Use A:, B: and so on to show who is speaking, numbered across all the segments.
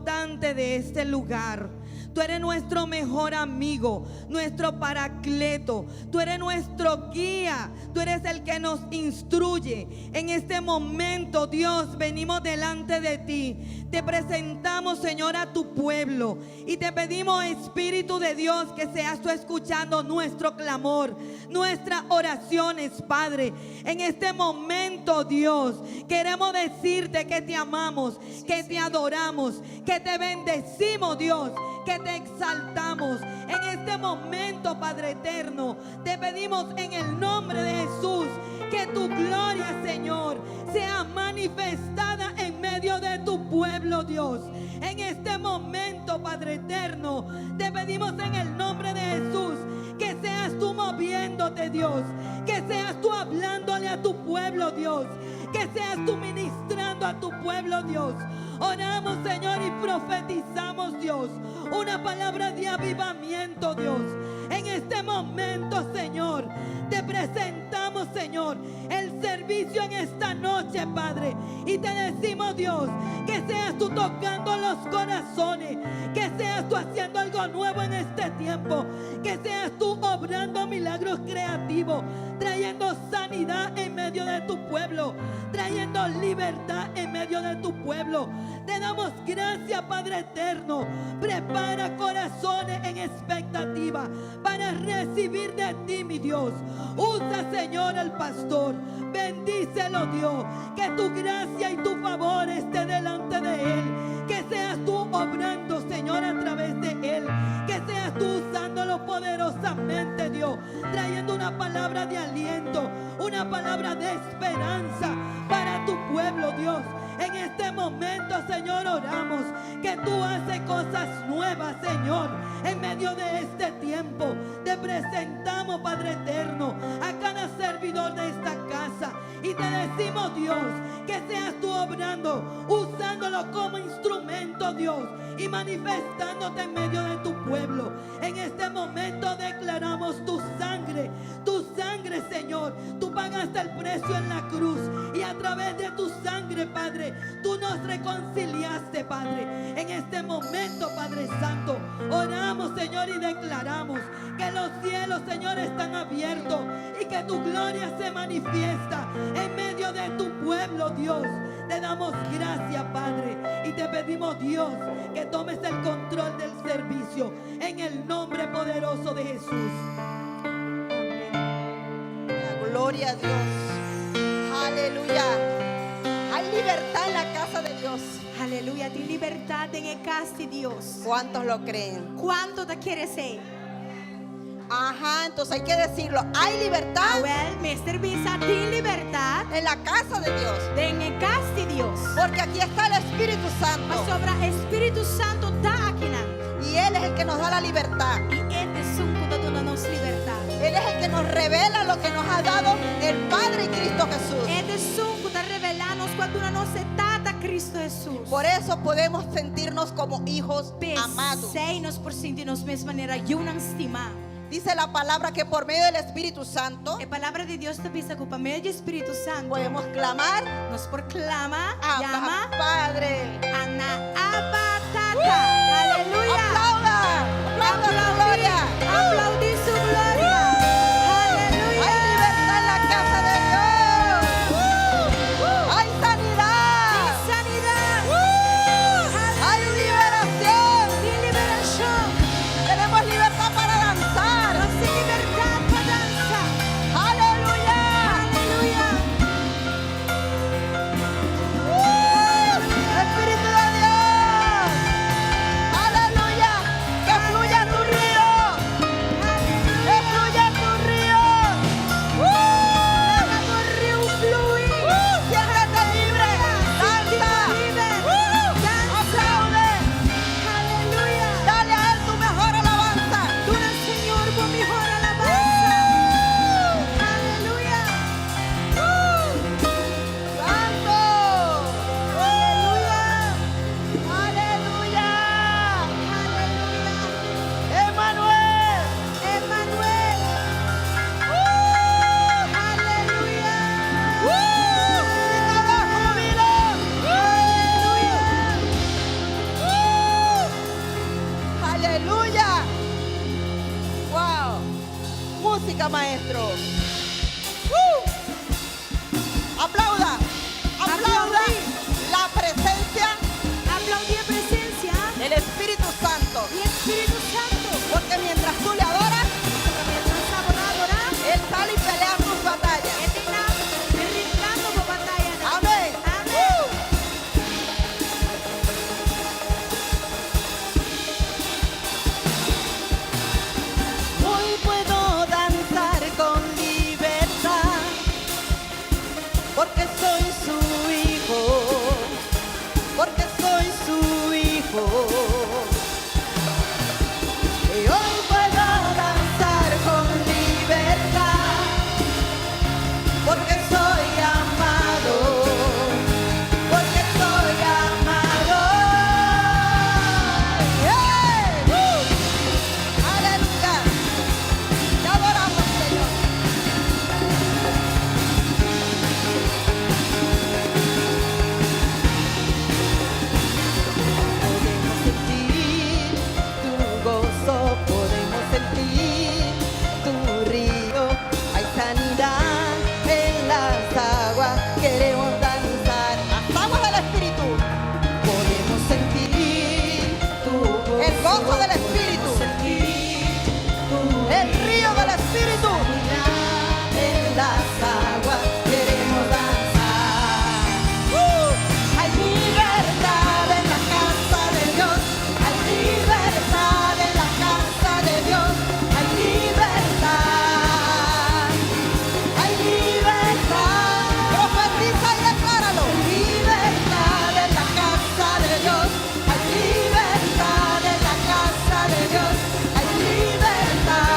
A: importante de este lugar. Tú eres nuestro mejor amigo, nuestro paracleto. Tú eres nuestro guía. Tú eres el que nos instruye. En este momento, Dios, venimos delante de ti. Te presentamos, Señor, a tu pueblo. Y te pedimos, Espíritu de Dios, que seas tú escuchando nuestro clamor, nuestras oraciones, Padre. En este momento, Dios, queremos decirte que te amamos, que te adoramos, que te bendecimos, Dios, que te exaltamos. En este momento, Padre eterno, te pedimos en el nombre de Jesús que tu gloria, Señor, sea manifestada en medio de tu pueblo, Dios. En este momento, Padre eterno, te pedimos en el nombre de Jesús que seas tú moviéndote, Dios. Que seas tú hablándole a tu pueblo, Dios. Que seas tú ministrando a tu pueblo, Dios. Oramos, Señor, y profetizamos, Dios, una palabra de avivamiento, Dios. En este momento, Señor, te presentamos, Señor, el servicio en esta noche, Padre. Y te decimos, Dios, que seas tú tocando los corazones, que seas tú haciendo algo nuevo en este tiempo, que seas tú obrando milagros creativos, trayendo sanidad en medio de tu pueblo, trayendo libertad en medio de tu pueblo. Te damos gracias, Padre eterno. Prepara corazones en expectativa para recibir de ti, mi Dios. Usa, Señor, al pastor. Bendícelo, Dios. Que tu gracia y tu favor esté delante de él. Que seas tú obrando, Señor, a través de él. Que seas tú usándolo poderosamente, Dios. Trayendo una palabra de aliento, una palabra de esperanza para tu pueblo, Dios. En este momento, Señor, oramos que tú haces cosas nuevas, Señor. En medio de este tiempo, te presentamos, Padre eterno, a cada servidor de esta casa. Y te decimos, Dios, que seas tú obrando, usándolo como instrumento, Dios, y manifestándote en medio de tu pueblo. En este momento declaramos tu sangre, Señor. Tú pagaste el precio en la cruz y a través de tu sangre, Padre, tú nos reconciliaste, Padre. En este momento, Padre Santo, oramos, Señor, y declaramos que los cielos, Señor, están abiertos y que tu gloria se manifiesta en medio de tu pueblo, Dios. Te damos gracias, Padre, y te pedimos, Dios, que tomes el control del servicio en el nombre poderoso de Jesús.
B: Gloria a Dios. Aleluya. Hay libertad en la casa de Dios.
C: Aleluya, tin libertat den kas di Dios.
B: ¿Cuántos lo creen?
C: Kuantu ta kere esei?
B: Ajá, entonces hay que decirlo. Hay libertad
C: Awèl, mester bisa, tin libertat
B: en la casa de Dios.
C: Den kas di Dios.
B: Porque aquí está el Espíritu Santo.
C: Pasobra Spiritu Santu ta akinan.
B: Y Él es el que nos da la libertad.
C: I E ta esun ku ta duna nos libertat.
B: Él es el que nos revela lo que nos ha dado el Padre y Cristo Jesús.
C: E ta esun ku ta revelá nos loke a duna nos e Tata Kristu Hesus.
B: Por eso podemos sentirnos como hijos amados.
C: P'esei nos por sinti nos mes manera yunan stimá.
B: Dice la palabra que por medio del Espíritu Santo
C: E palabra di Dios ta bisa ku pa medio di Spiritu Santu
B: podemos clamar
C: nos por klama,
B: Abba
C: yama
B: Padre.
C: na Abba Tata. Aleluya.
B: Aplauda, aplauda su gloria.
C: Aploudí su gloria. Aleluya.
B: Hay libertad en la casa de Dios. Hay sanidad.
C: Sanidat.
B: Hay liberación.
C: Tin liberashon.
B: Tenemos libertad para danzar.
C: Nos tin libertat pa dansa.
B: Aleluya.
C: Aleluya.
B: Espíritu de Dios. Aleluya. Wow. Música, maestro. ¡Uh! Aplauda. Aplauda
C: Aplaudí.
B: la presencia
C: Aplaudí e presensia
B: del Espíritu Santo.
C: di Spiritu Santu.
B: Porque mientras tú le adoras,
C: Mientras abo ta adorá,
B: Él sale y pelea tus batallas.
C: E ta bringando bo bataya.
B: Amén.
C: Amèn.
A: Hoy puedo danzar con libertad, porque soy su hijo, porque soy su hijo. Y hoy puedo danzar con libertad, porque soy amado, porque soy amado.
B: ¡Yeah! Aleluya. Te adoramos, Señor.
A: Podemos sentir tu gozo, podemos sentir tu río. Hay sanidad en las aguas, queremos danzar.
B: Las aguas del Espíritu.
A: Podemos sentir tu gozo,
B: El gozo del Espíritu.
A: podemos sentir tu
B: El río del Espíritu.
A: sanidad en las aguas, queremos danzar.
B: Hay libertad en la casa de Dios. Hay libertad en la casa de Dios. Hay libertad. Hay libertad. Profetiza y decláralo. Libertad en la casa de Dios. Hay libertad en la casa de Dios. Hay libertad.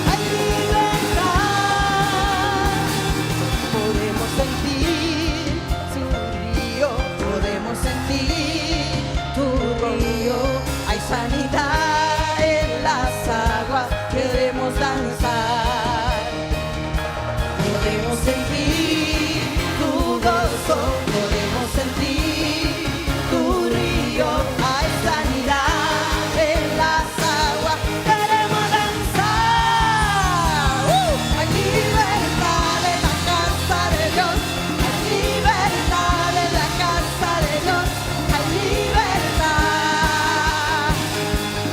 A: Hay libertad. Podemos sentir tu río, podemos sentir tu río. Hay sanidad en las aguas, queremos danzar. Podemos sentir tu gozo, podemos sentir tu río. Hay sanidad en las aguas, queremos danzar.
B: Hay libertad en la casa de Dios. Hay libertad en la casa de Dios. Hay libertad.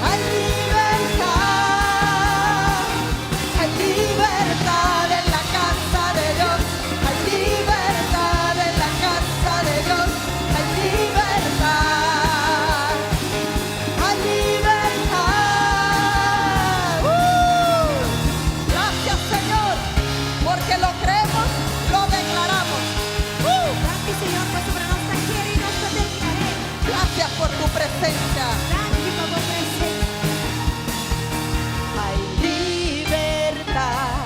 B: Hay libertad. Hay libertad en la casa de Dios. Hay libertad en la casa de Dios. Hay libertad. Hay libertad. Gracias, Señor, porque lo creemos, lo declaramos.
C: Danki, Señor, pasobra nos ta kere i nos ta deklará.
B: Gracias por tu presencia.
C: Danki pa bo presensia.
A: Hay libertad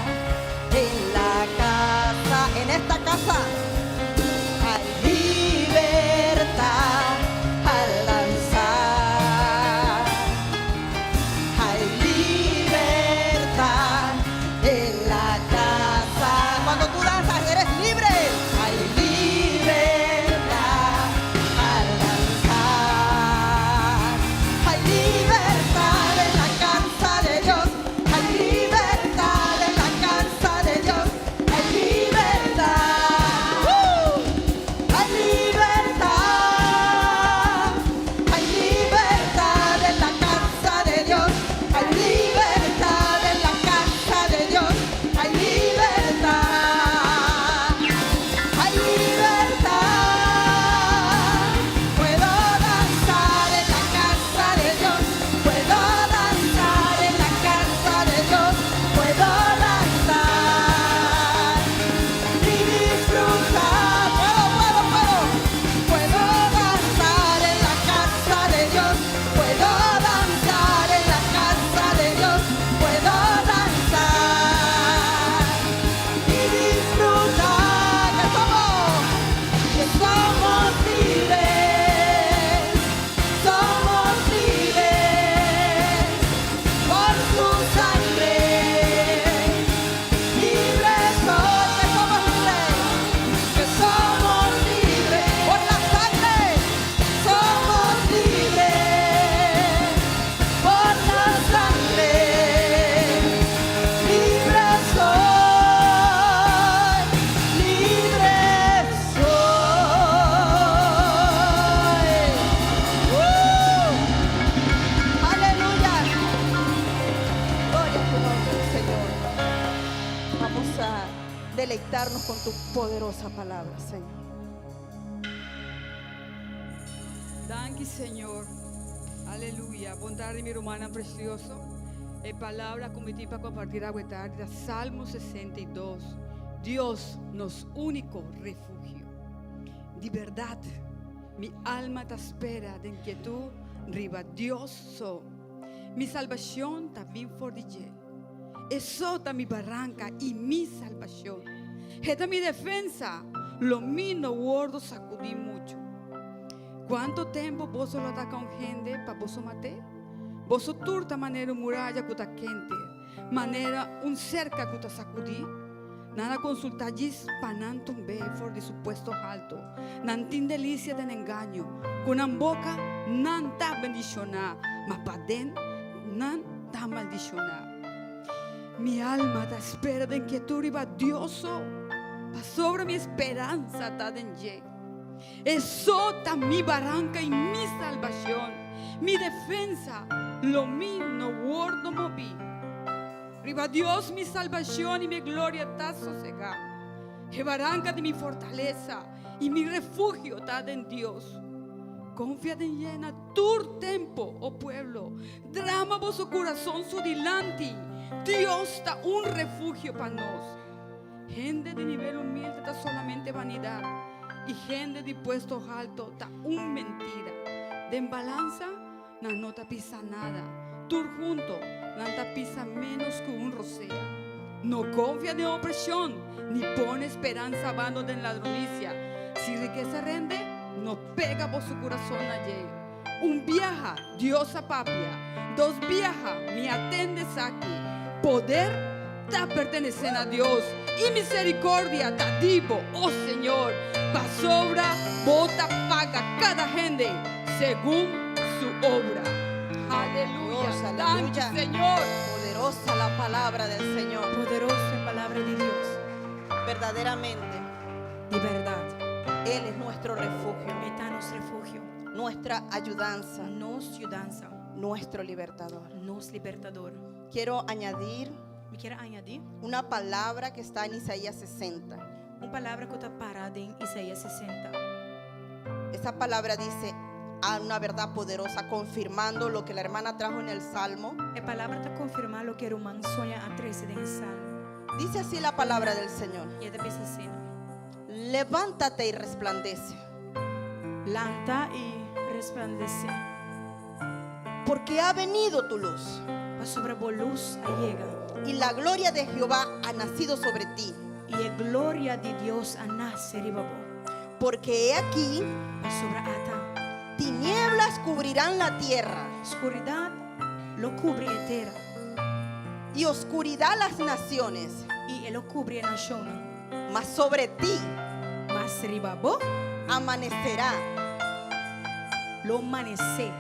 A: en la casa,
B: En esta casa
A: hay libertad al danzar. Hay libertad en la casa.
B: Cuando tú danzas, eres libre.
A: Hay libertad al danzar.
B: Con tu poderosa palabra, Señor.
D: Danki Señor. Aleluya. Bon tardi mi rumannan precioso. E palabra cu mi tin pa compartir awe tardi ta Salmo 62. Dios nos unico refugio. Di berdad mi alma ta spera den quietud riba Dios so. Mi salbacion ta bin for di dje. E so ta mi baranca y mi salbacion. E ta mi defensa, lo mi no wordo sacudi mucho. Cuanto tempo boso lo ataca un hende pa boso mat'é? Boso tur ta manera un muraya cu ta kente, manera un cerca cu ta sacudi. Nan a consulta djis pa nan tumb'é for di su puesto halto. Nan tin delicia den engaño. Cu nan boca nan ta bendicioná, ma paden nan ta maldicioná. Mi alma ta spera den kietud riba Dios so, pasobra mi speransa ta den dje. E so ta mi baranca i mi salbacion, mi defensa, lo mi no wordo mobi. Riba Dios mi salbacion i mi gloria ta sosegá. E baranca di mi fortalesa i mi refugio ta den Dios. Confia den dje na tur tempo, o pueblo, drama boso curason su dilanti. Dios ta un refugio pa nos. Hende di nivel humilde ta solamente vanidad, i hende di puesto halto ta un mentira. Den balansa nan no ta pisa nada, tur hunto nan ta pisa ménos ku un rosea. No konfia den opreshon, ni pone speransa bando den ladronisia. Si rikesa rende, no pega boso kurason na dje. Un biaha Dios a papia, dos biaha mi a tende esaki, Poder ta pertenesé na Dios i misericordia ta di bo, o Señor, pasobra bo ta paga kada hende segun su obra. Aleluya!
B: Poderosa,
D: Danki,
B: aleluya.
D: Señor!
B: Poderosa la palabra del Señor.
C: Poderoso e palabra di Dios.
B: Verdaderamente,
C: Di berdad,
B: Él es nuestro refugio,
C: E ta nos refugio,
B: nuestra ayudanza,
C: nos yudansa,
B: nuestro libertador.
C: nos libertador.
B: Quiero añadir
C: Mi kier añadi
B: una palabra que está en Isaías 60.
C: un palabra cu ta para den Isaías 60.
B: Esa palabra dice a una verdad poderosa, confirmando lo que la hermana trajo en el Salmo.
C: E palabra ta confirma loke ruman Sonia a trece den e Salmo.
B: Dice así la palabra del Señor.
C: Y e ta bisa asina.
B: Levántate y resplandece.
C: Lanta y resplandece.
B: Porque ha venido tu luz.
C: Pasobra bo luz a yega.
B: Y la gloria de Jehová ha nacido sobre ti.
C: Y e gloria di Dios a nace riba bo.
B: Porque he aquí,
C: Pasobra ata.
B: tinieblas cubrirán la tierra.
C: Scuridad lo cubri e tera.
B: Y oscuridad las naciones.
C: Y e lo cubri e nacionnan.
B: Mas sobre ti
C: Mas riba bo
B: amanecerá
C: lo manece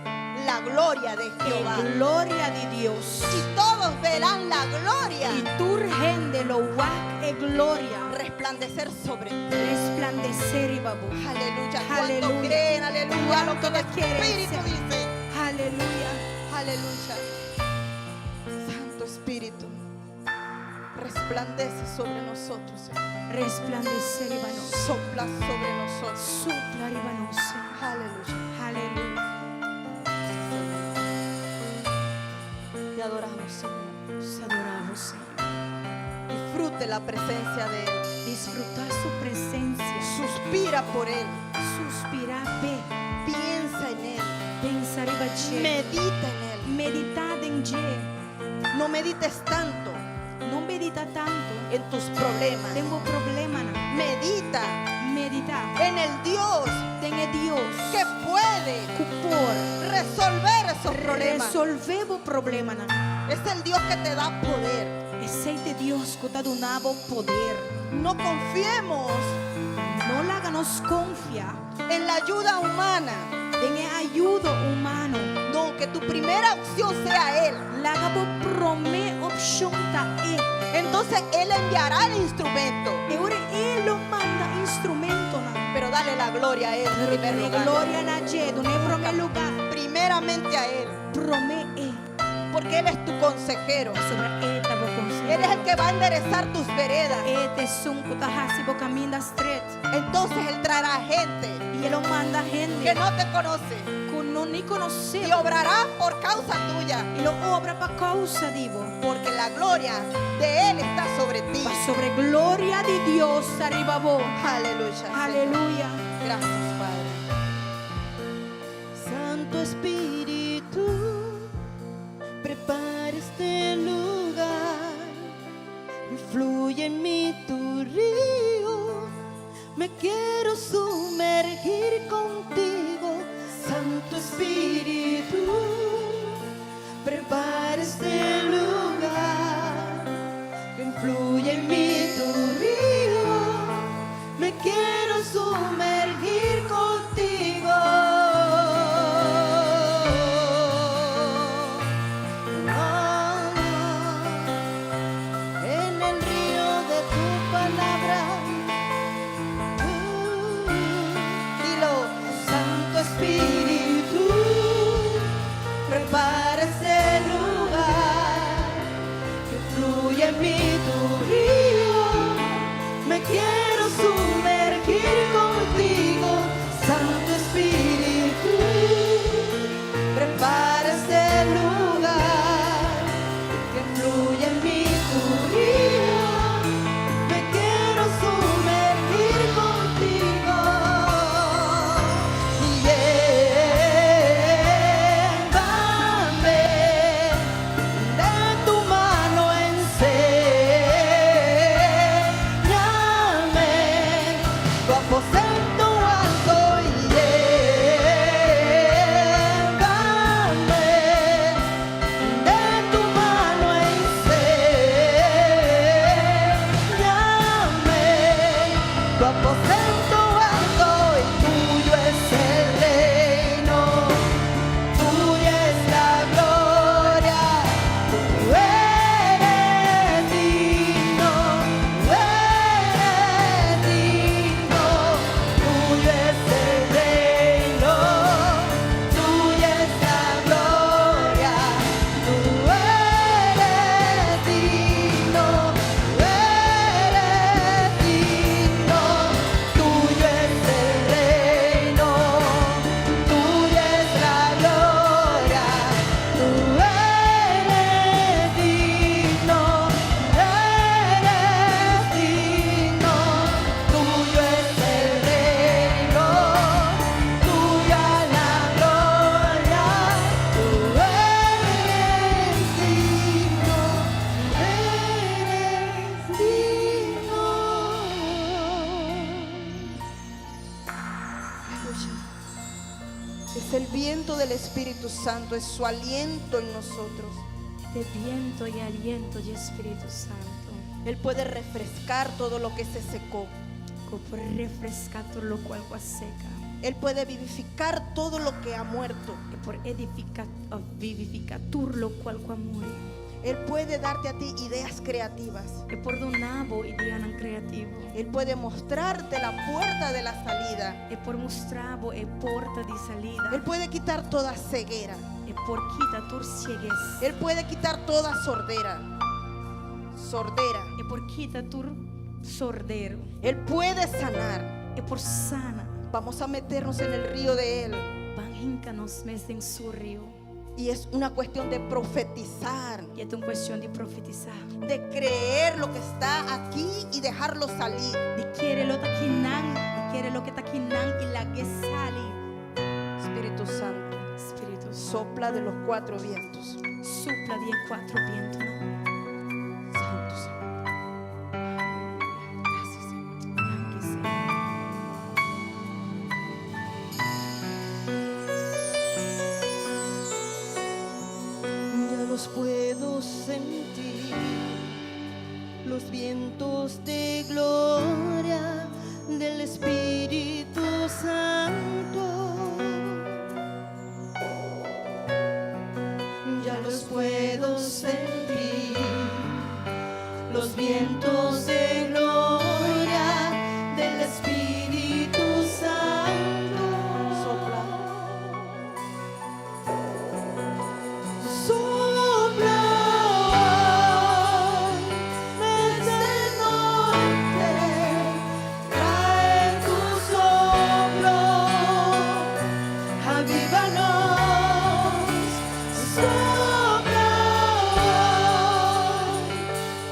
B: la gloria de Jehová.
C: E gloria di Dios.
B: Y todos verán la gloria
C: Y tur hende lo wak e gloria
B: resplandecer sobre ti.
C: Resplandece riba bo.
B: Aleluya. ¿Cuántos
C: Aleluya.
B: creen? Aleluya. Lo que el
C: ¿Cuántos quieren
B: Espíritu
C: ser?
B: dice.
C: Aleluya.
B: Aleluya. Santo Espíritu, resplandece sobre nosotros, Señor.
C: Resplandece riba nos.
B: Sopla sobre nosotros.
C: Supla riba nos.
B: Aleluya.
C: Aleluya.
B: Te adoramos, Señor.
C: Nos adoramos, Señor.
B: Disfrute la presencia de Él.
C: Disfruta su presencia.
B: Suspira por Él.
C: Suspira p'e.
B: Piensa en Él.
C: Pensa riba dje.
B: Medita en Él.
C: Medita den dje.
B: No medites tanto
C: No medita tanto
B: en tus problemas.
C: Den bo problemanan.
B: Medita
C: Medita
B: en el Dios
C: den e Dios
B: que puede
C: cu por
B: resolver esos problemas.
C: resolve bo problemanan.
B: Es el Dios que te da poder.
C: Esey ta e Dios cu ta duna bo poder.
B: No confiemos
C: No laga nos confia
B: en la ayuda humana.
C: den e ayudo humano.
B: No, que tu primera opción sea Él.
C: Laga bo prome opcion ta E.
B: Entonces Él enviará el instrumento.
C: E ora E lo manda instrumentonan.
B: Pero dale la gloria a Él en
C: Pero
B: primer
C: dune
B: lugar.
C: gloria na dje, dune prome lugar.
B: Primeramente a Él.
C: Prome E.
B: Porque Él es tu consejero.
C: Pasobra E ta bo
B: Él es el
C: konsehero.
B: que va a enderezar tus veredas.
C: E ta esun ku ta hasi bo kaminda stret.
B: Entonces Él traerá gente
C: I E lo manda
B: que
C: hende
B: no te conoce
C: ku no ni konosé
B: y obrará por causa tuya.
C: I lo obra pa kousa di bo.
B: Porque la gloria de Él está sobre ti.
C: Pasobra gloria di Dios ta riba bo.
B: Aleluya. Señor.
C: Aleluya.
B: Gracias, Padre.
A: Santo Espíritu, prepara este lugar, fluye en mí tu río, me quiero sumergir contigo. Santo Espíritu, prepara este lugar, fluye en mí tu río, me quiero sumergir contigo. Ah, en el río de tu palabra.
B: Dilo,
A: Santo Espíritu, prepara ese lugar que fluye en mí tu río. Me quiero sumergir contigo, Santo Espíritu. Prepara ese lugar que fluye en mí tu río. Me quiero sumergir contigo. Llévame de tu mano, enséñame tu aposento alto. Llévame de tu mano, enséñame tu aposento alto y tuyo es el reino, tuya es la gloria, tú eres digno, tú eres digno, tuyo es el reino, tuya es la gloria, tú eres digno, tú eres digno, tuyo es el reino, tuya es la gloria, tú eres digno, eres digno, tuyo es el reino, tuya la gloria, tú eres digno, eres digno.
B: Aleluya. Es el viento del Espíritu Santo, es su aliento en nosotros.
C: E bientu i aliento di Spiritu Santu.
B: Él puede refrescar todo lo que se secó.
C: Ku por refreská tur loke a seka.
B: Él puede vivificar todo lo que ha muerto.
C: E por edifiká, vivifiká tur loke a muri.
B: Él puede darte a ti ideas creativas.
C: E por duna bo ideanan kreativo.
B: Él puede mostrarte la puerta de la salida.
C: E por mustra bo e porta di salida.
B: Él puede quitar toda ceguera.
C: E por kita tur sieguesa.
B: Él puede quitar toda sordera. Sordera.
C: E por kita tur sordera.
B: Él puede sanar.
C: E por sana.
B: Vamos a meternos en el río de Él.
C: Ban hinka nos mes den su riu.
B: Y es una cuestión de profetizar,
C: I ta un kuestion di profetisá.
B: de creer lo que está aquí y dejarlo salir.
C: Di kere loke ta akinan, di kere loke ta akinan i lag'é sali.
B: Espíritu Santo,
C: Spiritu Santu.
B: sopla de los cuatro vientos.
C: Supla di e kuater bientunan.
B: Santo Señor. Gracias, Señor.
C: Danki, Señor.
A: Ya los puedo sentir, los vientos de gloria del Espíritu Santo. Ya los puedo sentir, los vientos de gloria del Espíritu Santo.
B: Sopla.
A: Sopla.
B: Sopla hoy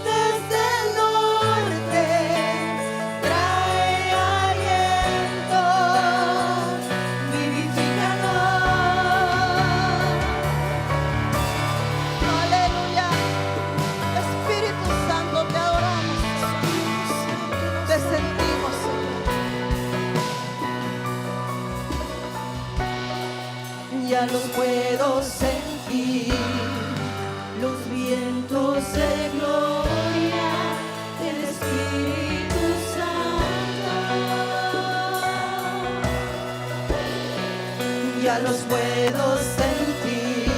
B: desde el norte, trae aliento, vivifícanos. Aleluya. Espíritu Santo, te adoramos. Te sentimos, Señor. Ya los puedo sentir, los vientos de gloria del Espíritu Santo. Ya los puedo sentir,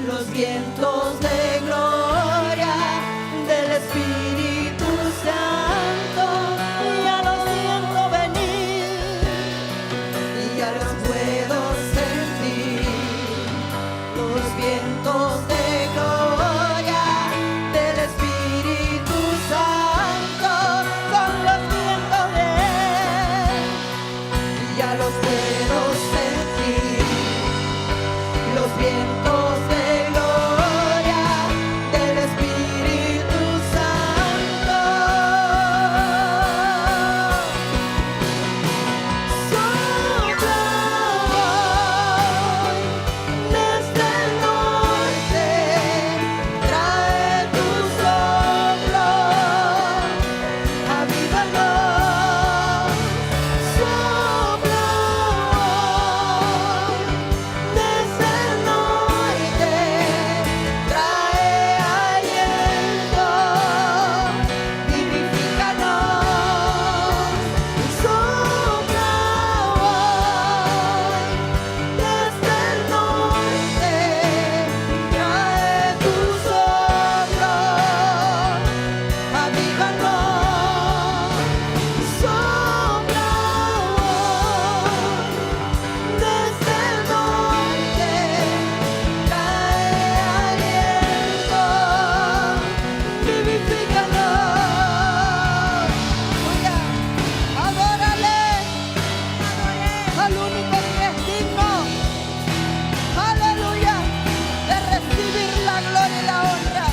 B: los vientos de gloria del Espíritu Santo. Ya los siento venir, ya los puedo sentir, los vientos de gloria del Espíritu Santo son los vientos de Él. Ya los puedo sentir, los vientos de gloria del Espíritu Santo. Sopla hoy desde el norte, trae tu soplo, avívanos. Sopla hoy desde el norte, trae aliento, vivifícanos. Sopla hoy desde el norte, trae tu soplo, avívanos. Sopla hoy desde el norte, trae aliento, vivifícanos. Aleluya. Adórale al único que es digno, aleluya, de recibir la gloria y la honra.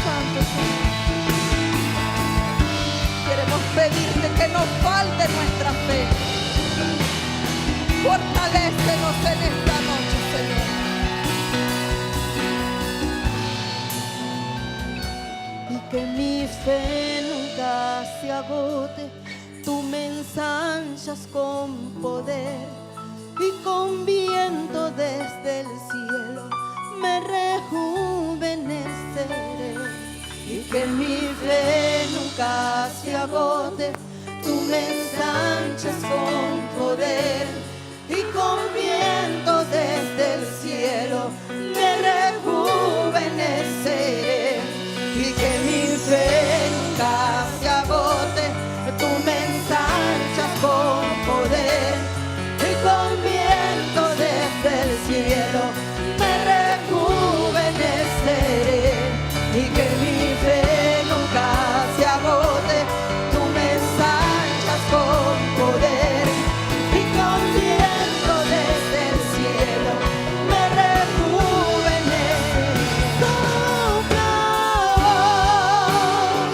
B: Santo Señor. Queremos pedirte que no falte nuestra fe. Fortalécenos en esta noche, Señor. Y que mi fe nunca se agote, tú me ensanchas con poder y con viento desde el cielo me rejuveneceré. Y que mi fe nunca se agote, tú me ensanchas con poder y con viento desde el cielo me rejuveneceré. Y que mi fe nunca se agote, tú me ensanchas con poder y con viento desde el cielo me rejuveneceré. Y que mi fe nunca se agote, tú me ensanchas con poder y con viento desde el cielo me rejuveneceré. Sopla hoy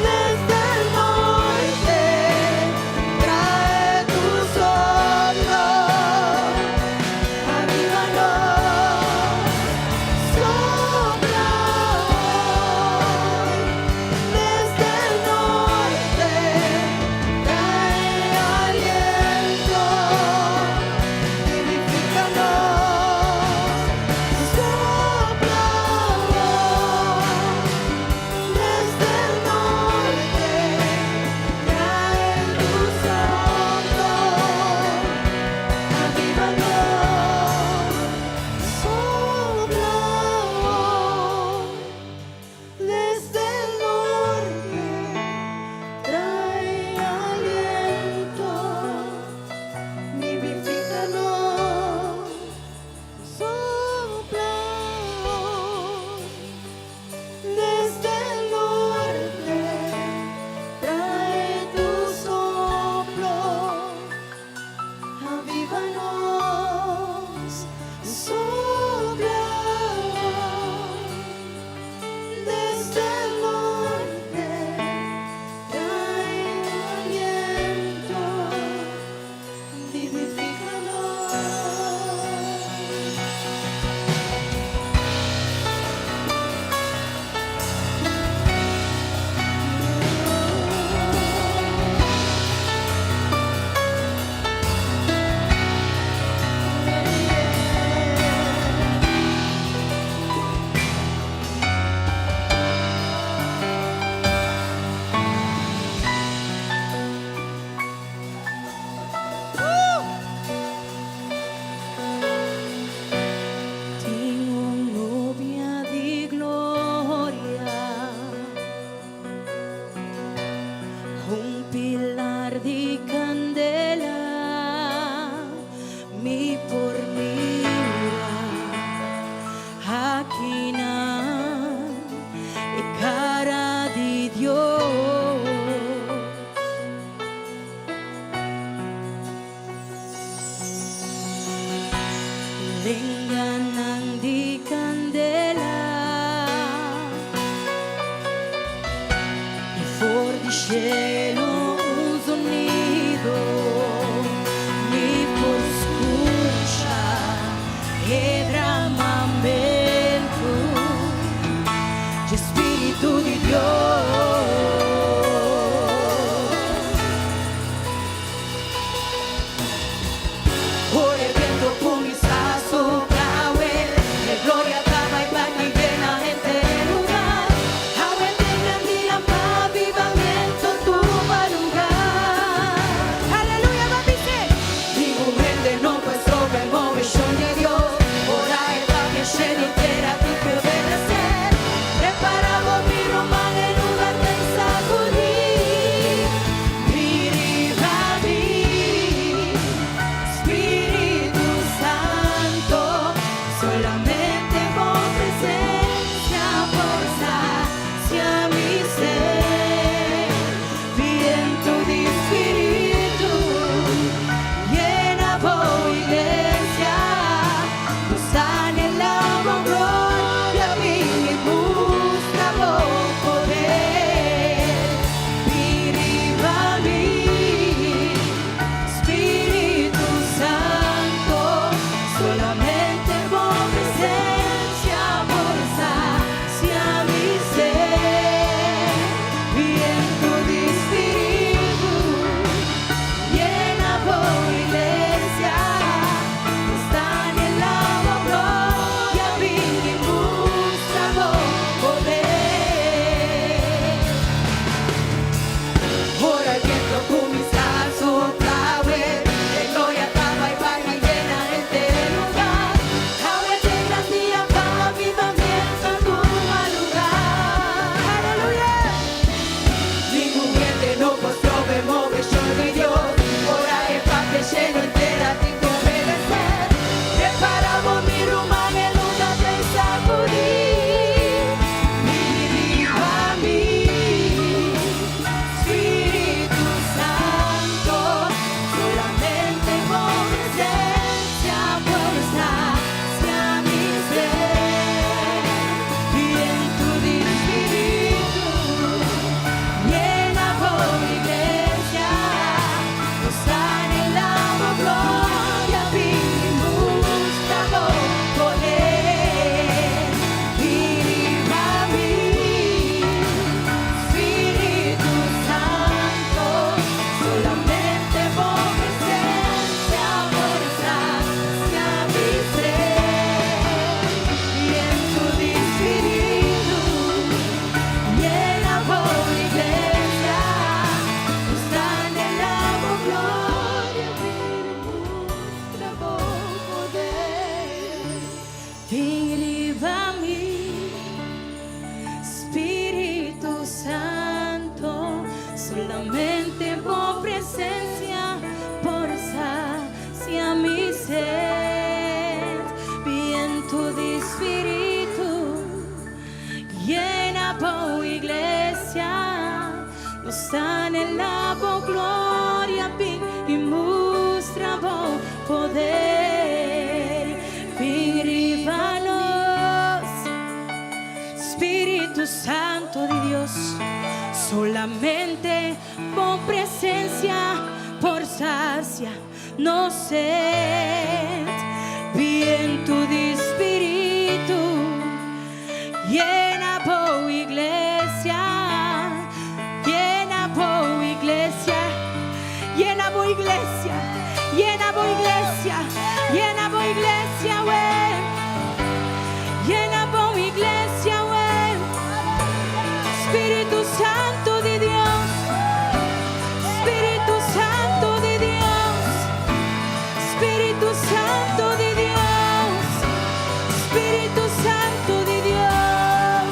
B: desde el norte, trae tu soplo, avívanos. Sopla hoy desde el norte, trae aliento, vivifícanos. Sopla hoy desde el norte, trae tu soplo, avívanos. Sopla hoy desde el norte, trae aliento, vivifícanos. Sopla hoy desde el norte, trae tu soplo, avívanos.
C: Lenganan di kandela I for di shelu un zonido Mi por skucha e bramamentu dje Spiritu di Dios.
B: Ora e biento cuminsa supla awe, e gloria ta bay baki yena henter e lugar. Awe t'e gran dia pa avivamento tuma lugar.
C: Aleluya, ban bis'é.
B: Ningun hende no por stroba e moveshon di Dios. Ora e papia shelu i tera tin cu obedece. Prepara bo mi ruman e lugar ta sacudi. Bin riba mi, Spiritu Santo, solamente bo presencia por sacia mi sed. Viento di Spiritu, yena bo iglesia, nos anhela bo gloria, bin y mustra bo poder. Bin riba mi, Spiritu Santo, solamente bo presencia por sacia mi sed. Viento di Spiritu, yena bo iglesia, nos ta anhela bo gloria, bin y mustra bo poder. Ora e biento cuminsa supla awe, e gloria ta bay baki yena henter e lugar. Awe t'e gran dia pa avivamento tuma lugar.
C: Aleluya.
B: Ningun hende no por stroba e moveshon di Dios. Ora e papia shelu i tera tin cu obedece. Prepara bo mi ruman e lugar ta sacudi. Bin riba mi, Spiritu Santo, solamente bo presencia por sacia mi sed. Viento di Spiritu, yena bo iglesia, nos ta anhela bo gloria, bin y mustra bo poder. Bin riba mi, Spiritu Santo, solamente bo presencia por sacia mi sed. Viento di Spiritu, yena bo iglesia, nos ta anhela bo gloria, bin y mustra bo poder.
C: Bin riba mi, Spiritu Santo, solamente bo presencia por sacia mi sed. Viento di Spiritu, yena bo iglesia, nos ta anhela bo gloria, bin y mustra bo poder. Bin riba nos, Spiritu Santo di Dios, solamente bo presencia por sacia nos sed. Viento di Spiritu, yena bo iglesia, yena bo iglesia, yena bo iglesia, yena bo iglesia, yena bo iglesia, wey. Yena bo iglesia, wey. Spiritu Santo di Dios, Spiritu Santo di Dios, Spiritu Santo di Dios, Spiritu Santo di Dios,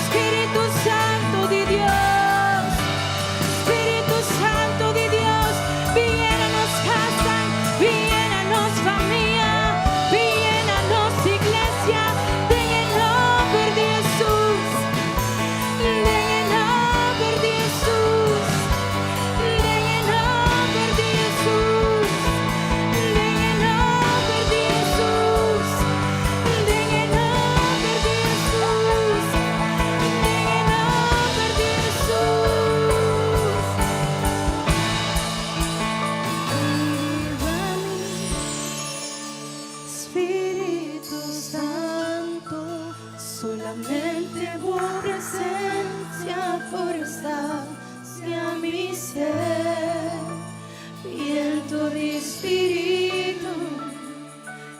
C: Spiritu Santo di Dios, Spiritu Santo di Dios, bin yena nos cas, bin yena nos famia, bin yena nos iglesia, den nomber di Jesus, den nomber di Jesus, den nomber di Jesus, den nomber di Spiritu Santo, solamente bo presencia por sacia mi sed. Viento di Spiritu,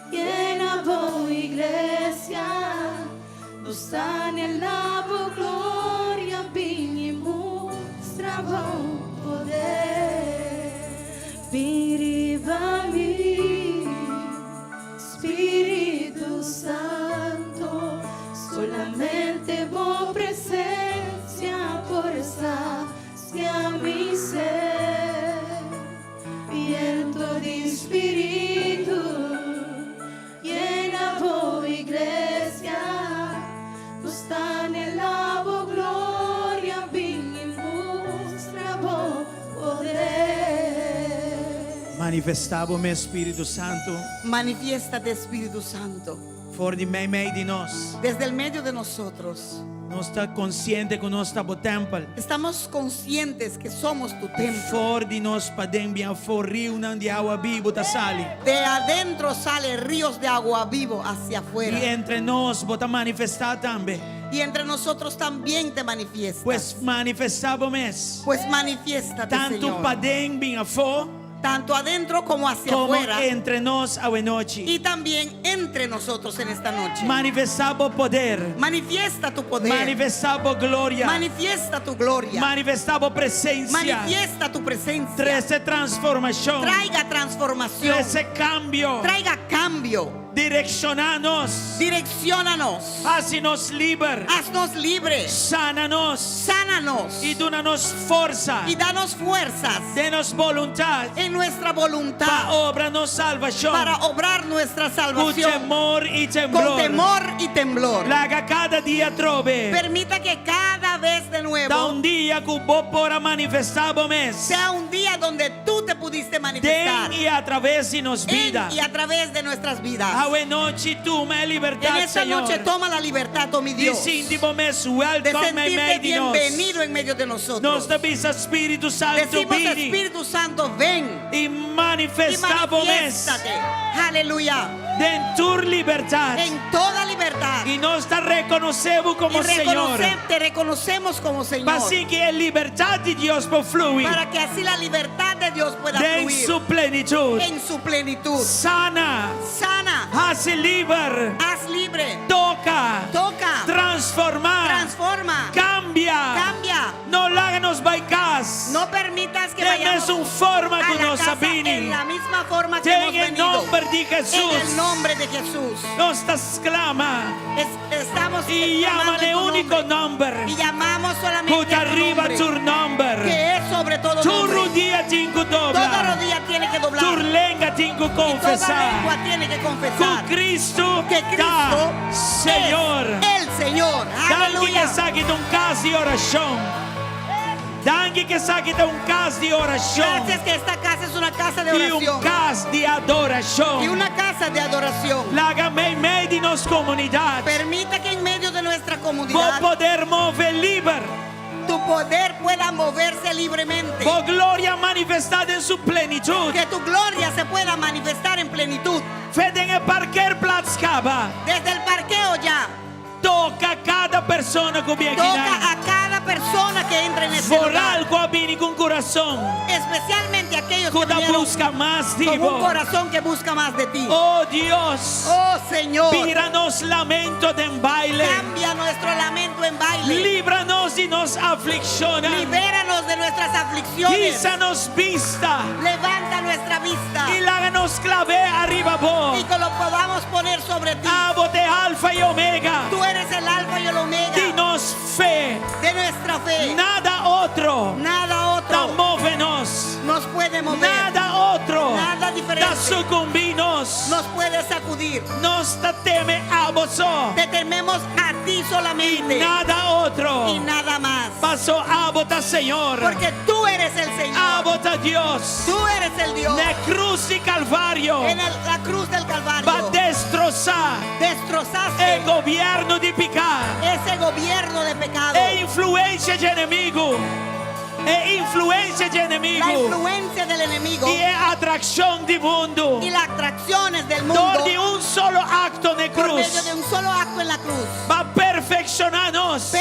C: yena bo iglesia, nos ta anhela bo gloria, bin y mustra bo poder. Bin riba mi, Spiritu Santo, solamente bo presencia por sacia mi sed. Viento di Spiritu, yena bo iglesia, nos ta anhela bo gloria, bin y mustra bo poder.
E: Manifestá bo mes, Spiritu Santo.
B: Manifiéstate, Espíritu Santo,
E: For di meimei di nos.
B: Desde el medio de nosotros.
E: Nos ta konsiente ku nos ta bo tèmpel.
B: Estamos conscientes que somos tu templo.
E: For di nos paden bin afó riunan di awa bibu ta sali.
B: De adentro sale ríos de agua vivo hacia afuera.
E: I entre nos bo ta manifestá tambe.
B: Y entre nosotros también te manifiestas.
E: Pues manifestá bo mes.
B: Pues manifiéstate,
E: Tantu
B: Señor.
E: Paden bin afó.
B: Tanto adentro como hacia
E: Como
B: afuera.
E: entre nos awe nochi.
B: Y también entre nosotros en esta noche.
E: Manifestá bo poder.
B: Manifiesta tu poder.
E: Manifestá bo gloria.
B: Manifiesta tu gloria.
E: Manifestá bo presensia.
B: Manifiesta tu presencia.
E: Trese transformashon.
B: Traiga transformación.
E: Trese kambio.
B: Traiga cambio.
E: Direkshoná nos.
B: Direcciónanos.
E: Hasi nos liber.
B: Haznos libres.
E: Sana nos.
B: Sánanos.
E: I duna nos forsa.
B: Y danos fuerzas
E: Den nos boluntat.
B: En nuestra voluntad.
E: Pa obra nos salvashon.
B: Para obrar nuestra
E: Ku
B: salvación.
E: temor i temblor.
B: Con temor y temblor.
E: Laga kada dia atrobe.
B: Permita que cada vez de nuevo.
E: Ta un dia ku bo por a manifestá bo mes.
B: Sea un día donde tú te pudiste manifestar.
E: Den i a traves di nos bida.
B: En y a través de nuestras vidas.
E: Awe nochi tuma e libertat,
B: En esta
E: Señor.
B: noche toma la libertad, oh mi Dios.
E: Di sinti bo mes
B: De
E: welcome mei
B: sentirte
E: mei di nos.
B: bienvenido en medio de nosotros.
E: Nos ta bisa Spiritu Santu
B: Decimos,
E: bini.
B: Espíritu Santo, ven.
E: I
B: Y
E: manifestá bo mes.
B: manifiéstate. Aleluya.
E: Den tur libertat.
B: En toda libertad.
E: I nos ta rekonosé bo komo
B: Y
E: Señor.
B: te reconocemos como Señor.
E: Pa asina ku e libertat di Dios por flui.
B: Para que así la libertad de Dios pueda
E: Den
B: fluir.
E: su plenitut.
B: En su plenitud.
E: Sana.
B: Sana.
E: Hasi liber.
B: Haz libre.
E: Toka.
B: Toca.
E: Transformá.
B: Transforma.
E: Kambia.
B: Cambia.
E: No laga nos bai kas.
B: No permitas que
E: Den
B: vayamos
E: mesun forma
B: a
E: ku
B: la
E: nos
B: casa
E: a bini.
B: en la misma forma que
E: Den
B: hemos
E: e
B: venido.
E: nòmber di Hesus.
B: En el nombre de Jesús.
E: Nos ta sklama.
B: Es, estamos
E: I yama
B: exclamando
E: e
B: en tu
E: úniko
B: nombre.
E: nòmber.
B: Y llamamos solamente
E: Ku ta
B: a tu
E: riba
B: nombre,
E: tur nòmber.
B: que es sobre todo
E: Tur
B: nombre.
E: rudia tin ku
B: Toda
E: dobla.
B: rodilla tiene que doblar.
E: Tur lenga tin ku
B: Y toda
E: konfesá.
B: lengua tiene que
E: Ku
B: confesar
E: Kristu
B: que
E: ta
B: Cristo
E: Señor.
B: es el Señor.
E: Danki ku
B: Aleluya.
E: esaki ta un kas di orashon. Danki ku esaki ta un kas di orashon.
B: Gracias que esta casa es una casa de
E: I un
B: oración
E: kas di adorashon.
B: y una casa de adoración.
E: Laga meimei di nos komunidat.
B: Permita que en medio de nuestra
E: Bo
B: comunidad
E: poder move liber.
B: Tu poder pueda moverse libremente.
E: Bo gloria manifestá den su plenitut.
B: Que tu gloria se pueda manifestar en plenitud.
E: For di e parkeerplaats kaba.
B: Desde el parqueo ya.
E: Toka kada persona ku bin aki.
B: Toca a cada persona que entra en este lugar.
E: Vooral ku a bini ku un kurason.
B: Especialmente aquellos que
E: Ku ta
B: vinieron
E: buska mas
B: con un
E: di bo.
B: corazón que busca más de ti.
E: Oh Dios.
B: Oh Señor.
E: Bira nos lamento den baile.
B: Cambia nuestro lamento en baile.
E: Libra nos di nos aflikshon.
B: Libéranos de nuestras aflicciones.
E: Hisa nos bista.
B: Levanta nuestra vista.
E: I laga nos klav'é ariba bo.
B: Y que lo podamos poner sobre ti.
E: Abo ta Alfa i Omega.
B: Tú eres el alfa y el omega.
E: Di nos fe.
B: De nuestra fe.
E: Nada otro.
B: Nada otro.
E: Ta move nos.
B: Nos puede mover.
E: Nada otro.
B: Nada diferente.
E: Ta sukudi nos.
B: Nos puede sacudir.
E: Nos ta teme abo so.
B: Te tememos a ti solamente.
E: I nada otro.
B: Y nada más.
E: Paso abo ta Señor.
B: Porque tú eres el Señor.
E: Abo ta Dios.
B: Tú eres el Dios.
E: Na krus di Kalvario.
B: En la cruz del Calvario.
E: B'a destrosá.
B: Destrozaste.
E: E gobièrnu di piká.
B: Ese gobierno de pecado.
E: E influensia di enemigu. E influensia di enemigu.
B: La influencia del enemigo.
E: I e atrakshon di mundu.
B: Y las atracciones del mundo.
E: Dor di un solo akto na e
B: Por
E: krus.
B: medio de un solo acto en la cruz.
E: Bo a perfekshoná nos.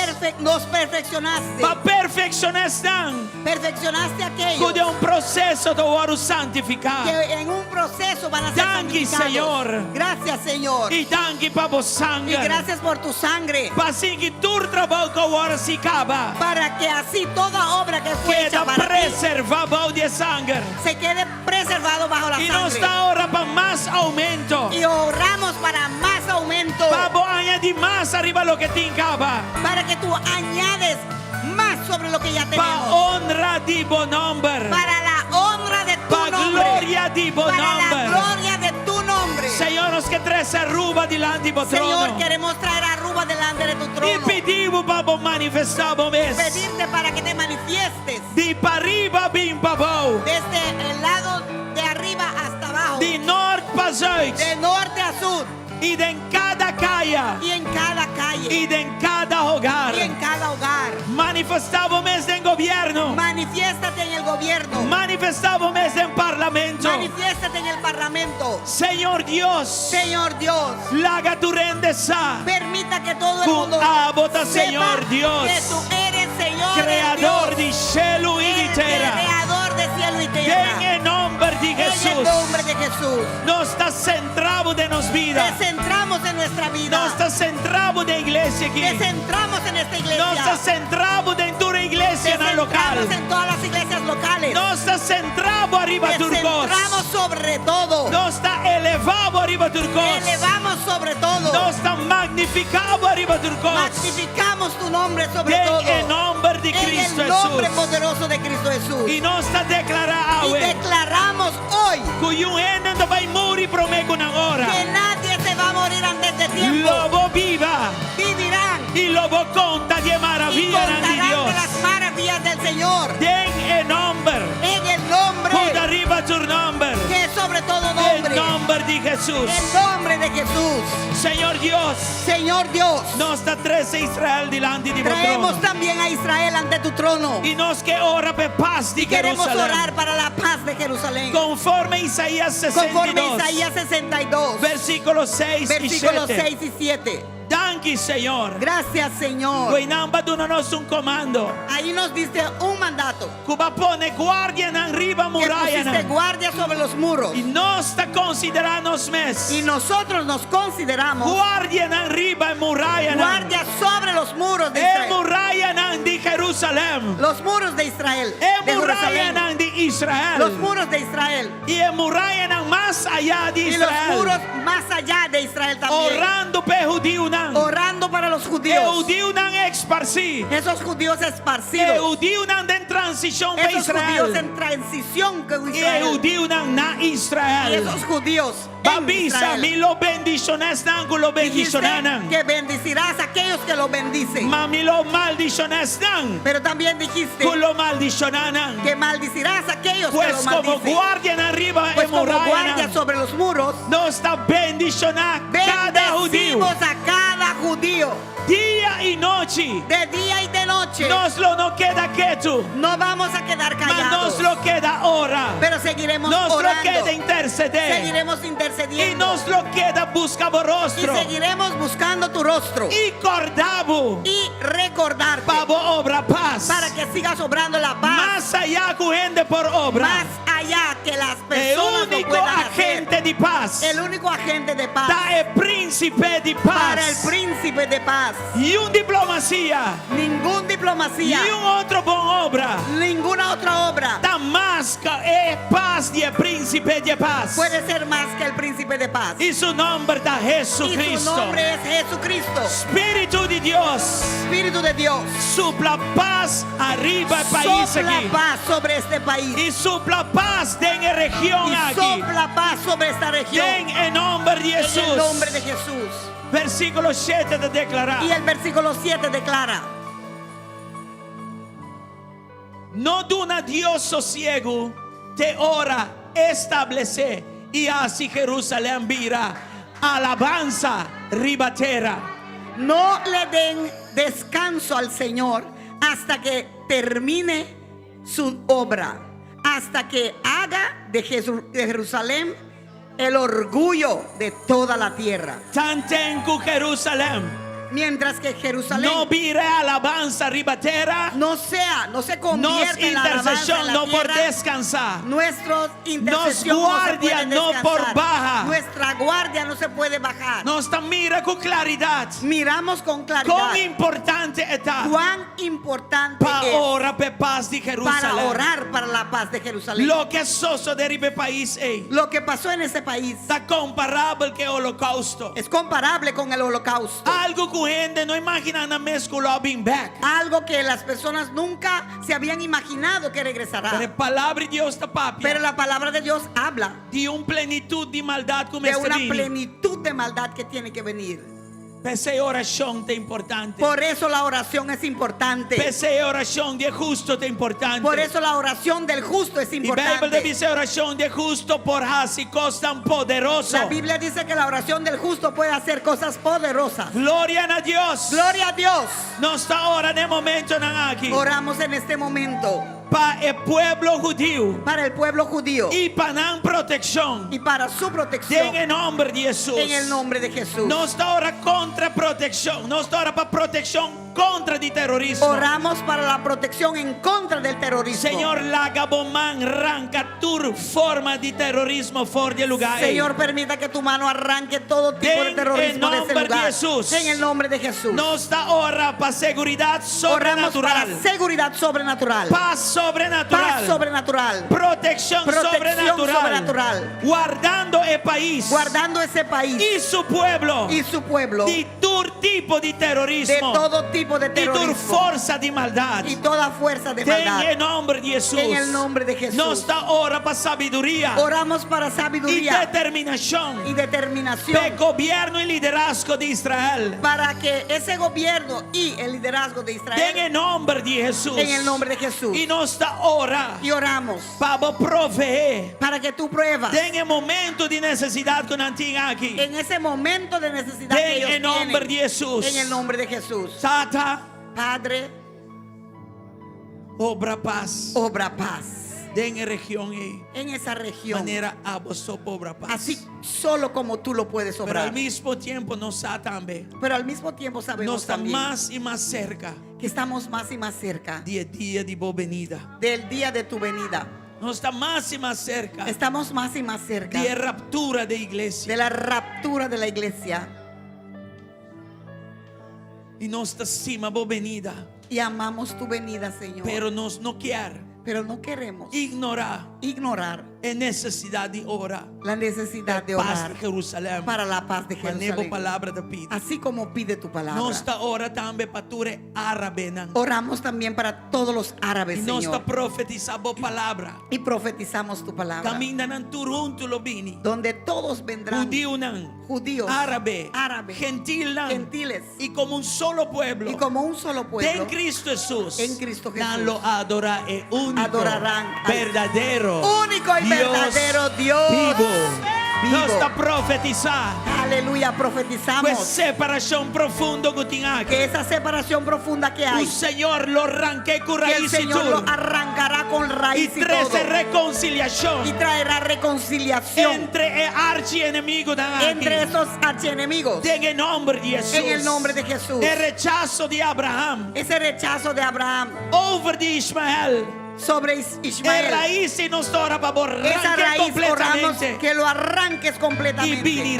B: Nos perfeccionaste.
E: Bo a perfekshoná esnan.
B: Perfeccionaste
E: Ku
B: aquellos
E: den un proseso ta wòrdu santifiká.
B: que en un proceso van a ser
E: Danki,
B: santificados.
E: Señor.
B: Gracias, Señor.
E: I danki pa bo
B: Y
E: sanger.
B: gracias por tu sangre.
E: Pa asina ku tur trabou ku a wòrdu hasí kaba.
B: Para que así toda obra que fue hecha
E: Keda
B: para ti
E: preservá bou di e sanger.
B: se quede preservado bajo la
E: I nos
B: sangre.
E: ta ora pa mas oumento.
B: Y oramos para más aumento.
E: Pa bo añadí mas ariba loke tin kaba.
B: Para que tú añades más sobre lo que ya
E: Pa
B: tenemos.
E: honra di bo nòmber.
B: Para la honra de tu
E: Pa
B: nombre.
E: gloria di bo
B: Para la
E: nòmber.
B: gloria de tu nombre.
E: Señor, nos ke trese Aruba dilanti bo
B: Señor,
E: trono.
B: queremos traer a Aruba delante de tu
E: I
B: trono.
E: pidi bo pa bo manifestá bo mes.
B: Pedirte para que te manifiestes
E: Di pariba bin pabou.
B: desde el lado de arriba hasta abajo.
E: Di nort pa zuid.
B: De norte a sur.
E: I den kada kaya.
B: Y en cada calle.
E: I den kada hogar.
B: Y en cada hogar.
E: Manifestá bo mes den gobièrnu.
B: Manifiéstate en el gobierno.
E: Manifestá bo mes den parlamento.
B: Manifiéstate en el parlamento.
E: Señor Dios.
B: Señor Dios.
E: Laga tur hende sa.
B: Permita que todo el
E: Ku
B: mundo
E: abo ta
B: sepa
E: Señor Dios.
B: que tú eres Señor
E: Kreador
B: Dios.
E: di shelu i di
B: Eres
E: tera.
B: creador de cielo y tierra.
E: Den e nòmber di
B: En el
E: Jesús.
B: nombre de Jesús.
E: Nos ta sentra bo den nos bida.
B: Te centramos en nuestra vida.
E: Nos ta sentra bo den e iglesia aki.
B: Te centramos en esta iglesia.
E: Nos ta sentra bo den tur
B: Te
E: iglesianan lokal.
B: centramos en todas las iglesias locales.
E: Nos ta sentra bo ariba
B: Te
E: tur kos.
B: centramos sobre todo.
E: Nos ta elevá bo ariba tur kos.
B: Elevamos sobre todo.
E: Nos ta magnifiká bo ariba tur kos.
B: Magnificamos tu nombre sobre
E: Den
B: todo.
E: e nòmber di
B: En
E: Cristo
B: el nombre
E: Jesús.
B: poderoso de Cristo Jesús.
E: I nos ta deklará
B: Y
E: awe.
B: declaramos hoy
E: Ku niun hende no ta bai muri promé ku nan ora.
B: que nadie se va a morir antes de tiempo.
E: Lo bo biba.
B: Vivirán
E: I lo bo konta di
B: y
E: maravianan di
B: contarán
E: Dios.
B: de las maravillas del Señor.
E: Den e nòmber.
B: En el nombre
E: Ku ta riba tur nòmber.
B: que es sobre todo
E: E
B: nombre.
E: nòmber di Jesús.
B: El nombre de Jesús.
E: Señor Dios.
B: Señor Dios.
E: Nos ta trese Israel dilanti di bo
B: Traemos
E: trono.
B: también a Israel ante tu trono.
E: I nos ke ora pa pas di
B: Queremos
E: Jerusalèm.
B: orar para la paz de Jerusalén.
E: Konforme Isaías
B: Conforme
E: 62,
B: Isaías 62,
E: versíkulo 6 i
B: versículos
E: 7.
B: 6 y 7.
E: Danki, Señor.
B: Gracias, Señor.
E: Einan bo a duna nos un komando.
B: Ahí nos diste un mandato.
E: Ku bo a pone guardianan riba
B: Que
E: muraya.
B: pusiste guardia sobre los muros.
E: I nos ta konsiderá nos mes.
B: Y nosotros nos consideramos
E: Guardianan riba murayanan.
B: guardia sobre los muros de
E: E
B: Israel.
E: murayanan di Jerusalèm.
B: Los muros de Israel.
E: E
B: De Jerusalén.
E: murayanan di Israel.
B: Los muros de Israel.
E: I e murayanan mas ayá di
B: Y los
E: Israel.
B: muros más allá de Israel también.
E: Orando pa hudiunan.
B: Orando para los
E: E
B: judíos.
E: hudiunan esparcí.
B: Esos judíos
E: E
B: esparcidos.
E: hudiunan den transishon pa
B: Esos judíos
E: Israel.
B: en transición con
E: E
B: Israel.
E: hudiunan na
B: Y
E: Israel.
B: esos judíos en
E: Bo a bisa
B: Israel.
E: mi lo bendishoná esnan ku lo
B: Dijiste
E: bendishoná nan.
B: que bendecirás a aquellos que lo bendicen.
E: Ma mi lo maldishoná esnan
B: Pero también dijiste
E: ku lo maldishoná nan.
B: que maldicirás a aquellos que
E: Pues
B: lo
E: komo
B: maldicen.
E: guardianan riba
B: Pues
E: e
B: como
E: muraya
B: guardia sobre los muros,
E: nos ta bendishoná kada hudiu.
B: bendecimos a cada judío
E: Dia i nochi.
B: de día y de noche.
E: Nos lo no keda ketu.
B: No vamos a quedar
E: Ma nos
B: callados,
E: lo keda ora.
B: pero seguiremos
E: Nos lo
B: orando.
E: keda intersedé.
B: Seguiremos
E: I
B: intercediendo
E: nos lo keda buska bo
B: y
E: rostro.
B: seguiremos buscando tu rostro
E: I kòrda bo
B: y recordarte
E: pa bo obra pas.
B: para que sigas obrando la paz
E: Mas ayá ku hende por obra.
B: más allá que las
E: E
B: personas lo
E: úniko
B: puedan hacer.
E: agente di pas.
B: El único agente de paz
E: Ta e prínsipe di
B: para el
E: pas.
B: príncipe de paz.
E: Niun diplomasia.
B: Ningún diplomacia,
E: Niun otro bon obra.
B: ninguna otra obra
E: Ta mas ku e pas di e prínsipe di pas.
B: puede ser más que el príncipe de paz.
E: I su nòmber ta
B: Y su
E: Jesucristo.
B: nombre es Jesucristo,
E: Spiritu di Dios.
B: Espíritu de Dios.
E: Supla pas ariba e pais
B: Sopla
E: aki.
B: paz sobre este país.
E: I supla pas den e region
B: Y
E: aki.
B: sopla paz sobre esta región.
E: Den e nòmber di
B: En el
E: Jesús.
B: nombre de Jesús.
E: Versíkulo 7 ta deklará.
B: Y el versículo 7 declara:
E: No duna Dios sosiegu te ora e establesé i hasi Jerusalèm bira alabansa riba tera.
B: No le den descanso al Señor hasta que termine su obra, hasta que haga de, Jesu- de Jerusalén El orgullo de toda la tierra.
E: Tanten ku Jerusalèm
B: Mientras que Jerusalén
E: no bira alabansa riba tera,
B: no sea, no se
E: nos
B: convierta en la alabanza
E: interseshon
B: en la
E: no por
B: tierra,
E: deskansá.
B: nuestra intercesión no se
E: guardia
B: puede
E: no por
B: descansar.
E: baha.
B: Nuestra guardia no se puede bajar.
E: Nos ta mira ku klaridat
B: Miramos con claridad
E: kon importante e ta
B: cuán importante
E: pa
B: es
E: ora pa e pas di
B: para
E: Jerusalèm.
B: orar para la paz de Jerusalén.
E: Loke a sosodé riba e pais ei
B: Lo que pasó en ese país
E: ta komparabel ku e Holokousto.
B: es comparable con el holocausto.
E: Algu ku hende no a imaginá nan mes ku lo a bin bèk.
B: Algo que las personas nunca se habían imaginado que regresará.
E: Pero e Palabra di Dios ta papia
B: Pero la palabra de Dios habla
E: di un plenitut di maldat ku
B: de
E: mester
B: una
E: bini.
B: plenitud de maldad que tiene que venir.
E: P'esei orashon ta importante.
B: Por eso la oración es importante.
E: P'esei orashon di e hustu ta importante.
B: Por eso la oración del justo es
E: I Beibel ta
B: importante.
E: bisa orashon di e hustu por hasi kosnan poderoso.
B: La Biblia dice que la oración del justo puede hacer cosas poderosas.
E: Gloria na Dios.
B: Gloria a Dios.
E: Nos ta ora den e momentonan aki.
B: Oramos en este momento.
E: Pa e pueblo hudiu.
B: Para el pueblo judío.
E: I pa nan protekshon.
B: Y para su protección.
E: Den e nòmber di Hesus.
B: En el nombre de Jesús.
E: Nos ta ora kontra protekshon. Nos ta ora pa protekshon kontra di terorismo.
B: Oramos para la protección en contra del terrorismo.
E: Señor, laga bo man ranka tur forma di terorismo for di e lugá ei.
B: Señor, permita que tu mano arranque todo tipo de
E: Den
B: terrorismo
E: el
B: de ese
E: nombre de
B: lugar.
E: Jesús.
B: En el nombre de Jesús.
E: Nos ta ora pa seguridat
B: Oramos para
E: sobrenatural.
B: seguridad sobrenatural.
E: Pas sobrenatural.
B: Paz sobrenatural.
E: Protekshon
B: Protección
E: sobrenatural.
B: sobrenatural.
E: Wardando e pais.
B: Guardando ese país.
E: I su pueblo.
B: Y su pueblo.
E: Di tur tipo di terorismo.
B: De todo tipo de
E: Di tur
B: terrorismo.
E: forsa di maldat.
B: Y toda fuerza de
E: Den
B: maldad.
E: e nòmber di Hesus.
B: En el nombre de Jesús.
E: Nos ta ora pa sabiduria.
B: Oramos para
E: I
B: sabiduría.
E: determinashon.
B: Y determinación.
E: Pa gobièrnu i liderazgo di Israel.
B: Para que ese gobierno y el liderazgo de Israel.
E: Den e nòmber di Hesus.
B: En el nombre de Jesús.
E: I nos ta ora.
B: Y oramos.
E: Pa bo proveé.
B: Para que tú pruebas.
E: Den e momento di nesesidat ku nan tin aki.
B: En ese momento de necesidad que
E: Den
B: ellos
E: e nòmber
B: tienen.
E: di Hesus.
B: En el nombre de Jesús.
E: Tata.
B: Padre.
E: Obra pas.
B: Obra paz.
E: Den e region ei.
B: En esa región.
E: Manera abo so por obra pas.
B: Así solo como tú lo puedes
E: Pero
B: obrar.
E: al mismo tiempo nos sa tambe.
B: Pero al mismo tiempo sabemos
E: Nos ta
B: también
E: mas i mas serka.
B: que estamos más y más cerca.
E: Di e dia di bo benida.
B: Del día de tu venida.
E: Nos ta mas i mas serka.
B: Estamos más y más cerca.
E: Di e raptura di iglesia.
B: De la raptura de la iglesia.
E: I nos ta stima bo benida.
B: Y amamos tu venida, Señor.
E: Pero nos no kier.
B: Pero no queremos
E: Ignorá.
B: Ignorar.
E: E nesesidat di ora.
B: La necesidad de
E: Pas
B: orar.
E: di Jerusalèm.
B: Para la paz de
E: Manera bo
B: Jerusalén.
E: palabra ta pidi.
B: Así como pide tu palabra.
E: Nos ta ora tambe pa tur e árabenan.
B: Oramos también para todos los árabes,
E: I nos ta
B: Señor.
E: profetisá bo palabra.
B: Y profetizamos tu palabra.
E: Kaminda nan tur huntu lo bini.
B: Donde todos vendrán.
E: Hudiunan.
B: Judíos.
E: Árabe.
B: Árabe.
E: Gentilnan.
B: Gentiles.
E: I komo un solo pueblo.
B: Y como un solo pueblo.
E: Den Cristo Hesus.
B: En Cristo Jesús.
E: Nan lo adorá e úniko.
B: Adorarán al
E: Berdadero.
B: Único y
E: Dios
B: verdadero Dios.
E: Bibu.
B: Vivo.
E: Nos ta profetisá.
B: Aleluya,
E: Ku e
B: profetizamos.
E: separashon profundo ku tin aki.
B: Que esa separación profunda que hay.
E: Ku Señor lo rank'é ku
B: Que el
E: rais i
B: Señor lo
E: tur.
B: arrancará con
E: I
B: raíz y
E: trese
B: todo.
E: rekonsiliashon.
B: Y traerá reconciliación.
E: Entre e archienemigunan aki.
B: Entre esos archienemigos.
E: Den e nòmber di Hesus.
B: En el nombre de Jesús.
E: E rechaso di Abraham.
B: Ese rechazo de Abraham.
E: Over di Ismael.
B: Sobre
E: E
B: Ismael.
E: rais ei nos ta ora pa bo
B: Esa
E: rank'é
B: raíz oramos
E: kompletamente.
B: que lo arranques
E: I
B: completamente.
E: bini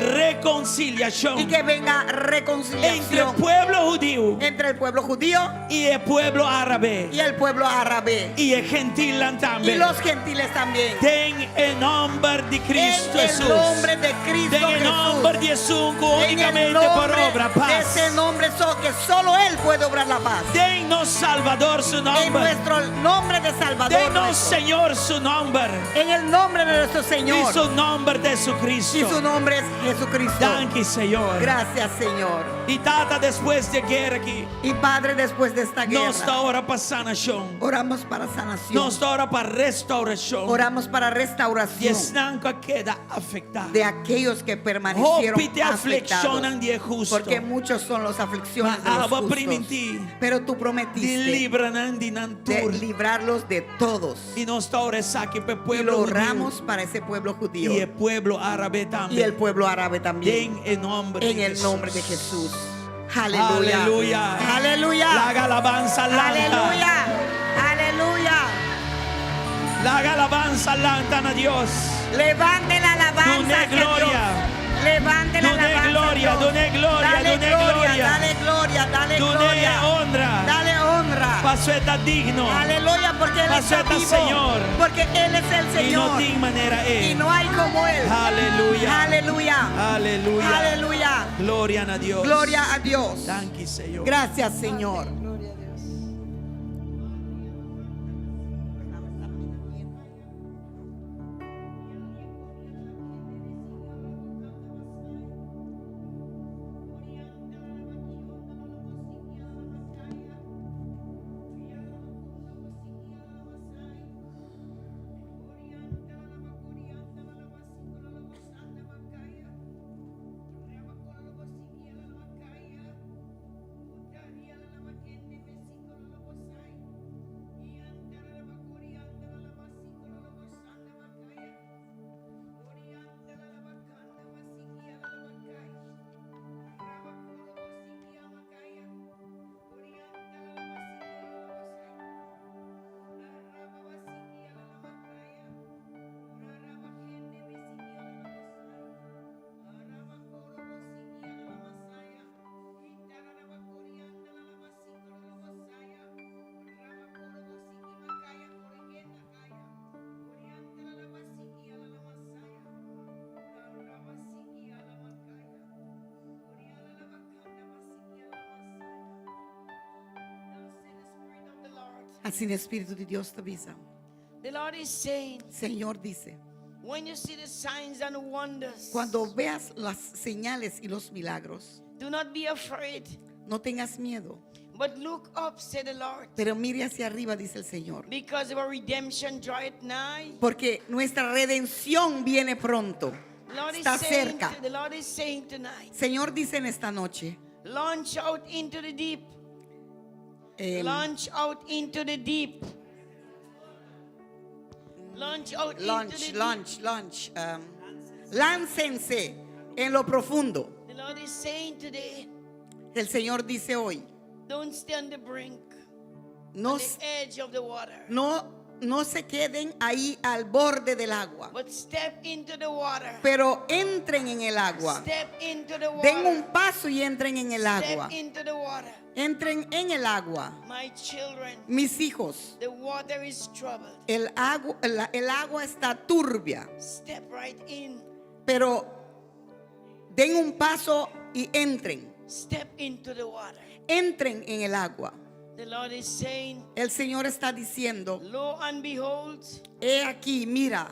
E: rekonsiliashon.
B: Y que venga
E: Entre
B: reconciliación
E: pueblo hudiu
B: entre el pueblo judío
E: i e pueblo árabe.
B: y el pueblo árabe.
E: I e gentilnan tambe.
B: Y los gentiles también.
E: Den e nòmber di Cristo
B: En el
E: Hesus.
B: nombre de Cristo
E: Den e
B: Jesús.
E: nòmber di Hesus ku
B: En el
E: únikamente por
B: nombre
E: obra
B: de
E: pas.
B: ese nombre que solo Él puede obrar la paz.
E: Den nos Salvador su
B: En
E: nòmber.
B: nuestro nombre de Salvador.
E: Den nos
B: nuestro.
E: Señor su nòmber.
B: En el nombre de nuestro Señor.
E: I su nòmber ta Jesucristo.
B: Y su nombre es Jesucristo.
E: Danki, Señor.
B: Gracias, Señor.
E: I Tata, despues di e guera aki.
B: Y Padre, después de esta guerra.
E: Nos ta ora pa sanashon.
B: Oramos para sanación.
E: Nos ta ora pa restourashon.
B: Oramos para
E: Di
B: restauración.
E: esnan ku a keda afektá.
B: De aquellos que permanecieron
E: Hopi ta
B: afectados.
E: aflikshonnan di e hustu.
B: Porque muchos son las aflicciones de
E: Ma
B: los
E: abo a
B: justos.
E: primintí.
B: Pero tú
E: Di
B: prometiste
E: libra nan di nan
B: de
E: tur.
B: librarlos de
F: De todos.
E: I nos ta ora esaki pa e
F: Y
E: pueblo
F: lo
E: hudiu
F: oramos para ese pueblo judío.
E: I e pueblo árabe tambe.
F: Y el pueblo árabe también.
E: Den e nòmber
F: En
E: di
F: el
E: Hesus.
F: nombre de Jesús. Aleluya.
E: Aleluya.
F: Aleluya.
E: Laga alabansa lanta.
F: Aleluya. Aleluya.
E: Laga alabansa lanta na Dios.
F: Levante la alabanza.
E: Dune
F: hacia
E: gloria.
F: Dios. Levante la
E: Dune
F: alabanza. a
E: gloria,
F: Dios.
E: dune gloria,
F: Dale
E: dune
F: gloria,
E: gloria.
F: Dale gloria, dale
E: Dune
F: gloria.
E: honra.
F: Dale honra.
E: Paso e ta digno.
F: Aleluya, porque Él
E: Paso
F: está
E: e ta
F: vivo.
E: Señor.
F: Porque Él es el
E: I no
F: Señor.
E: tin manera E.
F: Y no hay como Él.
E: Aleluya.
F: Aleluya.
E: Aleluya.
F: Aleluya.
E: Gloria na Dios.
F: Gloria a Dios.
E: Danki, Señor.
F: Gracias, Señor.
D: Gloria a Dios.
F: Asina e Spiritu di Dios ta bisa.
G: The Lord is saying,
F: Señor dice,
G: when you see the signs and wonders,
F: cuando veas las señales y los milagros,
G: do not be afraid,
F: no tengas miedo,
G: but look up, said the Lord,
F: pero mire hacia arriba, dice el Señor,
G: because our redemption draweth nigh.
F: porque nuestra redención viene pronto,
G: Lord is
F: está
G: saying,
F: cerca.
G: the Lord is saying tonight,
F: Señor dice en esta noche,
G: launch out into the deep,
F: em,
G: launch out into the deep, launch out into
F: launch,
G: the deep.
F: launch, launch, um, láncense en lo profundo.
G: The Lord is saying today,
F: El Señor dice hoy,
G: don't stay on the brink,
F: no,
G: on the edge of the water,
F: no, no se queden ahí al borde del agua,
G: but step into the water.
F: pero entren en el agua.
G: Step into the
F: Den
G: water.
F: un paso y entren en el agua.
G: Step into the water.
F: Entren en el agua.
G: My children,
F: Mis hijos,
G: the water is troubled.
F: el agua, el, el agua está turbia,
G: Step right in.
F: pero den un paso y entren.
G: Step into the water.
F: Entren en el agua.
G: The Lord is saying,
F: El Señor está diciendo,
G: Lo and behold,
F: he aquí, mira,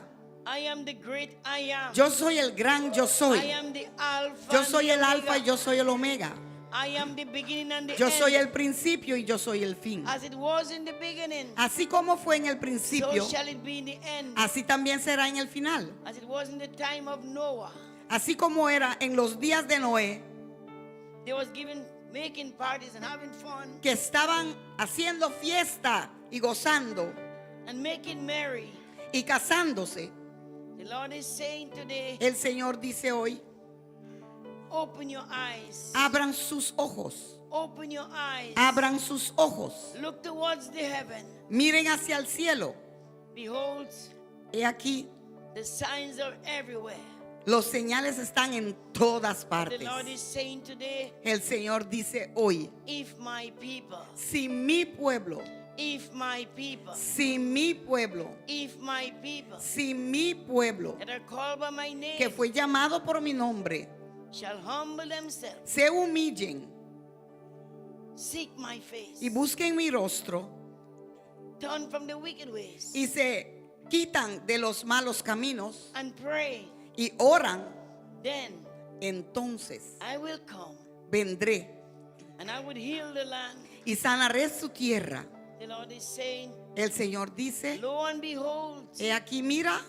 G: I am the great I am.
F: yo soy el gran yo
G: I
F: soy.
G: am the Alpha.
F: Yo
G: and
F: soy
G: the
F: el alfa
G: Omega.
F: y yo soy el omega.
G: I am the beginning and the
F: Yo soy
G: end.
F: el principio y yo soy el fin.
G: As it was in the beginning,
F: Así como fue en el
G: so
F: principio,
G: shall it be in the end.
F: así también será en el final.
G: As it was in the time of Noah,
F: Así como era en los días de Noé,
G: they was giving, making parties and having fun
F: que estaban haciendo fiesta y gozando
G: and making merry.
F: y casándose.
G: The Lord is saying today,
F: El Señor dice hoy,
G: open your eyes.
F: abran sus ojos,
G: Open your eyes.
F: abran sus ojos,
G: Look towards the heaven.
F: miren hacia el cielo.
G: Behold,
F: He aquí,
G: the signs are everywhere.
F: los señales están en todas
G: The
F: partes.
G: Lord is saying today,
F: El Señor dice hoy,
G: if my people,
F: si mi pueblo,
G: if my people,
F: si mi pueblo,
G: if my people
F: si mi pueblo,
G: that are called by my name
F: que fue llamado por mi nombre,
G: shall humble themselves,
F: se humillen
G: seek my face,
F: y busquen mi rostro
G: turn from the wicked ways,
F: y se quitan de los malos caminos
G: and pray,
F: y oran,
G: then
F: entonces
G: I will come
F: vendré
G: and I would heal the land.
F: y sanaré su tierra.
G: The Lord is saying,
F: El Señor dice,
G: Lo and behold,
F: he aquí mira,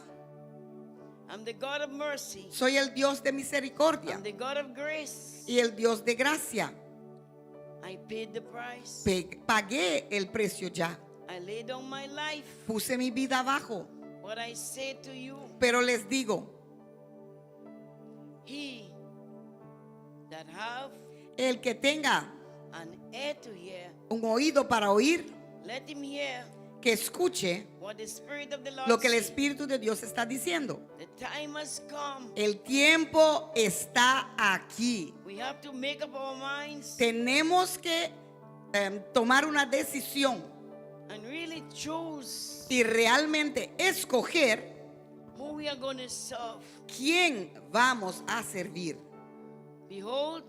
G: I'm the God of mercy,
F: soy el Dios de misericordia
G: I'm the God of grace.
F: y el Dios de gracia.
G: I paid the price.
F: Pe- Pagué el precio ya.
G: I lay down my life.
F: Puse mi vida abajo.
G: But I say to you,
F: Pero les digo,
G: he that have
F: el que tenga
G: an ear to hear,
F: un oído para oír,
G: let him hear
F: que escuche
G: what the Spirit of the Lord
F: lo que el
G: says.
F: Espíritu de Dios está diciendo.
G: The time has come.
F: El tiempo está aquí.
G: We have to make up our minds
F: Tenemos que em, tomar una decisión
G: and really choose
F: y realmente escoger
G: who we are going to serve.
F: quién vamos a servir.
G: Behold,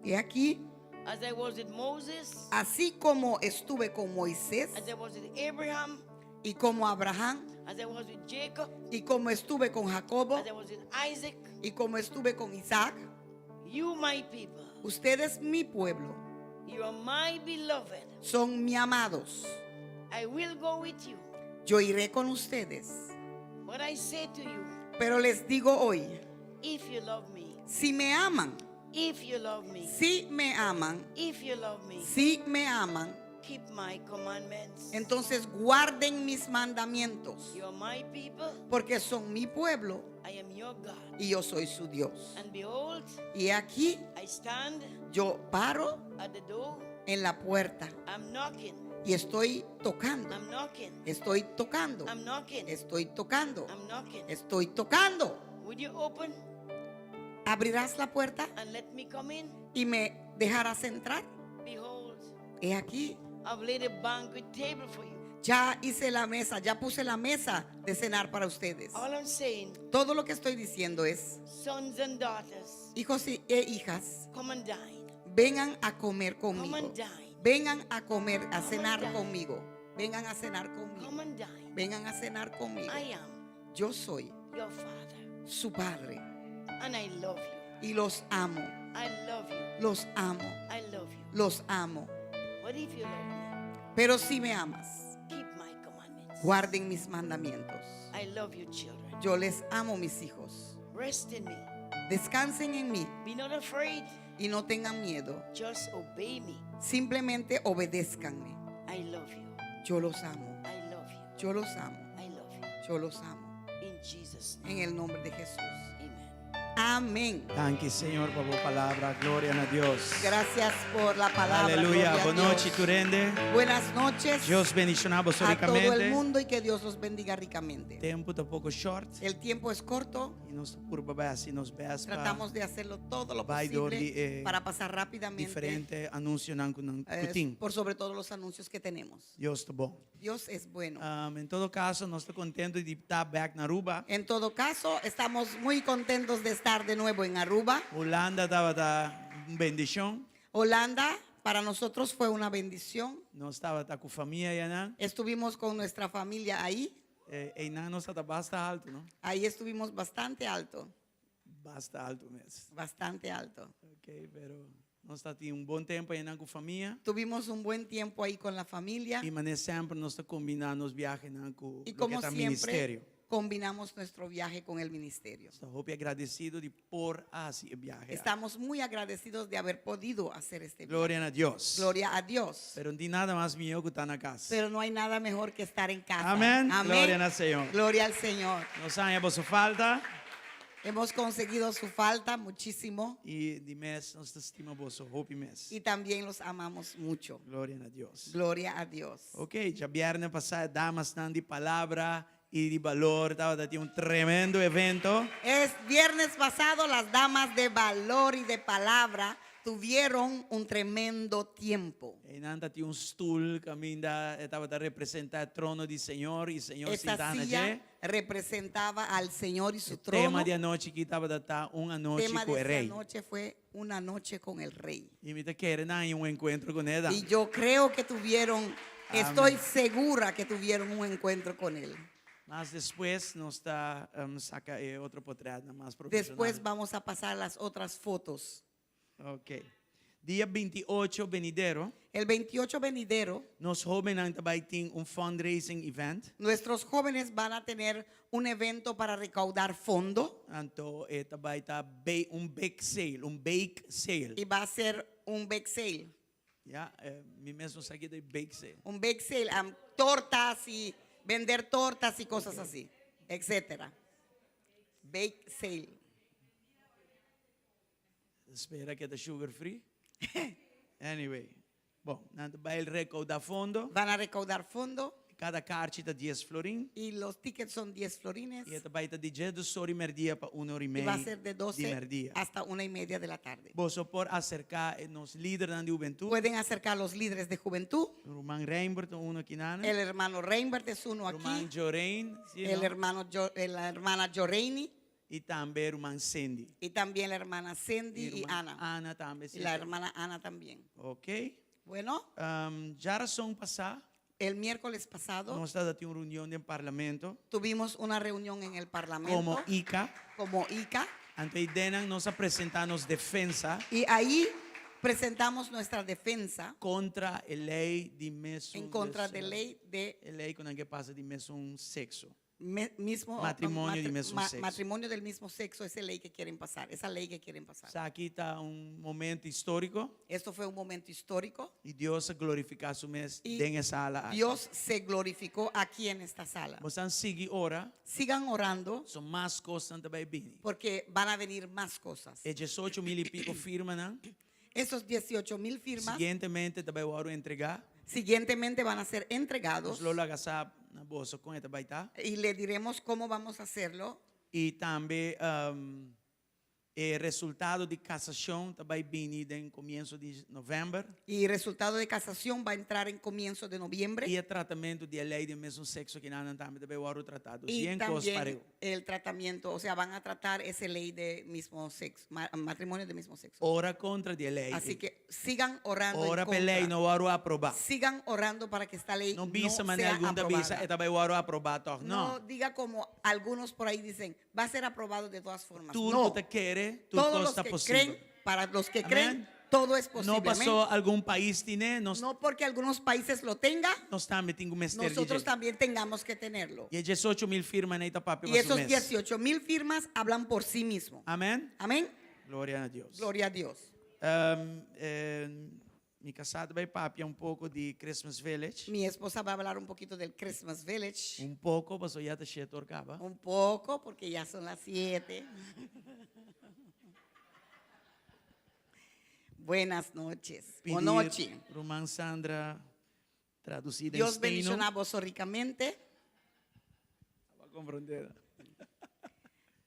F: Y aquí,
G: as I was with Moses,
F: así como estuve con Moisés
G: as I was with Abraham,
F: y como Abraham
G: as I was with Jacob,
F: y como estuve con Jacobo
G: as I was with Isaac,
F: y como estuve con Isaac,
G: you, my people,
F: ustedes mi pueblo
G: you are my beloved.
F: son mi amados.
G: I will go with you.
F: Yo iré con ustedes.
G: But I say to you,
F: Pero les digo hoy,
G: if you love me,
F: si me aman,
G: if you love me,
F: si me aman,
G: if you love me,
F: si me aman,
G: keep my commandments.
F: entonces guarden mis mandamientos,
G: You are my people,
F: porque son mi pueblo
G: I am your God.
F: y yo soy su Dios.
G: And behold,
F: Y aquí
G: I stand
F: yo paro
G: at the door.
F: en la puerta
G: I'm knocking.
F: y estoy tocando,
G: I'm knocking.
F: estoy tocando,
G: I'm knocking.
F: estoy tocando,
G: I'm knocking.
F: estoy tocando.
G: Would you open
F: ¿Abrirás la puerta
G: and let me come in?
F: y me dejarás entrar?
G: Behold,
F: He aquí,
G: I've laid a banquet table for you.
F: ya hice la mesa, ya puse la mesa de cenar para ustedes.
G: All I'm saying,
F: Todo lo que estoy diciendo es,
G: sons and daughters,
F: hijos e hijas,
G: come and dine.
F: vengan a comer
G: Come
F: conmigo.
G: and dine.
F: Vengan a comer, a
G: Come
F: cenar
G: and dine.
F: conmigo. Vengan a cenar conmigo.
G: Come and dine.
F: Vengan a cenar conmigo.
G: I am
F: Yo soy
G: your father,
F: su padre
G: and I love you.
F: y los amo,
G: I love you.
F: los amo,
G: I love you.
F: los amo.
G: But if you love me,
F: Pero si me amas,
G: keep my commandments.
F: guarden mis mandamientos.
G: I love you, children.
F: Yo les amo, mis hijos.
G: Rest in me.
F: Descansen en mí
G: Be not afraid.
F: y no tengan miedo.
G: Just obey me.
F: Simplemente obedézcanme.
G: I love you.
F: Yo los amo.
G: I love you.
F: Yo los amo.
G: I love you.
F: Yo los amo.
G: In Jesus' name.
F: En el nombre de Jesús.
G: Amen.
F: Amén.
E: Danki, Señor, pa bo palabra. Gloria na Dios.
F: Gracias por la palabra.
E: Aleluya.
F: Gloria a
E: Bon nochi,
F: Dios.
E: Tur hende.
F: Buenas noches
E: Dios bendishoná bo
F: a todo el
E: rikamente.
F: mundo y que Dios los bendiga ricamente.
E: Tempu ta poko short.
F: El tiempo es corto.
E: I nos ta purba bai hasi nos best pa
F: Tratamos de hacerlo todo lo
E: Bai dor
F: posible
E: di, eh,
F: para pasar rápidamente
E: diferente anunsionan ku nan
F: eh,
E: ku tin.
F: por sobre todos los anuncios que tenemos.
E: Dios ta bon.
F: Dios es bueno.
E: Um, en todo kaso, nos ta kontentu di ta back na Aruba.
F: En todo caso, estamos muy contentos de estar de nuevo en Aruba.
E: Hulanda tabata un bendishon.
F: Holanda para nosotros fue una bendición.
E: Nos tabata ku famia einan.
F: Estuvimos con nuestra familia ahí.
E: Eh, einan nos tabata basta haltu, no?
F: Ahí estuvimos bastante alto,
E: Basta haltu mes.
F: bastante alto.
E: Ok, pero nos tabatin un bon tempu einan ku famia.
F: Tuvimos un buen tiempo ahí con la familia
E: I manera semper nos ta kombiná nos viahenan ku
F: y
E: loke
F: como
E: ta
F: siempre
E: ministerio.
F: combinamos nuestro viaje con el ministerio.
E: Ta hopi agradesido di por hasi e viahe.
F: Estamos muy agradecidos de haber podido hacer este viaje.
E: Gloria na Dios.
F: Gloria a Dios.
E: Pero no tin nada mas mihó ku ta na kas.
F: Pero no hay nada mejor que estar en casa.
E: Amén. Gloria al Señor.
F: Gloria al Señor.
E: Nos a haña boso falta.
F: Hemos conseguido su falta muchísimo
E: I di mes nos ta stima boso hopi mes.
F: y también los amamos mucho.
E: Gloria na Dios.
F: Gloria a Dios.
E: Ok, djabièrnè pasá damasnan di palabra i di balor tabatin un tremendo evento.
F: Es viernes pasado las damas de valor y de palabra tuvieron un tremendo tiempo.
E: Einan tabatin un stul kaminda tabata representá trono di Señor i Señor
F: Esa
E: sintá na
F: silla
E: dje.
F: representaba al Señor y su
E: E tema
F: trono.
E: di anochi aki tabata ta un anochi
F: tema
E: ku
F: de
E: e
F: esa
E: rei.
F: noche fue una noche con el rey.
E: I mi ta kere nan a haña un enkuentro kuné.
F: Y yo creo que tuvieron, estoy segura que tuvieron un encuentro con él.
E: Mas despues nos ta um, saka e otro potrètnan mas profeshonal.
F: Después vamos a pasar las otras fotos.
E: Ok. Dia 28 benidero.
F: El 28 venidero,
E: Nos hóbennan ta bai tin un fundraising event.
F: nuestros jóvenes van a tener un evento para recaudar fondo
E: Anto e ta bai ta un bake sale, un bake sale.
F: y va a ser un bake sale.
E: Ya, mi mes no sa ki ta e bake sale.
F: Un bake sale, tortas y vender tortas y cosas así, etcétera. Bake sale.
E: Spera ke ta sugar free. Anyway, bon, nan ta bai recauda fondo.
F: Van a recaudar fondo.
E: Kada karchi ta dies florin.
F: Y los tickets son dies florines.
E: Y e ta bai ta di djesdos or y merdia pa una or y
F: Y va a
E: mei
F: ser de
E: di
F: doce
E: merdia.
F: hasta una y media de la tarde.
E: Boso por acerca e nos lidernan di hubentud.
F: Pueden acercar los líderes de juventud.
E: Ruman Reinbert ta uno akinan.
F: El hermano Reinbert es uno aquí.
E: Ruman Jorein, si
F: El
E: no?
F: hermano Jo- la hermana Joreini.
E: Y tambe ruman Cindy.
F: Y también la hermana Cindy y,
E: Y ruman
F: Ana.
E: Ana tambe,
F: Y
E: sí.
F: la hermana Ana también.
E: Ok.
F: Bueno.
E: Djarason pasá.
F: El miércoles pasado.
E: Nos tabata tin un reunion den parlamento.
F: Tuvimos una reunión en el parlamento.
E: Como ICA.
F: Como ICA.
E: Anto eidenan nos a presentá nos defensa.
F: Y ahí presentamos nuestra defensa.
E: Kontra e lei di mesun.
F: En contra de ley de.
E: E lei ku nan ke pasa di mesun sekso.
F: Mismo,
E: Matrimonio di mesun sexo.
F: Matrimonio del mismo sexo, esa ley que quieren pasar, esa ley que quieren pasar.
E: Esaki ta un momento histórico.
F: Esto fue un momento histórico.
E: Y Dios a glorifica su mes
F: Y
E: den e sala aki.
F: Dios se glorificó aquí en esta sala.
E: Bosan sigui ora.
F: Sigan orando.
E: So mas cosnan ta bay bini.
F: Porque van a venir más cosas.
E: E diesocho mil y pico firmanan.
F: Esos 18 mil firmas.
E: Siguientemente ta bay wòrdu entregá.
F: Siguientemente van a ser entregados.
E: Nos lo laga sa na boso kon e ta bai ta.
F: Y le diremos cómo vamos a hacerlo.
E: Y tambe e resultado di kasashon ta bai bini den komienso di novèmber.
F: Y resultado de casación va a entrar en comienzo de noviembre.
E: Y e tratamentu di e lei di mesun sekso kinanan tambe ta bai wòrdu tratá. Dus
F: Y
E: yen kos
F: también
E: pareu.
F: el tratamiento, o sea, van a tratar esa ley de mismo sexo, matrimonio de mismo sexo.
E: Ora kontra di e lei.
F: Así que sigan orando en
E: Ora pa e lei
F: contra.
E: no wòrdu aprobá.
F: Sigan orando para que esta ley
E: No
F: no
E: bisa manera
F: sea
E: algun ta bisa
F: aprobada.
E: e ta bai wòrdu aprobá tòg.
F: No
E: No.
F: diga como algunos por ahí dicen, va a ser aprobado de todas formas.
E: Tur
F: No.
E: ku ta kere, tur
F: Todos
E: kos
F: los
E: ta
F: que
E: posibel.
F: creen, para los que
E: Amén.
F: creen, todo es posible.
E: No
F: Amén.
E: pasó algun pais tiné, nos
F: No porque algunos países lo tengan,
E: nos tambe tin ku mester di
F: nosotros
E: dje.
F: también tengamos que tenerlo.
E: I e diesocho mil firmanan ei ta papia
F: Y
E: pa su
F: esos
E: mes.
F: 18 mil firmas hablan por sí mismo.
E: Amén.
F: Amén.
E: Gloria na Dios.
F: Gloria a Dios.
E: Mi kasá ta bai papia un poko di Christmas Village.
F: Mi esposa va a hablar un poquito del Christmas Village.
E: Un poko, pasobra ya ta shete or kaba.
F: Un poco, porque ya son las 7. Buenas noches.
E: Pedir
F: Bonochi.
E: Ruman Sandra tradusí den
F: Dios
E: Steino.
F: bendiciona boso ricamente.
E: Va a comprender.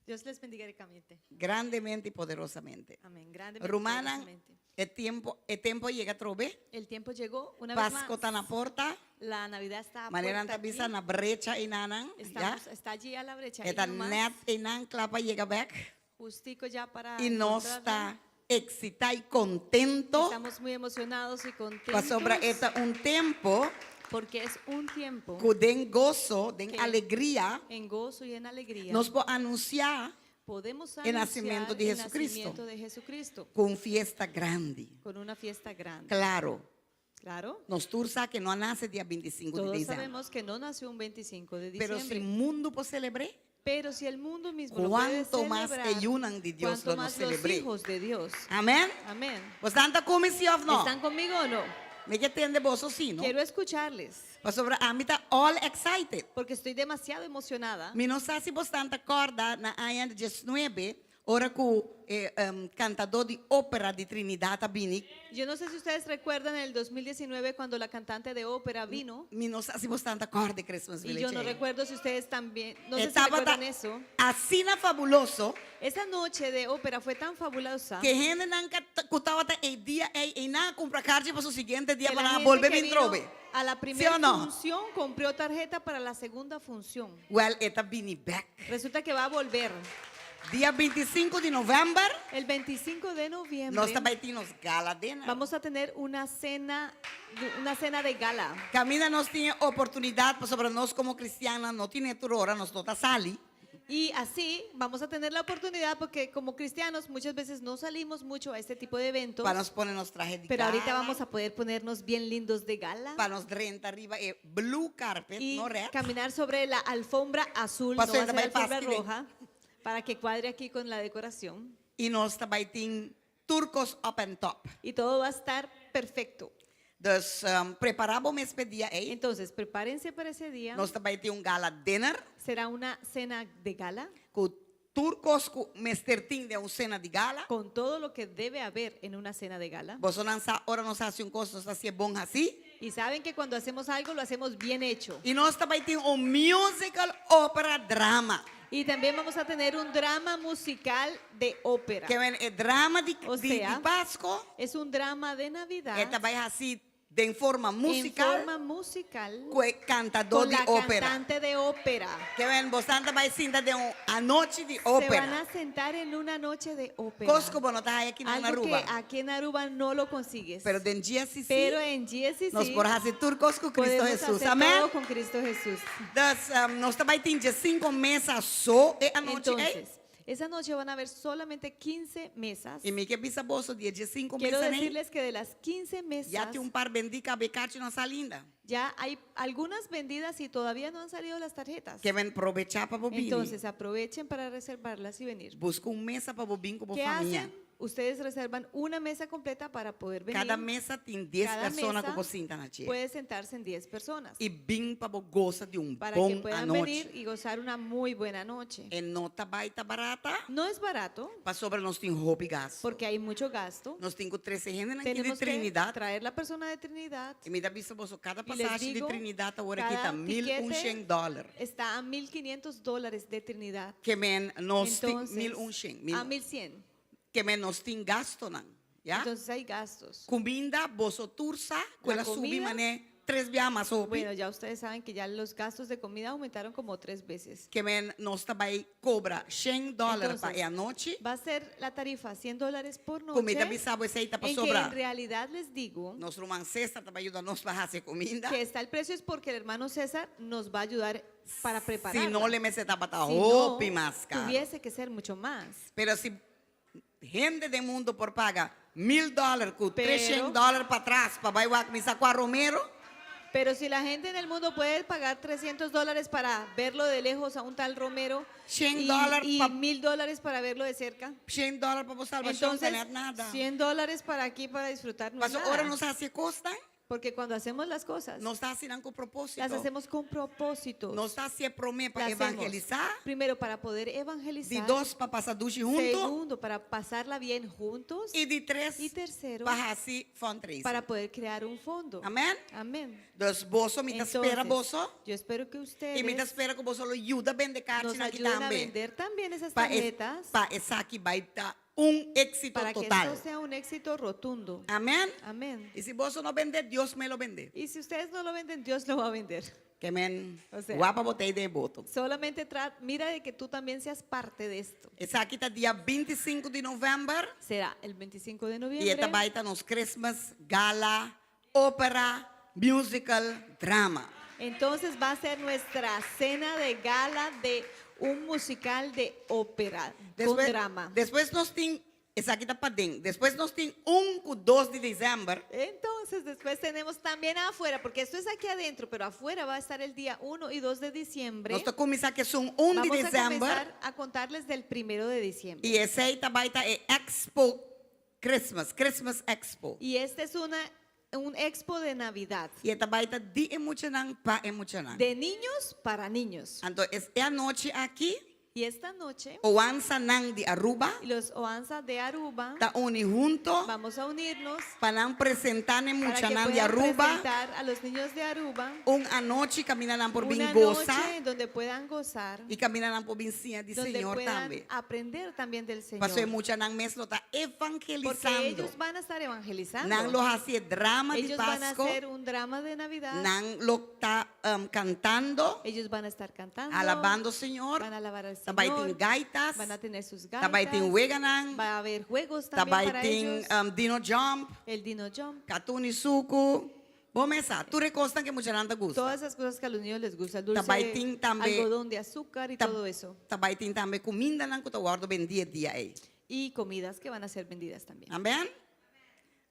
C: Dios les bendiga ricamente.
F: Grandemente y poderosamente.
C: Amén. Grandemente y
F: Rumannan,
C: poderosamente.
F: e tempo, e tempo a yega atrobe.
C: El tiempo llegó una vez
F: Pasco
C: más.
F: ta na porta.
C: La Navidad está a
F: Manera
C: puerta
F: nan ta bisa
C: aquí.
F: na brecha einanan. Ya.
C: Estamos, está allí a la brecha. ahí
F: E ta
C: nomás,
F: net einan kla pa yega bek.
C: Justico ya para
F: Y nos
C: encontrarla.
F: ta eksitá y kontento.
C: Estamos muy emocionados y contentos.
F: Pasobra e ta un tempo
C: Porque es un tiempo
F: ku den goso, den
C: que
F: alegria,
C: en gozo y en alegría
F: nos por anunsiá
C: podemos
F: e nasimentu
C: anunciar
F: di
C: el
F: Jesucristo.
C: nacimiento de Jesucristo
F: Ku un fiesta grandi.
C: con una fiesta grande.
F: Claro.
C: Claro.
F: Nos tur sa ku no a nase dia 25 di
C: Todos
F: dezèmber.
C: sabemos que no nació un 25 de
F: Pero si
C: diciembre.
F: mundu por selebr'é,
C: Pero si el mundo mismo lo puede
F: Cuanto mas
C: celebrar,
F: e yunan di Dios
C: cuanto
F: lo no
C: más los
F: selebr'é.
C: hijos de Dios.
F: Amén.
C: Amén.
F: Boso ta ku mi sí òf no?
C: ¿Están conmigo o no?
F: Mi ke tende boso sí, no?
C: Quiero escucharles.
F: Pasobra ami ta all excited.
C: Porque estoy demasiado emocionada.
F: Mi no sa si boso ta kòrda na aña 19, ora ku e kantadó di ópera di Trinidad a bini.
C: Yo no sé si ustedes recuerdan en el 2019 cuando la cantante de ópera vino.
F: Mi no sa si boso ta kòrda di Christmas
C: Y
F: Village.
C: yo no recuerdo si ustedes también, no sé si
F: Estaba
C: recuerdan eso.
F: Asina fabuloso.
C: Esa noche de ópera fue tan fabulosa.
F: Ku hendenan ku tabata e dia ei ei nan a kumpra karchi pa su siguiente dia
C: que la
F: pa
C: gente
F: bolbe
C: que
F: bin
C: vino
F: trobe.
C: a la
F: ¿Sí
C: primera
F: o no?
C: función compró tarjeta para la segunda función.
F: Well, e ta bini bèk.
C: Resulta que va a volver.
F: Dia 25 di novèmber.
C: El 25 de noviembre.
F: Nos ta bai tin nos gala dinner.
C: Vamos a tener una cena, una cena de gala.
F: Kaminda nos tin oportunidat pasobra nos komo kristiannan no tin tur ora, nos no ta sali.
C: Y así vamos a tener la oportunidad porque como cristianos muchas veces no salimos mucho a este tipo de eventos.
F: Pa nos pone nos trahe di
C: Pero ahorita
F: gala.
C: vamos a poder ponernos bien lindos de gala.
F: Pa nos drenta riba e blue carpet,
C: Y
F: no red.
C: caminar sobre la alfombra azul, no
F: Paso
C: va a
F: esta
C: ser
F: bai
C: alfombra
F: pas,
C: roja, para que cuadre aquí con la decoración.
F: Y nos ta bai tin tur kos up and top.
C: Y todo va a estar perfecto.
F: Dus um, prepará bo mes p'e dia ei.
C: Entonces, prepárense para ese día.
F: Nos ta bai tin un gala dinner
C: Será una cena de gala
F: ku tur kos ku mester tin den un sena di gala.
C: con todo lo que debe haber en una cena de gala.
F: Bosonan sa ora nos hasi un kos, nos ta hasié bon hasí.
C: Y saben que cuando hacemos algo lo hacemos bien hecho.
F: I nos ta bai tin un musical opera drama.
C: Y también vamos a tener un drama musical de ópera.
F: Ke men e drama di,
C: O
F: di, di
C: sea,
F: Pasco,
C: Es un drama de Navidad
F: e ta bai hasi den forma
C: en
F: musical
C: forma musical
F: ku e kantadó
C: con
F: di
C: la
F: ópera.
C: cantante de ópera.
F: Ke men bosan ta bai sinta den un anochi di
C: Se van
F: ópera.
C: a sentar en una noche de ópera.
F: Kos ku bo no ta haya aki na
C: Algo
F: Aruba.
C: que aquí en Aruba no lo consigues.
F: Pero den GSCC
C: Pero en GSCC
F: nos por hasi tur kos ku Cristo
C: podemos
F: Jesús.
C: hacer
F: Amén.
C: todo con Cristo Jesús.
F: Dus nos ta bai tin diesinco mesa so e anochi ei.
C: Entonces, esa noche van a haber solamente 15 mesas.
F: I mi ke bisa boso di e diesinco
C: Quiero
F: mesanan ei,
C: decirles que de las 15 mesas,
F: ya tin un par bendí kabe kachi no sa linda.
C: ya hay algunas vendidas y todavía no han salido las tarjetas.
F: Ke men probechá pa bo bini.
C: Entonces, aprovechen para reservarlas y venir.
F: Buska un mesa pa bo bin ku bo
C: ¿Qué
F: famia.
C: hacen? Ustedes reservan una mesa completa para poder venir.
F: Kada mesa tin dies
C: Cada
F: persona ku
C: mesa
F: por sinta na dje.
C: Puede sentarse en 10 personas.
F: I bin pa bo gosa di un
C: Para que
F: bon
C: puedan
F: anochi.
C: venir y gozar una muy buena noche.
F: E no ta bai ta barata.
C: No es barato.
F: Pasobra nos tin hopi gasto.
C: Porque hay mucho gasto.
F: Nos tin ku trese hendenan aki di
C: Tenemos que
F: Trinidad.
C: traer la persona de Trinidad.
F: I mi ta bisa boso kada
C: Y les
F: pasashi di
C: digo,
F: Trinidad awor aki
C: cada
F: ta mil un
C: tiquete
F: shen dòler.
C: Está a 1.500 dólares de Trinidad.
F: Ke men nos tin
C: Entonces,
F: mil un shen, mil
C: a 1.100.
F: Ke men nos tin gastonan, ya?
C: Entonces hay gastos.
F: Kuminda, boso tur sa, ku el a
C: La
F: subi
C: comida,
F: mané tres bia mas hopi.
C: Bueno, ya ustedes saben que ya los gastos de comida aumentaron como tres veces.
F: Ke men nos ta bai kobra shen dòler pa
C: Entonces,
F: e anochi.
C: Va a ser la tarifa 100 dólares por
F: Ku mi ta
C: noche.
F: bisa bo esei ta
C: En que
F: pasobra.
C: en realidad les digo
F: Nos ruman César ta bai yuda nos pa hasi kuminda.
C: que está el precio es porque el hermano César nos va a ayudar para
F: Si
C: prepararla.
F: no le mester tabata
C: Si no,
F: hopi mas karo.
C: tuviese que ser mucho más.
F: Pero si hende den mundo por paga mil dòler ku
C: Pero
F: treshen dòler pa tras pa bai wak misa ku a Romero.
C: Pero si la gente en el mundo puede pagar trescientos dólares para verlo de lejos a un tal Romero
F: Shen
C: y,
F: dòler
C: y
F: pa
C: mil dólares para verlo de cerca.
F: Shen dòler pa bo salbashon
C: Entonces,
F: ta net nada.
C: cien dólares para aquí para disfrutar no es
F: Paso ora
C: nada.
F: nos hasi e kosnan.
C: Porque cuando hacemos las cosas,
F: Nos ta hasi nan ku propósito.
C: las hacemos con propósito.
F: Nos ta hasi e promé pa
C: Las hacemos
F: evangelisá.
C: Primero, para poder evangelizar.
F: Di dos, pa pasa dushi huntu.
C: Segundo, para pasarla bien juntos.
F: I di tres,
C: Y tercero,
F: pa hasi fundraising.
C: para poder crear un fondo.
F: Amén.
C: Amén.
F: Dus boso, mi ta spera
C: Entonces,
F: boso.
C: Yo espero que ustedes
F: I mi ta spera ku boso lo yuda bende
C: nos
F: karchinan aki
C: ayuden a
F: tambe.
C: vender también esas
F: Pa e,
C: tarjetas.
F: pa esaki bai ta un éxito
C: Para que
F: total.
C: esto sea un éxito rotundo.
F: Amén.
C: Amén.
F: Y si boso no bende, Dios me lo bende.
C: Y si ustedes no lo venden, Dios lo va a vender.
F: Ke men,
C: O sea,
F: wak pa bo t'ei den e boto.
C: Solamente mira de que tú también seas parte de esto.
F: Esaki ta dia 25 di november.
C: Será el 25 de
F: Y
C: noviembre.
F: e ta bai ta nos Christmas Gala Opera Musical Drama.
C: Entonces va a ser nuestra cena de gala de un musical de ópera con
F: Despues,
C: drama.
F: Despues nos tin, esaki ta paden. Despues nos tin un ku dos di december.
C: Entonces después tenemos también afuera, porque esto es aquí adentro, pero afuera va a estar el día 1 y 2 de diciembre.
F: Nos ta kuminsá ku esun un di
C: Vamos a
F: december.
C: comenzar a contarles del 1 de diciembre.
F: I esei ta bai ta e Expo Christmas, Christmas Expo.
C: Y esta es una, un expo de Navidad.
F: I e ta bai ta di e muchanan pa e muchanan.
C: De niños para niños.
F: Anto es e anochi aki.
C: Y esta noche,
F: Oansanan di Aruba
C: los Oansa de Aruba
F: ta uni hunto
C: vamos a unirnos
F: pa nan presentá n'e
C: para que
F: muchanan di
C: puedan
F: Aruba
C: presentar a los niños de Aruba
F: un anochi kaminda nan por bin
C: una
F: gosa
C: noche en donde puedan gozar,
F: i kaminda nan por bin siña di
C: donde
F: Señor
C: puedan
F: tambe.
C: aprender también del Señor.
F: Pasobra e muchanan mes lo ta
C: Porque
F: evangelisando.
C: ellos van a estar evangelizando.
F: Nan lo hasi e drama di
C: Ellos van a
F: Pasco.
C: hacer un drama de Navidad.
F: Nan lo ta cantando.
C: Ellos van a estar cantando.
F: Alabando Señor.
C: Van a alabar al
F: Ta bai
C: Señor.
F: tin gaitas.
C: Van a tener sus
F: Ta bai tin
C: gaitas.
F: weganan.
C: Va a haber juegos
F: Ta
C: también
F: bai
C: para
F: tin,
C: ellos.
F: dino jump.
C: El dino jump.
F: Katuni suku. Bo mesa, tur e kosnan ku muchanan ta gusta.
C: Todas esas cosas que a los niños les gusta. El
F: Ta
C: dulce,
F: bai tin tambe
C: algodón de azúcar y
F: ta
C: todo eso.
F: Ta bai tin tambe kumindanan ku ta wòrdu bendí e dia ei.
C: Y comidas que van a ser vendidas también.
F: Amén.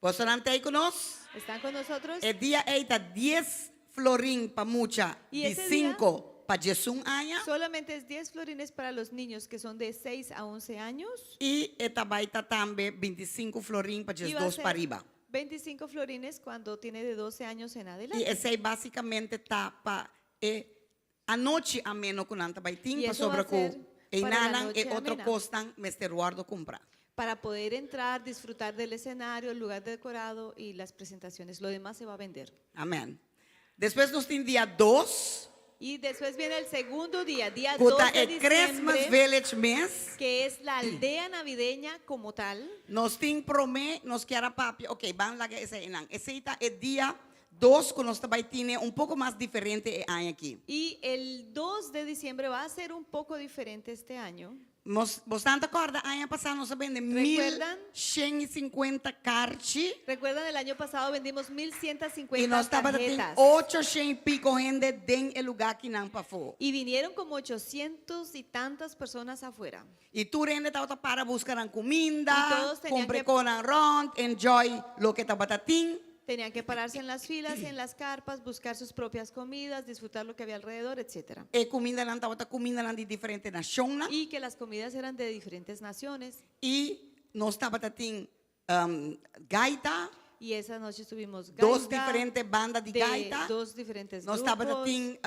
F: Bosonan ta ei ku nos?
C: ¿Están con nosotros?
F: E dia ei ta dies florin pa mucha
C: Y
F: di
C: ese día
F: sinku pa diesun aña.
C: Solamente es 10 florines para los niños que son de 6 a 11 años.
F: I e ta bai ta tambe bintisinku florin pa
C: Y va a
F: diesdos
C: ser
F: pa riba.
C: 25 florines cuando tiene de 12 años en
F: I
C: adelante.
F: esei básikamente ta pa e anochi ameno ku nan ta bai tin
C: I eso
F: pasobra
C: va a
F: ku
C: ser para la
F: einanan e
C: noche
F: otro
C: amena.
F: kosnan mester wòrdu kumprá.
C: Para poder entrar, disfrutar del escenario, el lugar decorado y las presentaciones. Lo demás se va a vender.
F: Amèn. Despues nos tin dia dos.
C: Y después viene el segundo día, día
F: Ku
C: 2
F: ta
C: de
F: e Christmas
C: diciembre,
F: Village mes.
C: que es la aldea navideña como tal.
F: Nos tin promé, nos kier a papia, ok, ban laga esei einan. Esei ta e dia dos ku nos ta bai tine un poko mas diferente e aña aki.
C: Y el 2 de diciembre va a ser un poco diferente este año.
F: Mos, bosnan ta kòrda aña pasá nos a bende mil
C: Recuerdan?
F: shen i sinkuenta karchi
C: Recuerdan el año pasado vendimos
F: i
C: 1150
F: nos tabata tin
C: tarjetas.
F: ocho shen i piko hende den e lugá kinan pafó.
C: Y vinieron como 800 y tantas personas afuera.
F: I tur hende tabata para buska nan kuminda,
C: I todos tenían
F: kumpra
C: que-
F: konan rònt, enjoy loke tabata tin.
C: Tenían que pararse en las filas, en las carpas, buscar sus propias comidas, disfrutar lo que había alrededor, etcétera.
F: E kumindanan tabata kumindanan di diferente nashonnan.
C: Y que las comidas eran de diferentes naciones.
F: I nos tabata tin gaita.
C: Y esa noche tuvimos gaita.
F: Dos diferente banda di
C: de
F: gaita.
C: Dos diferentes
F: Nos tabata
C: grupos.
F: tin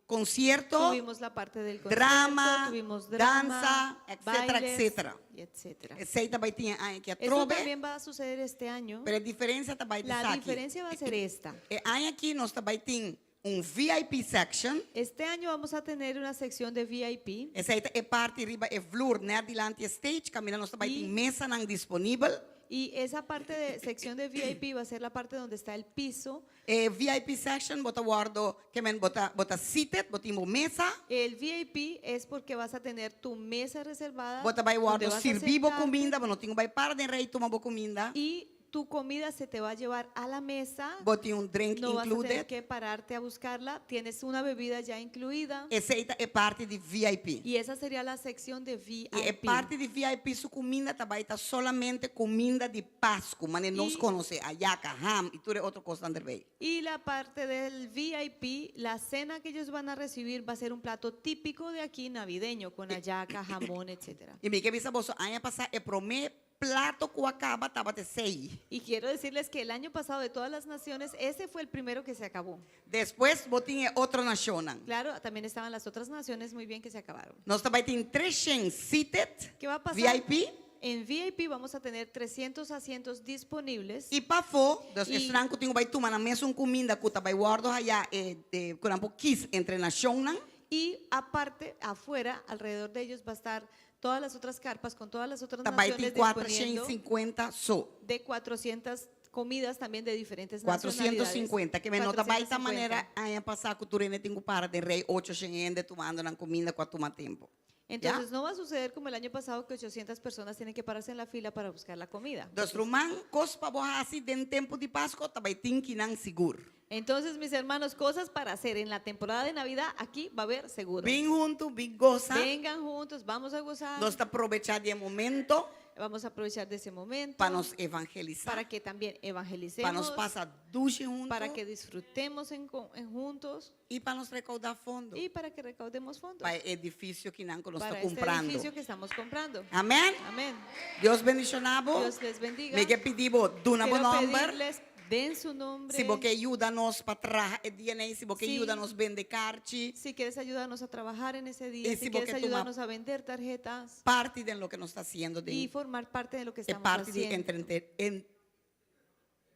F: konsierto.
C: Tuvimos la parte del concierto,
F: drama,
C: tuvimos drama,
F: danza, etcétera,
C: bailes,
F: etcétera.
C: y etcétera.
F: Esei ta bai tin e aña aki
C: Eso
F: atrobe.
C: también va a suceder este año.
F: Pero e diferencia ta bai
C: La
F: esaki.
C: diferencia va a ser esta.
F: E aña aki nos ta bai tin un VIP section.
C: Este año vamos a tener una sección de VIP.
F: Esei ta e parti riba e vloer net dilanti e stage, kaminda nos ta bai
C: I
F: tin mesanan disponibel.
C: Y esa parte de sección de VIP va a ser la parte donde está el piso.
F: E VIP section bo ta wordo, ke men bo ta, bo ta seated, bo tin bo mesa.
C: El VIP es porque vas a tener tu mesa reservada.
F: Bo ta bai
C: donde
F: wordo
C: vas a
F: sirbi bo
C: sentarte
F: kuminda, bo no tin ku bai para den rei tuma bo kuminda.
C: Y tu comida se te va a llevar a la mesa.
F: Bo tin un drink
C: No vas a tener
F: included.
C: que pararte a buscarla. Tienes una bebida ya incluida.
F: Esei ta e parti di VIP.
C: Y esa sería la sección de VIP.
F: I e parti di VIP su kuminda ta bai ta solamente kuminda di Pasku, manera nos
C: I
F: konosé, ayaka, ham i tur e otro kosnan derbei.
C: Y la parte del VIP, la cena que ellos van a recibir va a ser un plato típico de aquí navideño, con hallaca, jamón, etcétera.
F: I mi ke bisa boso, aña pasá e promé plato ku a kaba tabata esei.
C: Y quiero decirles que el año pasado de todas las naciones, ese fue el primero que se acabó.
F: Despues bo tin e otro nashonnan.
C: Claro, también estaban las otras naciones muy bien que se acabaron.
F: Nos ta bai tin treshen seated,
C: ¿Qué va a pasar?
F: VIP.
C: En VIP vamos a tener 300 asientos disponibles.
F: I pafó, dus
C: I
F: esnan ku tin ku bai tuma nan mesun kuminda ku ta bai wòrdu haya e, e, ku nan por kis entre nashonnan.
C: Y aparte, afuera, alrededor de ellos va a estar todas las otras carpas con todas las otras
F: Ta bai tin
C: naciones
F: kuatroshen
C: disponiendo
F: sinkuenta so.
C: de 400 comidas también de diferentes
F: Kuatroshentos
C: nacionalidades.
F: sinkuenta, ke men no ta bai ta
C: 450.
F: manera aña pasá ku tur hende tin ku para den rei ochoshen hende tumando nan kuminda ku a tuma tempu. Ya?
C: Entonces no va a suceder como el año pasado que 800 personas tienen que pararse en la fila para buscar la comida.
F: Dus ruman, kos pa bo hasi den tempu di Pasko ta bai tin kinan sigur.
C: Entonces, mis hermanos, cosas para hacer en la temporada de Navidad, aquí va a haber seguro.
F: Bin huntu, bin gosa.
C: Vengan juntos, vamos a gozar.
F: Nos ta probechá di e momento.
C: Vamos a aprovechar de ese momento.
F: Pa nos evangelisá.
C: Para que también evangelicemos.
F: Pa nos pasa dushi hunto.
C: Para que disfrutemos en juntos.
F: Y pa nos recaudá fondo.
C: Y para que recaudemos fondos.
F: Pa e edificio kinan ku nos
C: Para
F: ta
C: este
F: kumprando.
C: edificio que estamos comprando.
F: Amén.
C: Amén.
F: Dios bendishoná bo.
C: Dios les bendiga.
F: Mi ke pidi bo, duna bo
C: Quiero
F: nomber.
C: pedirles, den su nombre.
F: Si bo ke yuda nos pa traha e dia ei, si bo ke
C: Sí.
F: yuda nos bende karchi.
C: Si quieres ayudarnos a trabajar en ese día,
F: Y
C: si
F: si bo
C: quieres
F: ke tuma
C: ayudarnos a vender tarjetas.
F: Parti den loke nos ta hasiendo den
C: Y formar parte de lo que
F: e
C: estamos
F: parti di
C: haciendo.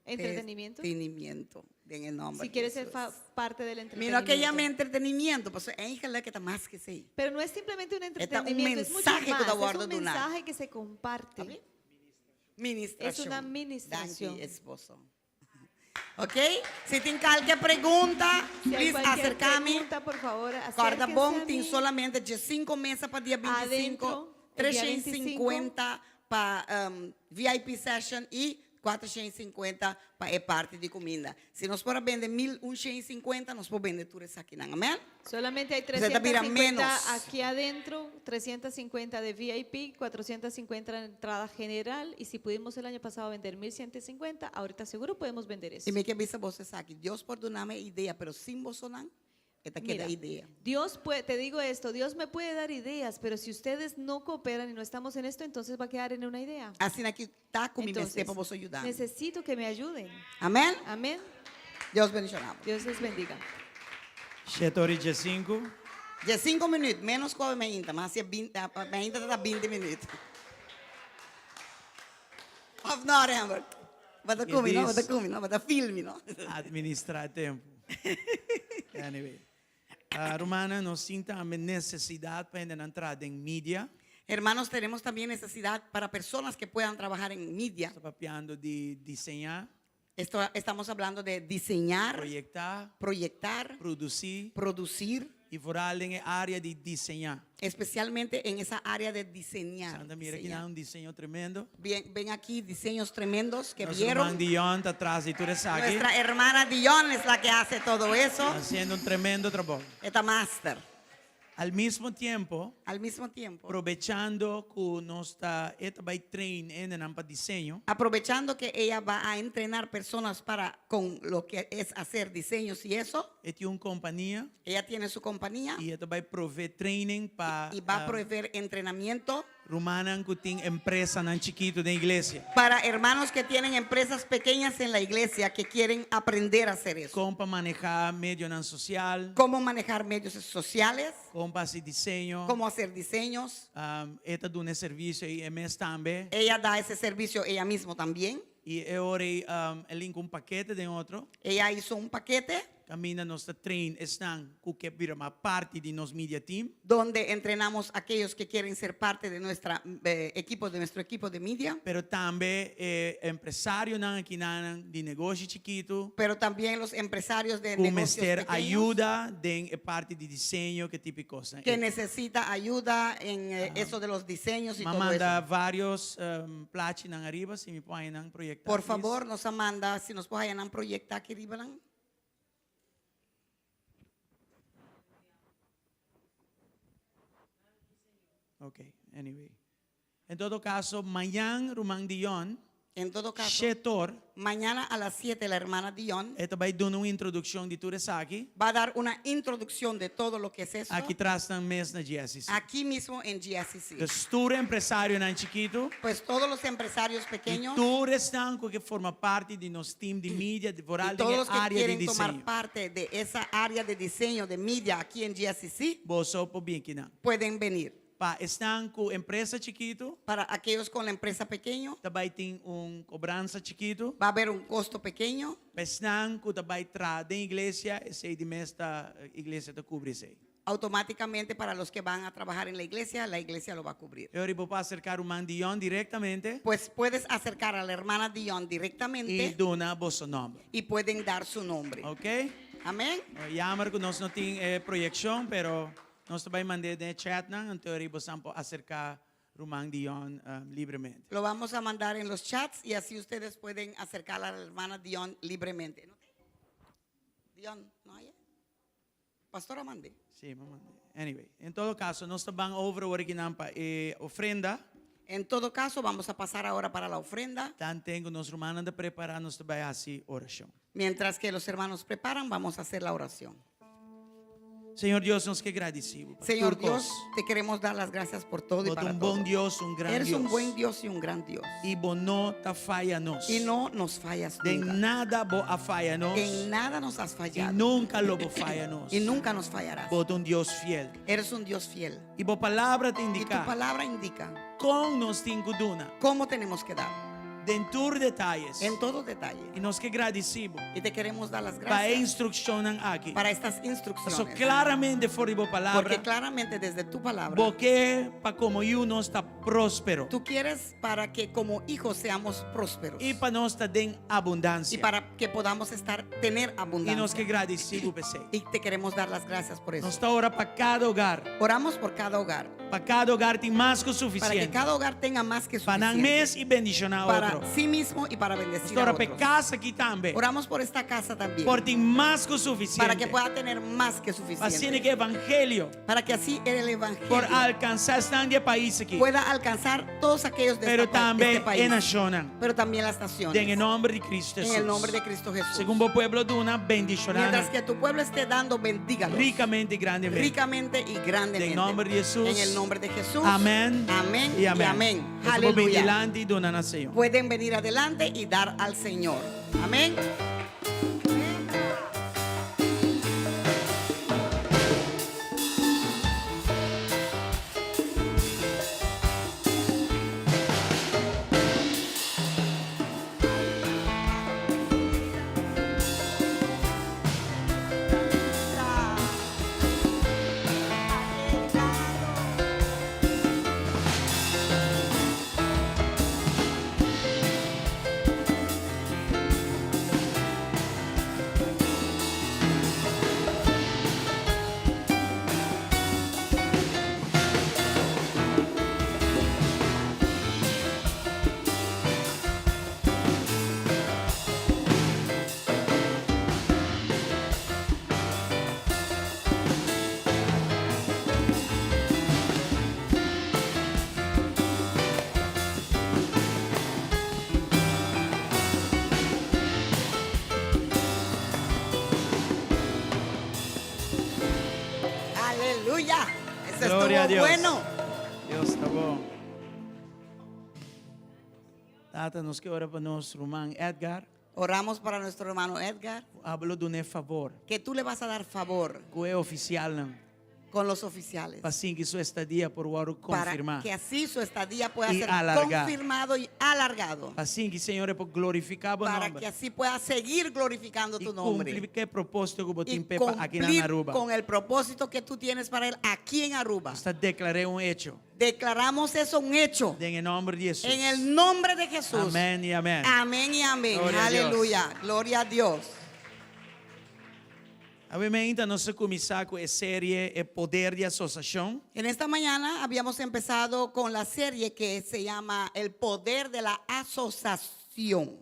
C: Entretenimiento.
F: Entretenimiento, den e nomber
C: Si quieres ser
F: Jesús.
C: parte del
F: Mi no ke yama
C: entretenimiento.
F: entretenimiento, pasobra eigenlijk e ta mas ke esei.
C: Pero no es simplemente un
F: E ta un
C: entretenimiento, es mucho
F: mensahe ku
C: más.
F: ta
C: Es
F: wòrdu
C: un
F: duná.
C: mensaje que se comparte.
F: Está bien? Ministracion.
C: Es una ministración.
F: Danki, esposo. Ok? Si tin kalke pregunta,
C: Si hay
F: please
C: cualquier
F: acerca mi.
C: pregunta, por favor,
F: Corda
C: acérquense
F: bon,
C: a
F: tin
C: mí.
F: solamente 15 mesa pa dia 25,
C: Adentro, el día
F: 350 pa VIP session y 450 pa e parti di cuminda. Si nos por a bende mil un shen y cincuenta, nos por bende tur esakinan. Amen?
C: Solamente hay
F: Usted ta bira
C: 350
F: menos.
C: aquí adentro, 350 de VIP, 450 en entrada general. Y si pudimos el año pasado vender 1150, ahorita seguro podemos vender eso.
F: Y mi ke bisa boso esaki. Dios por dunami e idea, pero sin bosonan. E ta keda
C: Mira,
F: idea.
C: Dios puede, te digo esto, Dios me puede dar ideas, pero si ustedes no cooperan y no estamos en esto, entonces va a quedar en una idea.
F: Asina aki ta ku mi
C: Entonces,
F: mester pa boso yuda.
C: necesito que me ayuden.
F: Amèn?
C: Amén.
F: Dios bendishoná.
C: Dios les bendiga.
E: Shetori 15.
F: 15 minüt, ménos ku mi ainda, mas si 20, mi ainda ta 20 minüt. Of no, Rembert? Bo ta kumi, no? Bo ta kumi, no? Bo ta filmi, no?
E: Administrá tempu. Anyway. Uh, rumannan, nos tin tambe nesesidat pa hendenan traha den media.
F: Hermanos, tenemos también necesidad para personas que puedan trabajar en media.
E: Ta papiando di diseñá,
F: Esto, estamos hablando de diseñar,
E: proyektá,
F: proyectar,
E: produsí
F: producir,
E: i vooral den e área di diseñá.
F: especialmente en esa área de diseñar.
E: Santa mira aki
F: diseñar.
E: un diseño tremendo.
F: Bien, ven aquí diseños tremendos que
E: Nos
F: vieron.
E: ruman Dion ta tras di tur esaki.
F: Nuestra hermana Dion es la que hace todo eso.
E: Hasiendo un tremendo trabou.
F: Esta máster.
E: Al mismo tiempo,
F: Al mismo tiempo,
E: probechando ku nos ta e ta bai train hendenan pa diseño,
F: aprovechando que ella va a entrenar personas para con lo que es hacer diseños y eso,
E: e tin un kompania
F: ella tiene su compañía
E: i e ta bai provee training pa
F: y va a proveer entrenamiento
E: rumannan ku tin empresanan chikitu den iglesia.
F: para hermanos que tienen empresas pequeñas en la iglesia que quieren aprender a hacer eso.
E: Kon pa manehá medionan sosial,
F: Cómo manejar medios sociales,
E: kon pa hasi diseño.
F: cómo hacer diseños.
E: Um, e ta duna e servisio ei e mes tambe.
F: Ella da ese servicio ella mismo también.
E: I e ora ei um, el a hinka un pakete den otro.
F: Ella hizo un paquete
E: Kaminda nos ta train esnan ku ke bira mas parti di nos media team.
F: donde entrenamos a aquellos que quieren ser parte de nuestra eh, equipo, de nuestro equipo de media,
E: Pero tambe e empresarionan akinan di negoshi chikitu
F: pero también los empresarios de
E: ku
F: negocios
E: mester
F: pequeños
E: ayuda den e parti di diseño ku tipo kosnan.
F: que necesita ayuda en eh, eso de los diseños y
E: M'a
F: todo
E: manda
F: eso.
E: varios um, plachinan ariba, si mi por haña nan proyektá.
F: Por
E: please.
F: favor, nos a manda, si nos por haña nan proyektá aki riba nan.
E: Ok, anyway. En todo kaso, mañan ruman Dion,
F: En todo caso,
E: Shetor,
F: mañana a las 7 la hermana Dion
E: e ta bai duna un introdukshon di tur esaki.
F: va a dar una introducción de todo lo que es esto
E: Aki tras nan mes na GSCC.
F: aquí mismo en GSCC.
E: Dus tur empresarionan chikitu.
F: Pues todos los empresarios
E: I
F: pequeños
E: tur esnan ku ke forma parti di nos team di media, di
F: y
E: vooral
F: todos
E: den
F: los que
E: área di
F: quieren tomar
E: diseño.
F: parte de esa área de diseño de media aquí en GSCC
E: Boso por bin akinan.
F: pueden venir.
E: Pa esnan ku empresa chikitu,
F: Para aquellos con la empresa pequeño,
E: ta bai tin un kobransa chikitu.
F: va a haber un costo pequeño.
E: Pa esnan ku ta bai traha den iglesia, esei di mes ta iglesia ta kubri esei.
F: Automáticamente para los que van a trabajar en la iglesia, la iglesia lo va a cubrir.
E: E ora bo por aserká ruman Dion direktamente
F: Pues puedes acercar a la hermana Dion
E: i
F: directamente
E: duna boso nòmber.
F: y pueden dar su nombre.
E: Ok?
F: Amén.
E: Jammer ku nos no tin e proyekshon, pero nos ta bai mand'é den e chatnan, anto ora boso por aserká ruman Dion libremente.
F: Lo vamos a mandar en los chats y así ustedes pueden acercar a la hermana Dion libremente. ¿No? Dion, ¿no hay? Pastora mande.
E: Sí, m'a mand'é. Anyway, en todo kaso, nos ta ban over awor akinan pa e ofrenda.
F: En todo caso, vamos a pasar ahora para la ofrenda.
E: Tanten ku nos rumannan ta prepará, nos ta bai hasi orashon.
F: Mientras que los hermanos preparan, vamos a hacer la oración.
E: Señor Dios, nos ke gradisí bo pa
F: Señor
E: tur kos.
F: Dios, te queremos dar las gracias por todo y
E: Bo ta
F: para
E: un
F: todo.
E: bon Dios, un gran
F: Eres
E: Dios.
F: un buen Dios y un gran Dios.
E: I bo no ta faya nos.
F: Y no nos fallas
E: Den
F: nunca.
E: nada bo a faya nos.
F: En nada nos has
E: I
F: fallado.
E: nunka lo bo faya nos.
F: Y nunca nos fallarás.
E: Bo ta un Dios fiel.
F: Eres un Dios fiel.
E: I bo palabra ta
F: Y tu
E: indiká
F: palabra indica
E: kon nos tin ku duna.
F: cómo tenemos que dar.
E: Den tur detayes.
F: En todo detalle.
E: I nos ke gradisí bo
F: Y te queremos dar las
E: pa e
F: gracias
E: instrukshonnan aki.
F: para estas
E: Paso
F: instrucciones.
E: klaramente for di bo palabra.
F: Porque claramente desde tu palabra,
E: Bo ke pa komo yu nos ta próspero.
F: tú quieres para que como hijos seamos prósperos.
E: I pa nos ta den
F: Y
E: abundansia.
F: para que podamos estar, tener
E: I nos
F: abundancia.
E: ke gradisí bo p'esei.
F: Y te queremos dar las gracias por eso.
E: Nos ta ora pa kada hogar.
F: Oramos por cada hogar.
E: Pa kada hogar tin mas ku
F: Para que
E: sufisiente.
F: cada hogar tenga más que
E: Pa nan
F: suficiente.
E: mes i bendishoná
F: Para
E: otro.
F: sí mismo y para bendecir
E: Nos ta
F: a
E: ora pa e
F: otros.
E: kas aki tambe.
F: Oramos por esta casa también.
E: Por tin mas ku
F: Para
E: sufisiente.
F: que pueda tener más que
E: Pa asina
F: suficiente.
E: ku e evangelio
F: Para que así el
E: por
F: evangelio
E: alkansá esnan di e pais aki.
F: pueda alcanzar todos aquellos de
E: Pero
F: esta pa-
E: tambe
F: este país.
E: e nashonnan.
F: Pero también las naciones.
E: Den e nòmber di Kristu
F: En el nombre
E: Hesus.
F: de Cristo Jesús.
E: Segun bo pueblo duna, bendishoná
F: Mientras
E: nan
F: que tu pueblo esté dando, bendígalos.
E: rikamente i grandemente.
F: Ricamente y grandemente.
E: Den nòmber di Hesus.
F: En el nombre de Jesús.
E: Amèn.
F: Amén
E: I
F: y
E: amèn.
F: amén.
E: Boso por bin
F: Aleluya.
E: dilanti i duna na Señor.
F: Pueden venir adelante y dar al Señor. Amén. Aleluya. Eso
E: Gloria a
F: estuvo
E: Dios.
F: bueno.
E: Dios ta bon. Tata, nos ke ora pa nos ruman Edgar.
F: Oramos para nuestro hermano Edgar.
E: Abo lo dun'é fabor.
F: Que tú le vas a dar favor.
E: Ku e ofisialnan.
F: Con los oficiales.
E: Pa asina ku su estadia por wòrdu
F: Para
E: konfirmá.
F: que así su estadía pueda
E: Y
F: ser
E: alargá.
F: confirmado y alargado.
E: Pa asina ku Señor e por glorifiká bo
F: Para
E: nòmber.
F: que así pueda seguir glorificando
E: I
F: tu nombre.
E: kumpli ku e propósito ku bo
F: Y
E: tin p'e pa aki na
F: cumplir
E: Aruba.
F: con el propósito que tú tienes para él aquí en Aruba.
E: Nos ta deklar'é un echo.
F: Declaramos eso un hecho.
E: Den e nòmber di Hesus.
F: En el nombre de Jesús.
E: Amèn i amèn.
F: Amén y amén.
E: Gloria a Dios.
F: Aleluya. Gloria a Dios.
E: Awe meinta nos a kuminsá ku e serie E Poder di Asosiashon.
F: En esta mañana habíamos empezado con la serie que se llama El Poder de la Asociación.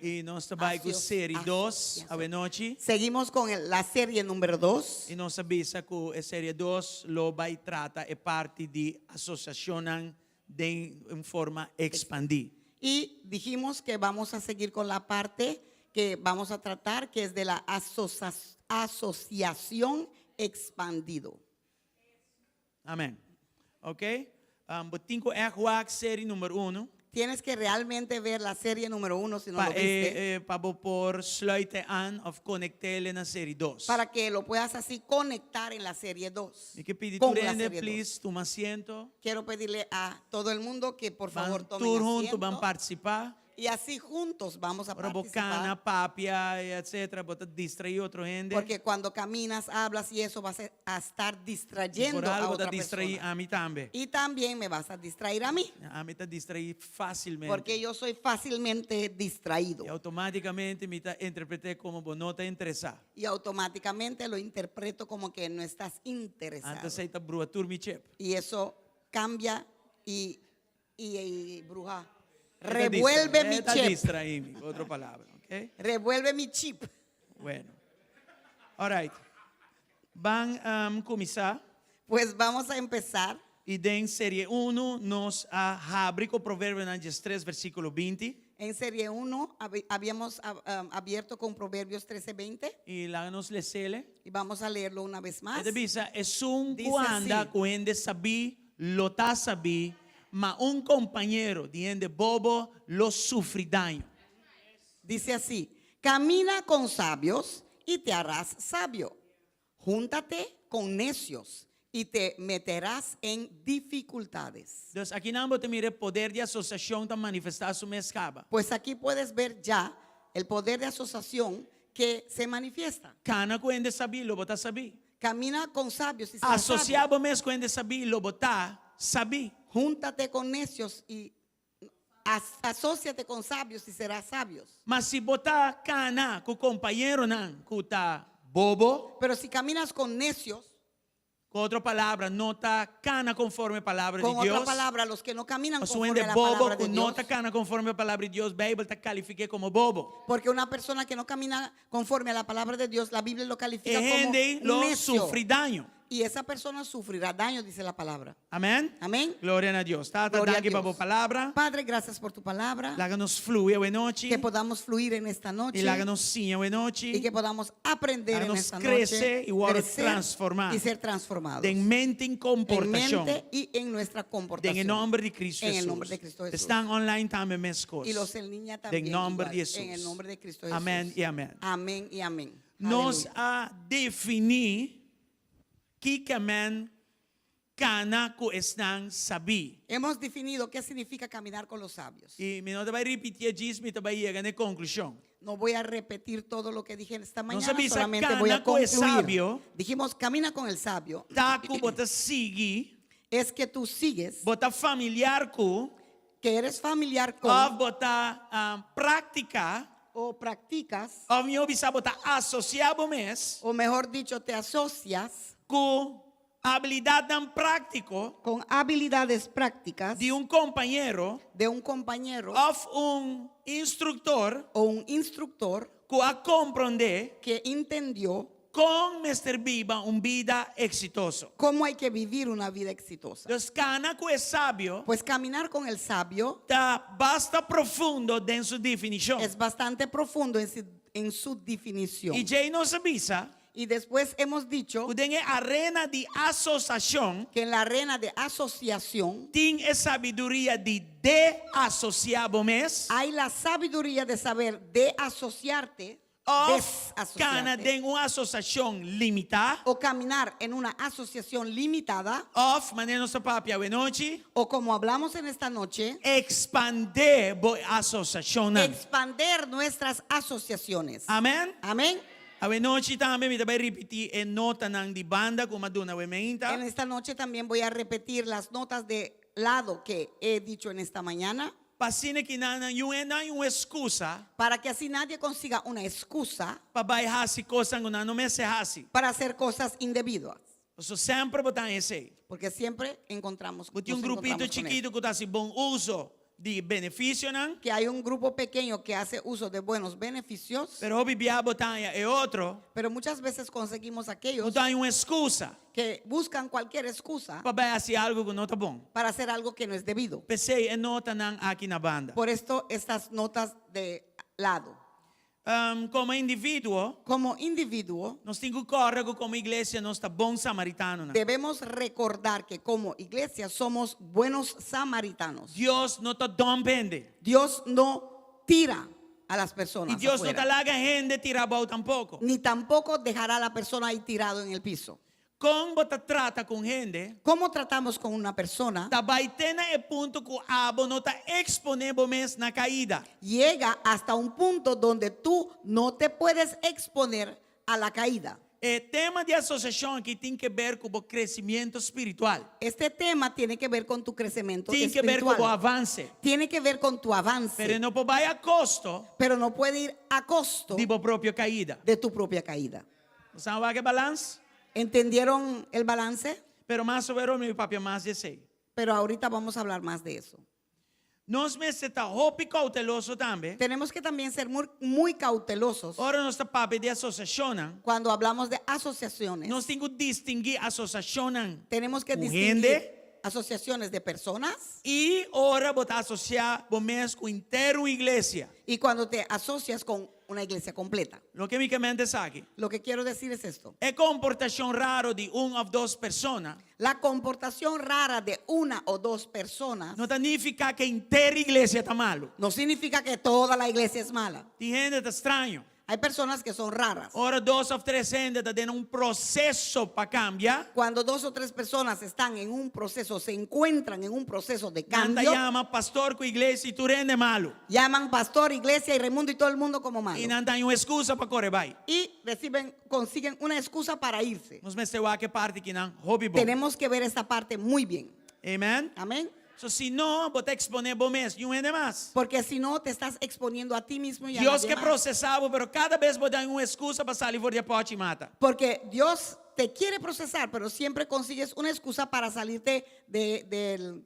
E: I nos ta bai ku serie dos awe nochi.
F: Seguimos con la serie número 2.
E: I nos a bisa ku e serie dos lo bai trata e parti di asosiashonnan den un forma ekspandí.
F: Y dijimos que vamos a seguir con la parte que vamos a tratar, que es de la asociación expandido.
E: Amén. Ok? Um, bo tin ku ègt wak serie number uno.
F: Tienes que realmente ver la serie número uno si no
E: Pa,
F: lo viste.
E: eh, eh, pa bo por sluit e aan of konektele na serie dos.
F: Para que lo puedas así conectar en la serie 2.
E: Mi ke pidi
F: Con
E: tur
F: la
E: hende,
F: serie 2.
E: please, tuma asiento.
F: Quiero pedirle a todo el mundo que por
E: Ban
F: favor tomen
E: tur huntu, ban
F: asiento.
E: partisipá.
F: Y así juntos vamos a
E: Ora bo
F: participar.
E: kana, papia, etcétera, bo ta distraí otro hende.
F: Porque cuando caminas, hablas y eso vas a estar
E: Y
F: distrayendo
E: por
F: a
E: algo ta
F: otra
E: distraí
F: persona.
E: ami tambe.
F: Y también me vas a distraer a mí.
E: Ami ta distraí fácilmente.
F: Porque yo soy fácilmente distraído.
E: Y automáticamente mi ta interpreté como bo no ta interesá.
F: Y automáticamente lo interpreto como que no estás interesado.
E: Anto esei ta brua tur mi chip.
F: Y eso cambia y, y, y bruja.
E: E ta
F: Revuelve
E: distra-
F: mi
E: e ta
F: chip.
E: distraí mi, ku otro palabra, ok?
F: Revuelve mi chip.
E: Bueno. All right. Ban um, kuminsá.
F: Pues vamos a empezar.
E: I den serie uno nos a habri ku Proverbionan diestres versíkulo binti.
F: En serie 1 habíamos abierto con Proverbios 13:20.
E: I laga nos lesele.
F: Y vamos a leerlo una vez más.
E: E ta bisa, Esun
F: Dice
E: ku anda
F: así.
E: ku hende sabí lo ta sabí, ma un kompañero di hende bobo lo sufri daño.
F: Dice así, Camina con sabios y te harás sabio. Júntate con necios y te meterás en dificultades.
E: Dus akinan bo ta mira e poder di asosiashon ta manifestá su mes kaba.
F: Pues aquí puedes ver ya el poder de asociación que se manifiesta.
E: Kana ku hende sabí, lo bo ta sabí.
F: Camina con sabios y serás sabio.
E: Asosiá bo mes ku hende sabí, lo bo ta sabí.
F: Júntate con necios y asóciate con sabios y serás sabios.
E: Ma si bo ta kana ku kompañeronan ku ta bobo,
F: Pero si caminas con necios,
E: ku otro palabra, no ta kana konforme palabra
F: con
E: di
F: otra
E: Dios,
F: palabra, los que no caminan
E: Pasobra
F: conforme
E: hende
F: a la
E: bobo
F: palabra
E: ku
F: de
E: no
F: Dios.
E: ta kana konforme palabra di Dios, Beibel ta kalifik'é komo bobo.
F: Porque una persona que no camina conforme a la palabra de Dios, la Biblia lo califica
E: E
F: como
E: hende
F: un
E: lo
F: necio.
E: sufri daño.
F: Y esa persona sufrirá daño, dice la palabra.
E: Amèn?
F: Amén.
E: Gloria na Dios. Tata,
F: Gloria a
E: danki pa
F: Dios.
E: bo palabra.
F: Padre, gracias por tu palabra.
E: Laga nos flui awe nochi.
F: Que podamos fluir en esta noche.
E: I laga nos siña awe nochi.
F: Y que podamos aprender
E: Laga
F: en
E: nos
F: esta
E: krese
F: noche.
E: i wòrdu
F: crecer
E: transformá.
F: Y ser transformados.
E: Den mente i
F: En
E: komportashon.
F: mente y en nuestra
E: Den
F: comportación.
E: e nòmber di Kristu
F: En el
E: Hesus.
F: nombre de Cristo Jesús.
E: Esnan online tambe meskos.
F: Y los en línea también.
E: Den nòmber
F: igual.
E: di Hesus.
F: En el nombre de Cristo Jesús.
E: Amèn i amèn.
F: Amén y amén.
E: Nos
F: Aleluya.
E: a definí kiko men kana ku esnan sabí.
F: Hemos definido qué significa caminar con los sabios.
E: I mi no ta bai ripití djis, mi ta bai yega na e konklushon.
F: No voy a repetir todo lo que dije esta mañana,
E: a bisa
F: solamente voy a
E: cana con el
F: concluir.
E: sabio.
F: Dijimos, camina con el sabio.
E: Ta ku bo ta sigui,
F: Es que tú sigues,
E: bo ta familiar ku,
F: que eres familiar con
E: òf bo ta práktika,
F: o practicas,
E: òf mihó bisa bo ta asosiá bo mes
F: o mejor dicho, te asocias
E: ku habilidatnan práktiko
F: con habilidades prácticas
E: di un kompañero
F: de un compañero
E: òf un instruktor
F: o un instructor
E: ku a komprondé
F: que entendió
E: kon mester biba un bida eksitoso.
F: cómo hay que vivir una vida exitosa.
E: Dus kana ku e sabio
F: Pues caminar con el sabio
E: ta basta profundo den su definishon.
F: es bastante profundo en su, en su definición.
E: I djei nos a bisa
F: Y después hemos dicho
E: ku den e arena di asosiashon
F: que en la arena de asociación
E: tin e sabiduria di deasosiá bo mes
F: hay la sabiduría de saber de asociarte,
E: òf kana
F: desasociarte,
E: den un asosiashon limitá
F: o caminar en una asociación limitada,
E: òf manera nos a papia awe nochi
F: o como hablamos en esta noche,
E: ekspandé bo asosiashonnan.
F: expander nuestras asociaciones.
E: Amèn?
F: Amén.
E: Awe nochi tambe mi ta bai ripití e notanan di banda ku mi a duna awe meinta.
F: En esta noche también voy a repetir las notas de lado que he dicho en esta mañana,
E: Pa asina ku nan niun hende haña un ekskusa
F: para que así nadie consiga una excusa
E: pa bai hasi kosnan ku nan no mester hasi.
F: para hacer cosas indebidas.
E: Pasobra semper bo ta haña esei.
F: Porque siempre encontramos,
E: Bo tin
F: nos
E: un grupito
F: encontramos con
E: chikitu
F: eso.
E: ku ta hasi bon uso di benefisionan.
F: Que hay un grupo pequeño que hace uso de buenos beneficios,
E: Pero hopi bia bo ta haña e otro
F: pero muchas veces conseguimos
E: ku
F: aquellos
E: ta haña un excusa
F: que buscan cualquier excusa
E: pa bai hasi algu ku no ta bon.
F: para hacer algo que no es debido.
E: P'esei e notanan aki na banda.
F: Por esto estas notas de lado.
E: Komo individuo,
F: Como individuo,
E: nos tin ku kòrda ku komo iglesia nos ta bon samaritanonan.
F: debemos recordar que como iglesia somos buenos samaritanos.
E: Dios no ta dòmp hende.
F: Dios no tira a las personas
E: I Dios no
F: afuera,
E: ta laga hende tira abou tampoko.
F: ni tampoco dejará a la persona ahí tirado en el piso.
E: Kon bo ta trata ku un hende
F: ¿Cómo tratamos con una persona?
E: ta bai te na e punto ku abo no ta eksponé bo mes na kaida.
F: Llega hasta un punto donde tú no te puedes exponer a la caída.
E: E tema di asosiashon aki tin ke ber ku bo kresementu spiritual.
F: Este tema tiene que ver con tu crecimiento
E: Tin ke ber ku bo
F: espiritual.
E: avanse.
F: Tiene que ver con tu avance.
E: Pero e no por bai a kosto
F: Pero no puede ir a costo
E: di bo propio kaida.
F: de tu propia caída.
E: Bo sa wak e balans?
F: ¿Entendieron el balance?
E: Pero mas aworó mi papia mas di esei.
F: Pero ahorita vamos a hablar más de eso.
E: Nos mester ta hopi kouteloso tambe.
F: Tenemos que también ser muy, muy cautelosos
E: Ora nos ta papia di asosiashonnan.
F: cuando hablamos de asociaciones.
E: Nos tin ku distinguí asosiashonnan
F: Tenemos que
E: ku
F: distinguir
E: hende
F: asociaciones de personas
E: i ora bo ta asosiá bo mes ku henter un iglesia.
F: y cuando te asocias con una iglesia completa.
E: Loke mi ke men ta esaki.
F: Lo que quiero decir es esto.
E: E komportashon raro di un òf dos persona
F: La comportación rara de una o dos personas
E: no ta nifiká ku henter iglesia ta malu.
F: no significa que toda la iglesia es mala.
E: Tin hende ta straño.
F: Hay personas que son raras.
E: Ora dos òf tres hende ta den un proseso pa kambia,
F: Cuando dos o tres personas están en un proceso, se encuentran en un proceso de
E: nan ta
F: cambio,
E: yama pastor ku iglesia i tur hende malu.
F: llaman pastor, iglesia y Raimundo y todo el mundo como malo.
E: I nan ta haña un exkusa pa kore bai.
F: Y reciben, consiguen una excusa para irse.
E: Nos mester wak e parti akinan hopi bon.
F: Tenemos que ver esta parte muy bien.
E: Amen.
F: Amén.
E: So si no, bo ta eksponé bo mes niun hende mas.
F: Porque si no, te estás exponiendo a ti mismo y a
E: Dios
F: nadie
E: ke
F: más.
E: prosesá bo, pero kada bes bo ta haña un ekskusa pa sali for di e pòchi mata.
F: Porque Dios te quiere procesar, pero siempre consigues una excusa para salirte de, del,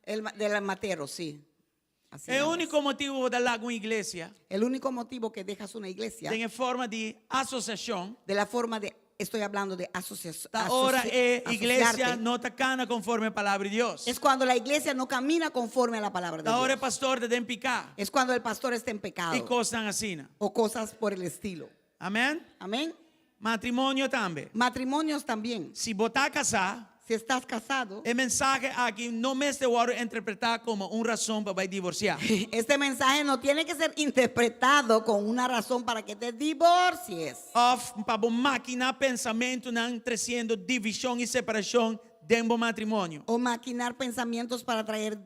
F: el, del matero, sí. Así
E: E
F: es.
E: úniko motibu bo ta laga un iglesia
F: El único motivo que dejas una iglesia
E: den e forma di asosiashon
F: de la forma de Estoy hablando de asociación.
E: Ta ora e iglesia no ta kana konforme e palabra di Dios.
F: Es cuando la iglesia no camina conforme a la palabra de
E: Ta ora e
F: Dios.
E: pastor ta den piká
F: Es cuando el pastor está en pecado
E: i kosnan asina.
F: o cosas por el estilo.
E: Amèn?
F: Amén.
E: Matrimonio tambe.
F: Matrimonios también.
E: Si bo ta kasá,
F: Si estás casado,
E: e mensahe aki no mester wòrdu interpretá komo un rason pa bai divorsiá.
F: este mensaje no tiene que ser interpretado con una razón para que te divorcies.
E: Òf pa bo makiná pensamentunan tresiendo divishon i separashon den bo matrimonio.
F: O maquinar pensamientos para traer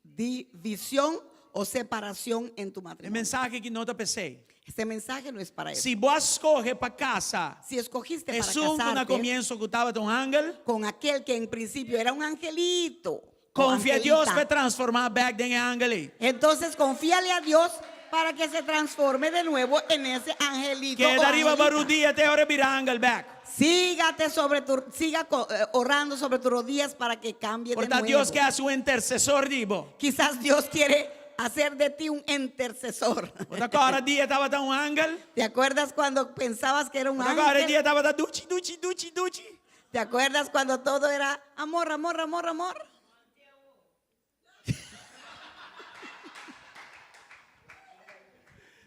F: división o separación en tu
E: E
F: matrimonio.
E: mensahe aki no ta p'esei.
F: Este mensaje no es para eso.
E: Si bo a skohe pa kasa,
F: Si escogiste para
E: esun ku na
F: casarte
E: komienso ku tabata un angel,
F: con aquel que en principio era un angelito, o
E: konfia Dios
F: angelita,
E: pa e transformá bèk den e angel ei.
F: entonces confíale a Dios para que se transforme de nuevo en ese angelito. o
E: Keda riba bo
F: angelita.
E: rudia te ora e bira angel bèk.
F: Sígate sobre tu, siga eh, orando sobre tus rodillas para que cambie
E: Por
F: de
E: ta
F: nuevo.
E: Dios ke hasi un intersesor di bo.
F: Quizás Dios quiere hacer de ti un intercesor.
E: Bo ta kòrda dia tabata un angel?
F: ¿Te acuerdas cuando pensabas que era un
E: Bo ta kòrda
F: ángel?
E: dia tabata duchi, duchi, duchi, duchi?
F: ¿Te acuerdas cuando todo era amor, amor, amor, amor?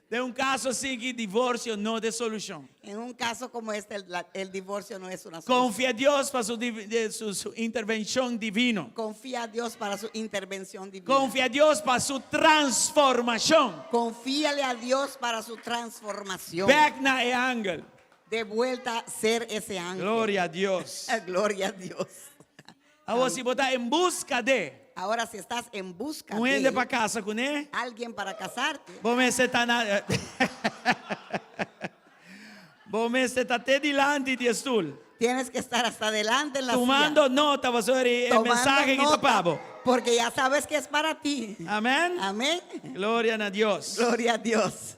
E: Den un kaso asina divorsio no ta e solushon.
F: En un caso como este, el, la- el divorcio no es una solución.
E: Konfia Dios pa su, de su, su intervenshon divino.
F: Confía a Dios para su intervención divina.
E: Konfia Dios pa su transformashon.
F: Confíale a Dios para su transformación.
E: Bèk na e angel.
F: De vuelta a ser ese ángel.
E: Gloria a Dios.
F: Gloria a Dios.
E: Awor si bo ta en buska de
F: Ahora si estás en busca
E: un hende
F: de
E: pa kasa kuné,
F: alguien para casarte,
E: bo mester ta na Bo mester ta te dilanti di e stul.
F: Tienes que estar hasta adelante en la silla.
E: Tumando nota pasobra e
F: Tomando
E: mensahe ki ta
F: nota,
E: pa bo.
F: Porque ya sabes que es para ti.
E: Amén.
F: Amén.
E: Gloria na Dios.
F: Gloria a Dios.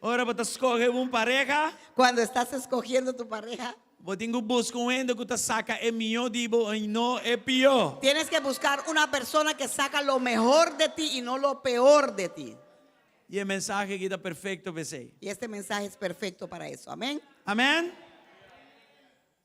E: Ora bo ta skohe un pareha,
F: Cuando estás escogiendo tu pareja,
E: bo tin ku buska un hende ku ta saka e mihó di bo i no e pió.
F: tienes que buscar una persona que saca lo mejor de ti y no lo peor de ti.
E: I e mensahe aki ta perfekto p'esei.
F: Y este mensaje es perfecto para eso. Amén.
E: Amén.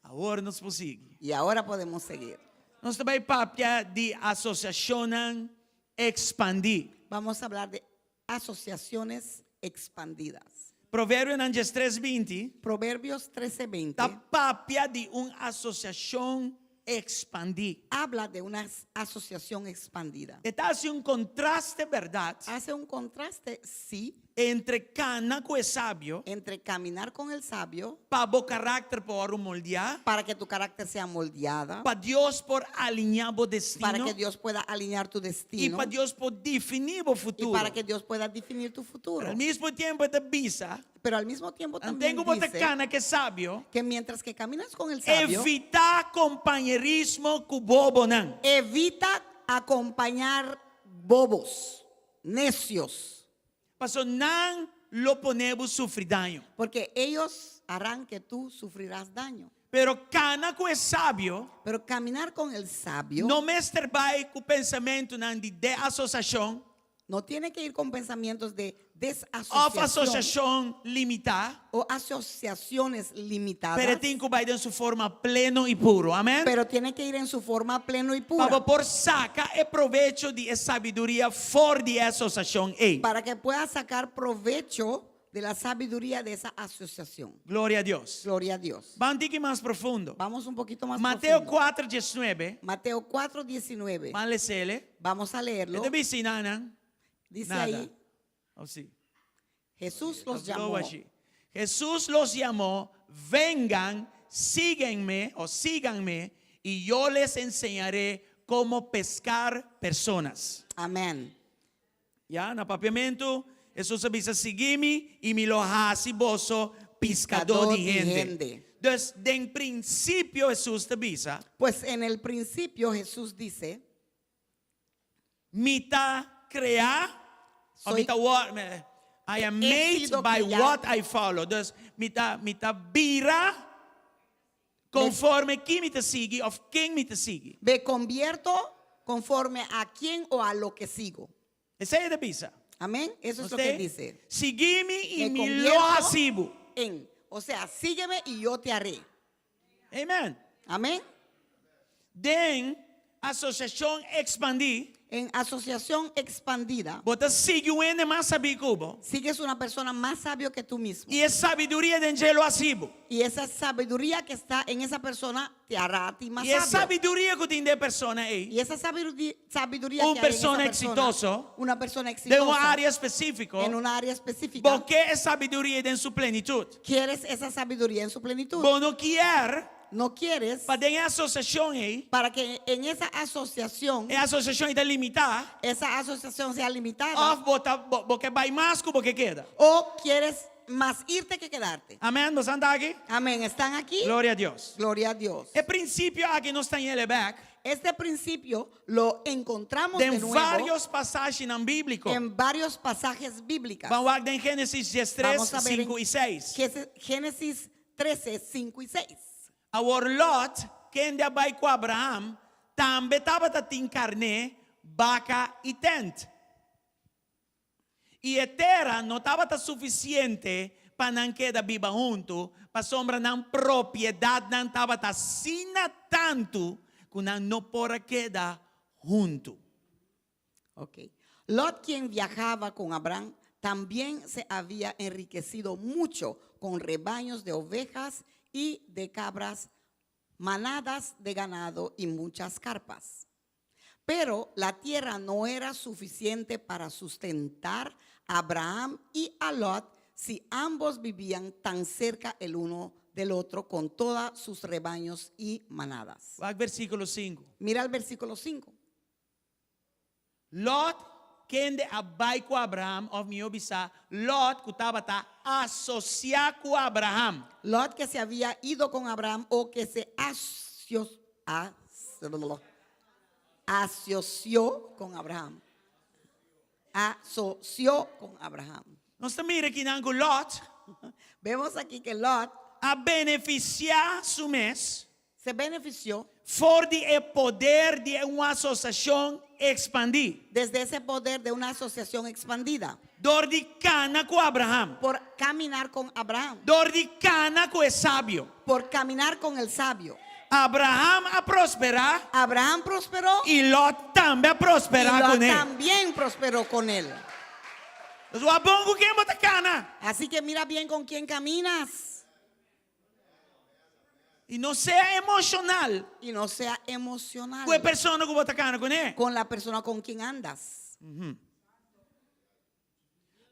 E: Awor nos por sigui.
F: Y ahora podemos seguir.
E: Nos ta bai papia di asosiashonnan ekspandí.
F: Vamos a hablar de asociaciones expandidas.
E: Proverbionan diestres binti
F: Proverbios 13:20
E: ta papia di un asosiashon ekspandí.
F: habla de una asociación expandida.
E: E ta hasi un kontraste bèrdat
F: Hace un contraste, sí,
E: entre kana ku e sabio
F: entre caminar con el sabio
E: pa bo karakter por wòrdu moldeá,
F: para que tu carácter sea moldeada,
E: pa Dios por aliñá bo
F: para
E: destino
F: que Dios pueda alinear tu
E: i
F: destino
E: pa Dios por definí bo
F: y
E: futuro.
F: para que Dios pueda definir tu futuro.
E: Pero al mismo tiempo e ta bisa,
F: Pero al mismo tiempo también
E: Anten ku bo ta
F: dice
E: kana ku e sabio,
F: que mientras que caminas con el sabio,
E: evitá kompañerismo ku bobonan.
F: evita acompañar bobos, necios,
E: Paso nan lo pone bo sufri daño.
F: porque ellos harán que tú sufrirás daño.
E: Pero kana ku e sabio,
F: Pero caminar con el sabio
E: no mester bai ku pensamentunan di deasosiashon
F: no tiene que ir con pensamientos de
E: òf
F: desasociación
E: asosiashon limitá,
F: o asociaciones limitadas,
E: pero e tin ku bai den su forma pleno i puro. Amèn?
F: pero tiene que ir en su forma pleno y
E: Pa
F: pura
E: bo por saka e provecho di e sabiduria for di e asosiashon ei.
F: para que puedas sacar provecho de la sabiduría de esa asociación.
E: Gloria a Dios.
F: Gloria a Dios.
E: Ban tiki mas profundo.
F: Vamos un poquito más
E: Mateo
F: profundo.
E: 4, 19.
F: Mateo 4, 19.
E: Ban les'é.
F: Vamos a leerlo.
E: E ta bisa einan.
F: Dice
E: Nada.
F: ahí,
E: Oh, sí.
F: Jesús los
E: Lo
F: llamó.
E: allí. Jesús los llamó, vengan, síguenme o síganme y yo les enseñaré cómo pescar personas.
F: Amén.
E: Ya, na papiamento, Jesús a bisa, Siguimi y mi lo hasi boso piscadó di hende. Dus, den principio Jesús ta bisa,
F: Pues en el principio Jesús dice,
E: Mi ta crea, o
F: Soy
E: mi ta wor, me- I am
F: He
E: made
F: sido
E: by
F: creado.
E: what I follow. Dus mi ta, mi ta bira conforme ken mi ta sigui of ken mi ta sigui.
F: Me convierto conforme a quien o a lo que sigo.
E: Esei e ta bisa.
F: Amén. Eso es lo
E: Usted,
F: que dice.
E: Sigui mi y
F: Me
E: mi
F: convierto
E: lo hasi bo.
F: En. O sea, sígueme y yo te haré.
E: Amen.
F: Amén.
E: Den asosiashon ekspandí.
F: En asociación expandida.
E: Bo ta sigui un hende mas sabí ku bo.
F: Sigues una persona más sabio que tú mismo.
E: I e sabiduria den dje lo hasi bo.
F: Y esa sabiduría que está en esa persona te hará a ti más
E: I e
F: sabio.
E: sabiduria ku tin den e persona ei.
F: Y esa sabiduría
E: Un
F: que hay en esa
E: persona
F: persona,
E: eksitoso.
F: Una persona
E: Den un
F: exitosa.
E: área espesífiko.
F: En un área específica.
E: Bo ke e sabiduria den su plenitut.
F: Quieres esa sabiduría en su plenitud.
E: Bo no kier.
F: No quieres.
E: Pa den e asosiashon ei.
F: Para que en esa asociación.
E: E asosiashon ei ta limitá.
F: Esa asociación sea limitada.
E: Òf bo ta bo ke bai mas ku bo ke keda.
F: O quieres mas irte que quedarte.
E: Amèn, boso ta aki?
F: Amén, están aquí?
E: Gloria a Dios.
F: Gloria a Dios.
E: E prinsipio aki nos ta hañ'é bèk.
F: Este principio lo encontramos de
E: Den
F: nuevo
E: vários pasashinan bíbliko.
F: en varios pasajes bíblicas.
E: Ban wak den Génesis diestres,
F: Vamos a ver
E: sinku
F: en
E: i seis.
F: Génesis 13, 5 y 6.
E: Awor Lot, kende a bai ku Abraham, tambe tabata tin karné, baka i tènt. I e tera no tabata sufisiente pa nan keda biba huntu, pasobra nan propiedatnan tabata asina tantu ku nan no por a keda huntu.
F: Ok. Lot, quien viajaba con Abraham, también se había enriquecido mucho con rebaños de ovejas y de cabras, manadas de ganado y muchas carpas. Pero la tierra no era suficiente para sustentar a Abraham y a Lot si ambos vivían tan cerca el uno del otro con todos sus rebaños y manadas.
E: Wak versíkulo sinku.
F: Mira el versículo 5.
E: Lot kende a bai ku Abraham, òf mihó bisá, Lot ku tabata asosiá ku Abraham.
F: Lot que se había ido con Abraham o que se asoció con Abraham. Asoció con Abraham.
E: Nos ta mira akinan ku Lot
F: Vemos aquí que Lot
E: a benefisiá su mes
F: se benefició
E: for di e poder di un asosiashon ekspandí.
F: Desde ese poder de una asociación expandida.
E: Dor di kana ku Abraham.
F: Por caminar con Abraham.
E: Dor di kana ku e sabio.
F: Por caminar con el sabio.
E: Abraham a prosperá.
F: Abraham prosperó.
E: I Lot tambe a prosperá
F: Y Lot
E: kuné.
F: también prosperó con él.
E: Entonces, wak bon ku ken bo ta kana.
F: Así que mira bien con quién caminas.
E: I no sea emoshonal.
F: Y no sea emocional.
E: Ku e persona ku bo ta kana kuné.
F: Con la persona con quien andas.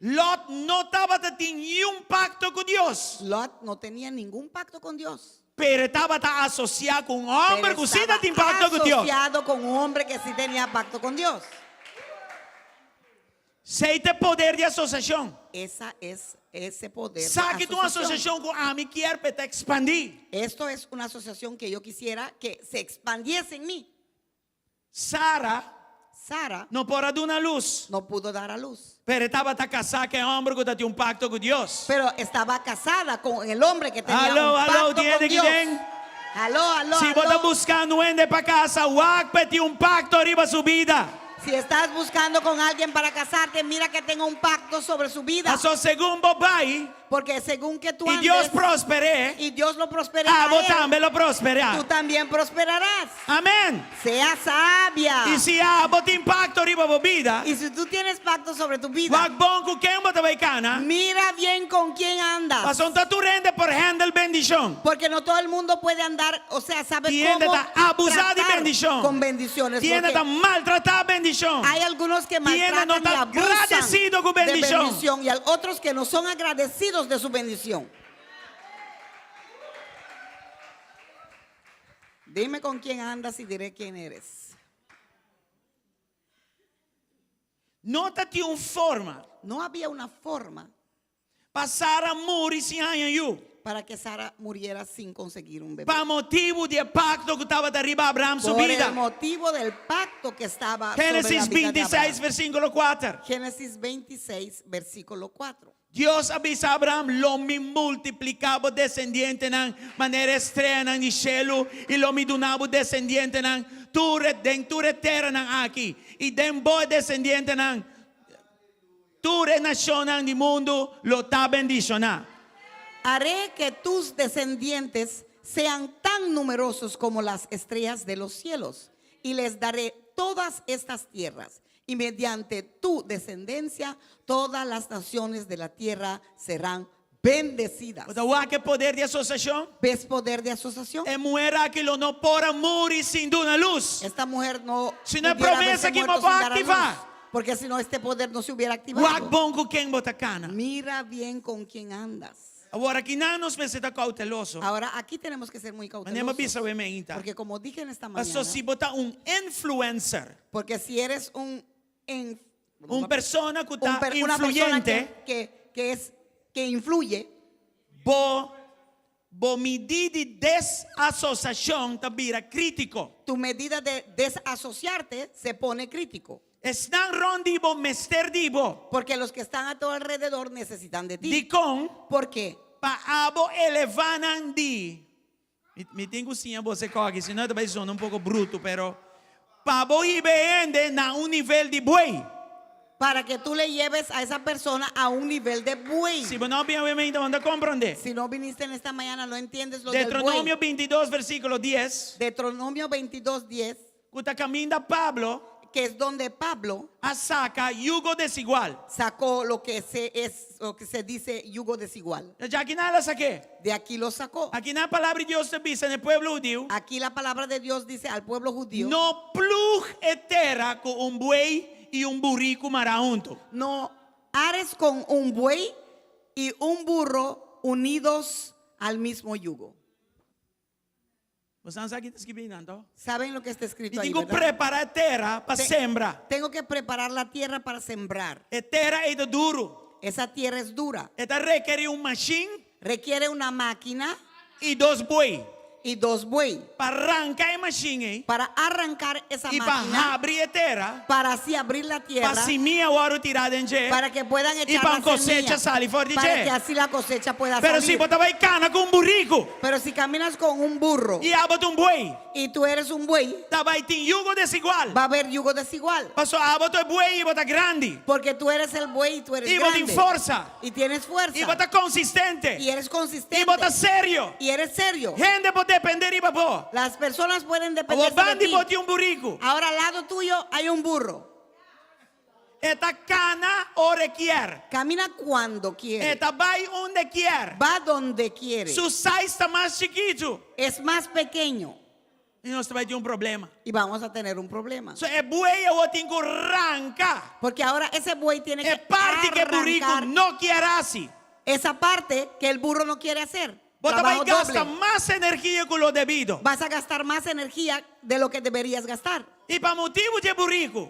E: Lot no tabata tin niun pacto cu Dios.
F: Lot no tenía ningún pacto con Dios.
E: Pero e tabata asocia cu un homber
F: Pero
E: cu si
F: estaba
E: ta tin pacto cu Dios.
F: asociado con un hombre que sí tenía pacto con Dios.
E: Esey ta e poder di asociacion.
F: Esa es ese poder de
E: Esaki ta un
F: asociación.
E: asociacion cu ami kier pa e ta expandi.
F: Esto es una asociación que yo quisiera que se expandiese en mí.
E: Sara
F: Sara
E: no por a duna lus.
F: no pudo dar a luz.
E: Pero e tabata kasá ku e hòmber ku ta tin un pakto ku Dios.
F: Pero estaba casada con el hombre que tenía
E: Aló,
F: un
E: aló,
F: pacto
E: tiene
F: con
E: que
F: Dios.
E: den.
F: Aló, aló,
E: Si bo ta
F: aló.
E: buskando un hende pa kasa, wak pa e tin un pakto riba su bida.
F: Si estás buscando con alguien para casarte, mira que tenga un pacto sobre su vida.
E: Paso segun bo bai
F: Porque según que tú
E: i Dios
F: andes
E: prosper'é,
F: y Dios lo prosperará,
E: abo
F: a él,
E: tambe lo prosperá.
F: tú también prosperarás.
E: Amén.
F: Sea sabia.
E: I si abo tin pakto riba bo bida,
F: Y si tú tienes pacto sobre tu vida,
E: wak bon ku ken bo ta bai kana,
F: mira bien con quién andas.
E: paso no ta tur hende por handle bendishon.
F: Porque no todo el mundo puede andar, o sea, sabe
E: Tin hende
F: cómo
E: ta abusá di
F: tratar
E: bendishon.
F: con bendiciones.
E: Tin hende
F: porque
E: ta maltratá bendishon.
F: Hay algunos que
E: Tin hende
F: maltratan
E: no
F: y
E: ta
F: abusan
E: gradesido ku
F: de
E: bendishon.
F: bendición y hay otros que no son agradecidos de su bendición. Dime con quién andas y diré quién eres.
E: No ta tin un forma.
F: No había una forma
E: Pa Sara muri sin haña yu.
F: Para que Sara muriera sin conseguir un bebé.
E: Pa motibu di e pakto ku tabata riba Abraham su
F: Por
E: bida.
F: el motivo del pacto que estaba sobre la
E: Génesis
F: vida de
E: binti seis,
F: Abraham.
E: versíkulo kuater.
F: Génesis 26, versículo 4.
E: Dios a bisa Abraham, Lo mi multipliká bo desendientenan manera e streanan di shelu, i lo mi duna bo desendientenan tur e den tur e teranan aki, i den bo e desendientenan tur e nashonnan di mundu lo ta bendishoná.
F: Haré que tus descendientes sean tan numerosos como las estrellas de los cielos, y les daré todas estas tierras. Y mediante tu descendencia, todas las naciones de la tierra serán bendecidas.
E: Bo ta wak e poder di asosiashon?
F: ¿Ves poder de asociación?
E: E muher aki lo no por a muri sin duna lus.
F: Esta mujer no
E: Si no e
F: pudiera
E: promesa
F: haberse
E: aki
F: muerto
E: no por
F: sin dar a
E: activá.
F: luz, porque si no este poder no se hubiera activado.
E: Wak bon ku ken bo ta kana.
F: Mira bien con quién andas.
E: Awor akinan nos mester ta kouteloso.
F: Ahora aquí tenemos que ser muy
E: Manera mi a bisa
F: cautelosos.
E: awe meinta.
F: Porque como dije en esta
E: Paso
F: mañana,
E: si bo ta un influencer,
F: porque si eres un en-
E: un persona ku
F: un
E: ta
F: per- una persona
E: influyente,
F: que, que, que es que influye,
E: bo bo midí di desasosiashon ta bira krítiko.
F: tu medida de desasociarte se pone crítico.
E: Esnan rònt di bo mester di bo.
F: Porque los que están a tu alrededor necesitan de ti.
E: Dikon?
F: ¿Por qué?
E: Pa abo elevá nan di. Mi, mi tin ku siña bo e kos aki, si no ta bai sona un poko bruto, pero pa bo hiba e hende na un nivel di buey.
F: Para que tú le lleves a esa persona a un nivel de buey.
E: Si bo no a bin awe mainta, bo no ta komprondé.
F: Si no viniste en esta mañana, no entiendes lo del buey.
E: Deuteronomio 22, versíkulo 10,
F: Deuteronomio 22, 10,
E: ku ta kaminda Pablo
F: que es donde Pablo
E: a saka yugo desigual.
F: sacó lo que se, es, lo que se dice yugo desigual.
E: Dja akinan el a sak'é.
F: De aquí lo sacó.
E: Akinan palabra di Dios ta bisa na e pueblo hudiu.
F: Aquí la palabra de Dios dice al pueblo judío.
E: No plug e tera ku un buey i un buriku mará huntu.
F: No ares con un buey y un burro unidos al mismo yugo.
E: Bo sa kiko ta skibí einan, anto?
F: Saben lo que está escrito
E: Mi
F: ahí,
E: tin ku
F: ¿verdad?
E: prepará e tera pa sembra.
F: Tengo que preparar la tierra para sembrar.
E: E tera ei ta duru.
F: Esa tierra es dura.
E: E ta rekerí un mashin
F: Requiere una máquina
E: i dos buey.
F: y dos buey
E: Pa ranka e mashin ei
F: para arrancar esa
E: i pa
F: máquina,
E: habri e tera,
F: para así abrir la
E: pa
F: tierra,
E: simia wòrdu tirá den dje,
F: para que puedan
E: i
F: echar
E: pa
F: la
E: un kosecha
F: semilla,
E: sali for di
F: para
E: dje.
F: que así la cosecha pueda
E: Pero si
F: salir.
E: bo ta bai kana ku un buriku
F: Pero si caminas con un burro
E: i abo ta un buey,
F: y tú eres un buey,
E: ta bai tin yugo desigual.
F: va a haber yugo desigual.
E: Paso abo ta e buey i bo ta grandi.
F: Porque tú eres el buey y tú eres
E: I bo tin
F: grande.
E: forsa.
F: Y tienes fuerza.
E: I bo ta konsistente.
F: Y eres consistente.
E: I bo ta serio.
F: Y eres serio.
E: Hende por dependé riba bo.
F: Las personas pueden depender
E: Awor
F: de
E: bandi
F: ti.
E: bo tin un buriku.
F: Ahora al lado tuyo hay un burro.
E: E ta kana ora e kier.
F: Camina cuando quiere.
E: E ta bai unda e kier.
F: Va donde quiere.
E: Su size ta mas chikitu.
F: Es más pequeño.
E: I nos ta bai tin un problema.
F: Y vamos a tener un problema.
E: So e buey awor tin ku ranka.
F: Porque ahora ese buey tiene
E: E
F: que
E: parti ku e buriku
F: arrancar
E: no kier hasi.
F: esa parte que el burro no quiere hacer.
E: Bo ta bai
F: Trabajo
E: gasta
F: doble.
E: mas energia ku lo debido.
F: Vas a gastar más energía de lo que deberías gastar.
E: I pa motibu di e buriku,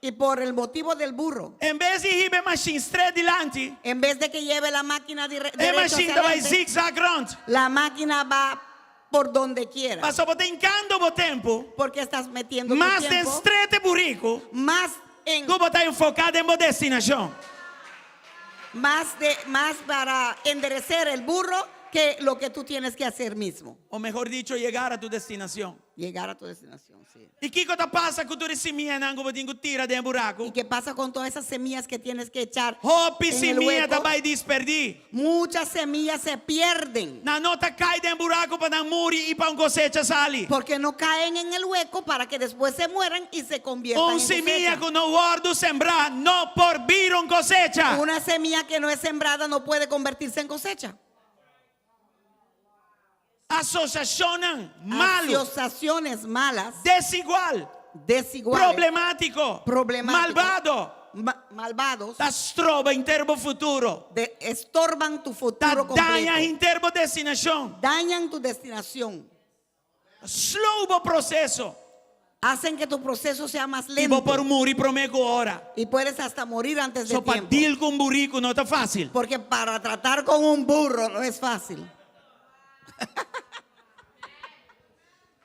F: Y por el motivo del burro,
E: en bes di hiba e mashin stret dilanti,
F: en vez de que lleve la máquina dire-
E: e
F: derecho
E: mashin
F: hacia
E: ta bai
F: adelante,
E: zigzag rond.
F: la máquina va por donde quiera.
E: Paso bo ta hinkando bo tempu
F: Porque estás metiendo tu
E: mas den
F: tiempo
E: stret e buriku
F: más en
E: ku bo ta enfoká den bo destinashon.
F: más de más para enderecer el burro que lo que tú tienes que hacer mismo.
E: O mehor dicho, llegar a tu destinacion.
F: Llegar a tu destinación, sí.
E: I kiko ta pasa ku tur e simianan ku bo tin ku tira den e buraku?
F: ¿Y qué pasa con todas esas semillas que tienes que echar
E: Hopi
F: en el
E: simia ta
F: hueco?
E: bai disperdí.
F: Muchas semillas se pierden
E: Nan no ta kai den buraku pa nan muri i pa un kosecha sali.
F: porque no caen en el hueco para que después se mueran y se conviertan
E: Un
F: en
E: simia
F: cosecha.
E: ku no wòrdu sembrá no por bira un kosecha.
F: Una semilla que no es sembrada no puede convertirse en cosecha.
E: Asosiashonnan malu.
F: Asociaciones malas.
E: Desigual.
F: Desiguales.
E: Problemátiko.
F: Problemático.
E: Malbado.
F: Ma- malvados.
E: Ta stroba henter bo futuro.
F: De, estorban tu
E: Ta
F: futuro completo.
E: daña henter bo destinashon.
F: Dañan tu destinación.
E: Slow bo proseso.
F: Hacen que tu proceso sea más
E: I
F: lento.
E: bo por muri promé ku ora.
F: Y puedes hasta morir antes de
E: So pa
F: tiempo.
E: deal ku un buriku no ta fásil.
F: Porque para tratar con un burro no es fácil.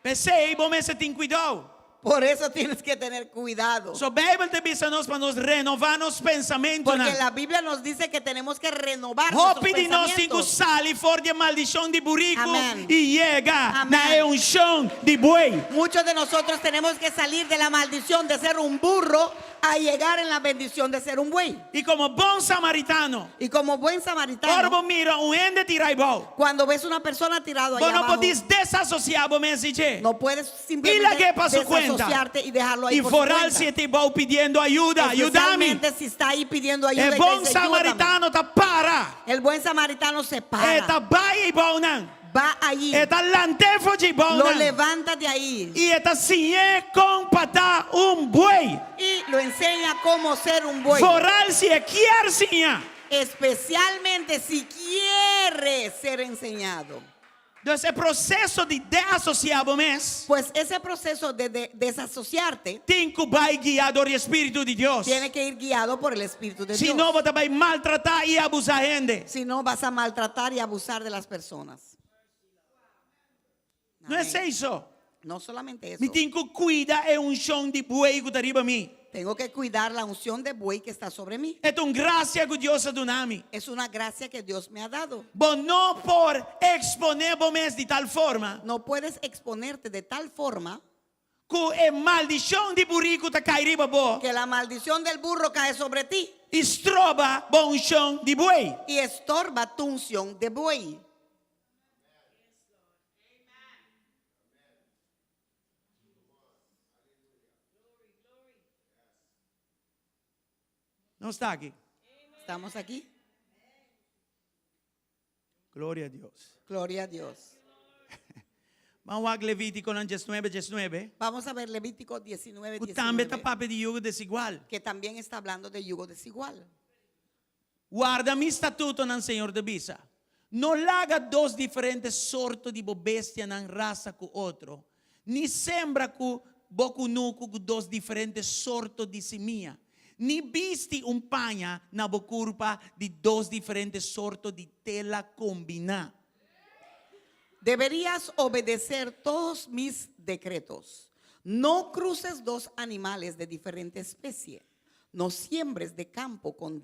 E: P'esei bo mester tin kuidou.
F: Por eso tienes que tener cuidado.
E: So Beibel ta bisa nos pa nos renová nos pensamentunan.
F: Porque la Biblia nos dice que tenemos que renovar nuestros
E: Hopi di nos tin ku
F: pensamientos.
E: sali for di e maldishon di buriku
F: Amén.
E: i yega
F: Amén.
E: na e unshon di buey.
F: Muchos de nosotros tenemos que salir de la maldición de ser un burro A llegar en la bendición de ser un buey.
E: I komo bon samaritano,
F: Y como buen
E: ora
F: samaritano,
E: bo mira un hende tirá abou,
F: cuando ves una persona tirado
E: bo
F: allá
E: no
F: abajo,
E: por desasosiá bo mes di dje.
F: no puedes
E: I
F: simplemente
E: lag'é pa su kuenta.
F: desasociarte y dejarlo ahí
E: I
F: por su
E: foral
F: cuenta.
E: si e ta abou pidiendo ayuda, yuda mi.
F: Especialmente si está ahí pidiendo ayuda
E: E
F: y te
E: bon
F: dice, "Ayúdame".
E: samaritano ta para.
F: El buen samaritano se
E: E
F: para,
E: ta bai eibounan.
F: va allí,
E: E ta lant'é for di
F: lo
E: eibounan.
F: levanta de ahí
E: I e ta siñ'é kon pa ta un buey.
F: y lo enseña cómo ser un buey.
E: Foral si e kier siña.
F: Especialmente si quiere ser enseñado.
E: Dus e proseso di desasosiá bo mes
F: Pues ese proceso de, de- desasociarte
E: tin ku bai guiá dor di e Spiritu di Dios.
F: tiene que ir guiado por el Espíritu de
E: Si
F: Dios.
E: no, bo ta bai maltratá i abusá hende.
F: Si no, vas a maltratar y abusar de las personas.
E: No
F: Amén.
E: esei so.
F: No solamente eso.
E: Mi tin ku kuida e unshon di buey ku ta riba mi.
F: Tengo que cuidar la unción de buey que está sobre mí.
E: E ta un grasia ku Dios a duna mi.
F: Es una gracia que Dios me ha dado.
E: Bo no por eksponé bo mes di tal forma
F: No puedes exponerte de tal forma
E: ku e maldishon di buriku ta kai riba bo
F: que la maldición del burro cae sobre ti
E: i stroba bo unshon di buey.
F: y estorba tu unción de buey.
E: Nos ta aki.
F: ¿Estamos aquí?
E: Gloria a Dios.
F: Gloria a Dios.
E: Ban wak Levítikonan diesnuebe diesnuebe.
F: Vamos a ver Levítico 19,
E: Ku tambe ta
F: 19,
E: papia di yugo desigual.
F: que también está hablando de yugo desigual.
E: Warda mi statutonan, Señor ta bisa. No laga dos diferente sorto di bo bestianan rasa ku otro, ni sembra ku bo kunuku ku dos diferente sorto di simia, ni bisti un paña na bo kurpa di dos diferente sorto di tela kombiná.
F: Deberías obedecer todos mis decretos. No cruces dos animales de diferente especie. No siembres de campo con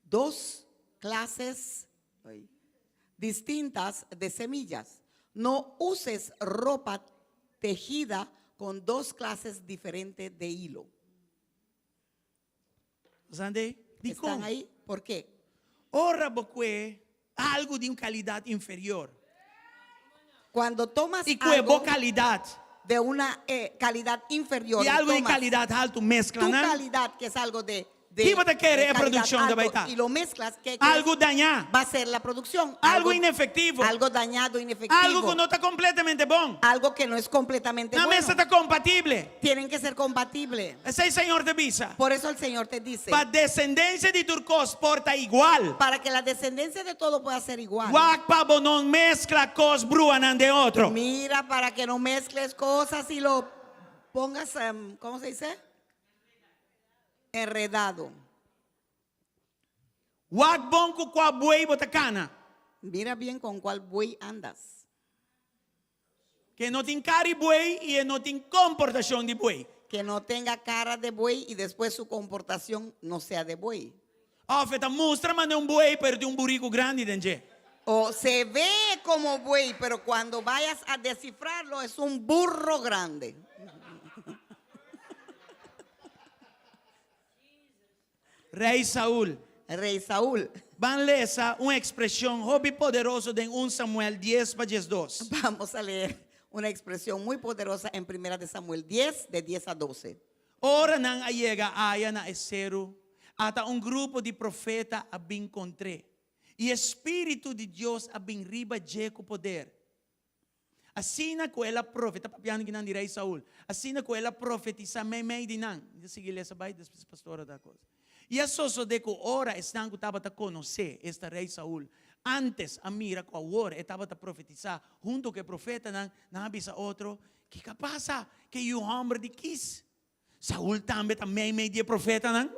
F: dos clases ay, distintas de semillas. No uses ropa tejida con dos clases diferentes de hilo.
E: Sande,
F: ¿Están
E: dikon?
F: ahí? ¿Por qué?
E: Ora bo kue algu di un kalidat inferior.
F: Cuando tomas
E: I kue bo
F: algo
E: kalidat
F: de una eh, calidad inferior,
E: i
F: y
E: algu di
F: tomas
E: kalidat haltu meskla
F: tu
E: nan,
F: calidad, que es algo de, de,
E: Ki bo ta kere
F: de
E: e
F: calidad
E: produkshon ta
F: alto,
E: bai ta?
F: y lo mezclas, ¿qué crees?
E: Algu dañá.
F: Va a ser la producción.
E: Algu inefektivo.
F: Algo dañado, inefectivo.
E: Algu ku no ta kompletamente bon.
F: Algo que no es completamente
E: Nan
F: bueno.
E: mester ta kompatibel.
F: Tienen que ser compatibles.
E: Esei Señor ta bisa.
F: Por eso el Señor te dice,
E: Pa desendensia di tur kos por ta igual.
F: para que la descendencia de todo pueda ser igual.
E: Wak pa bo no meskla kos bruanan den otro.
F: Mira, para que no mezcles cosas y lo pongas, em, ¿cómo se dice? Enredado.
E: Wak bon ku kua buey bo ta kana.
F: Mira bien con cuál buey andas.
E: Ku e no tin kara di buey i e no tin komportashon di buey.
F: Que no tenga cara de buey y después su comportación no sea de buey.
E: Òf e ta mustra manera un buey pero tin un buriku grandi den dje.
F: O se ve como buey, pero cuando vayas a descifrarlo es un burro grande.
E: Rei Saul.
F: Rey Saúl.
E: Ban lesa un ekspreshon hopi poderoso den 1 Samuel dies pa diesdos.
F: Vamos a leer una expresión muy poderosa en Primera de Samuel 10, de 10 a 12.
E: Ora nan a yega aya na e seru, ata un grupo di profeta a bin kontr'é, i e spiritu di Dios a bin riba dje ku poder. Asina ku el a profe, ta papiando kinan di rei Saul, asina ku el a profetisá meimei di nan. Mi ta sigui lesa bai, despues pastor a da kos. I a sosodé ku ora esnan ku tabata konosé, esta rei Saul, ántes a mira ku awor e tabata profetisá huntu ku e profetanan, nan a bisa otro, Kiko a pasa ku e yu hòmber di Kis? Saul tambe ta meimei di e profetanan?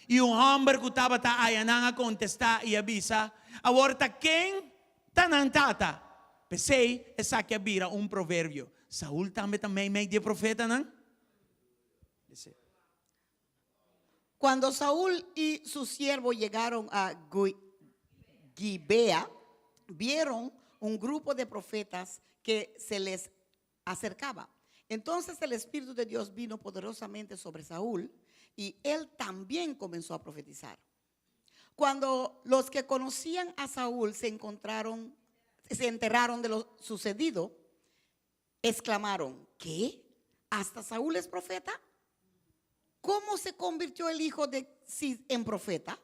E: I un hòmber ku tabata ayanan a kontestá i a bisa, Awor ta ken ta nan tata? P'esei esaki a bira un proverbio, Saul tambe ta meimei di e profetanan?
F: Cuando Saúl y su siervo llegaron a Gibea, vieron un grupo de profetas que se les acercaba. Entonces el Espíritu de Dios vino poderosamente sobre Saúl y él también comenzó a profetizar. Cuando los que conocían a Saúl se encontraron, se enteraron de lo sucedido, exclamaron, ¿qué? ¿Hasta Saúl es profeta? ¿Cómo se convirtió el hijo de Cis en profeta?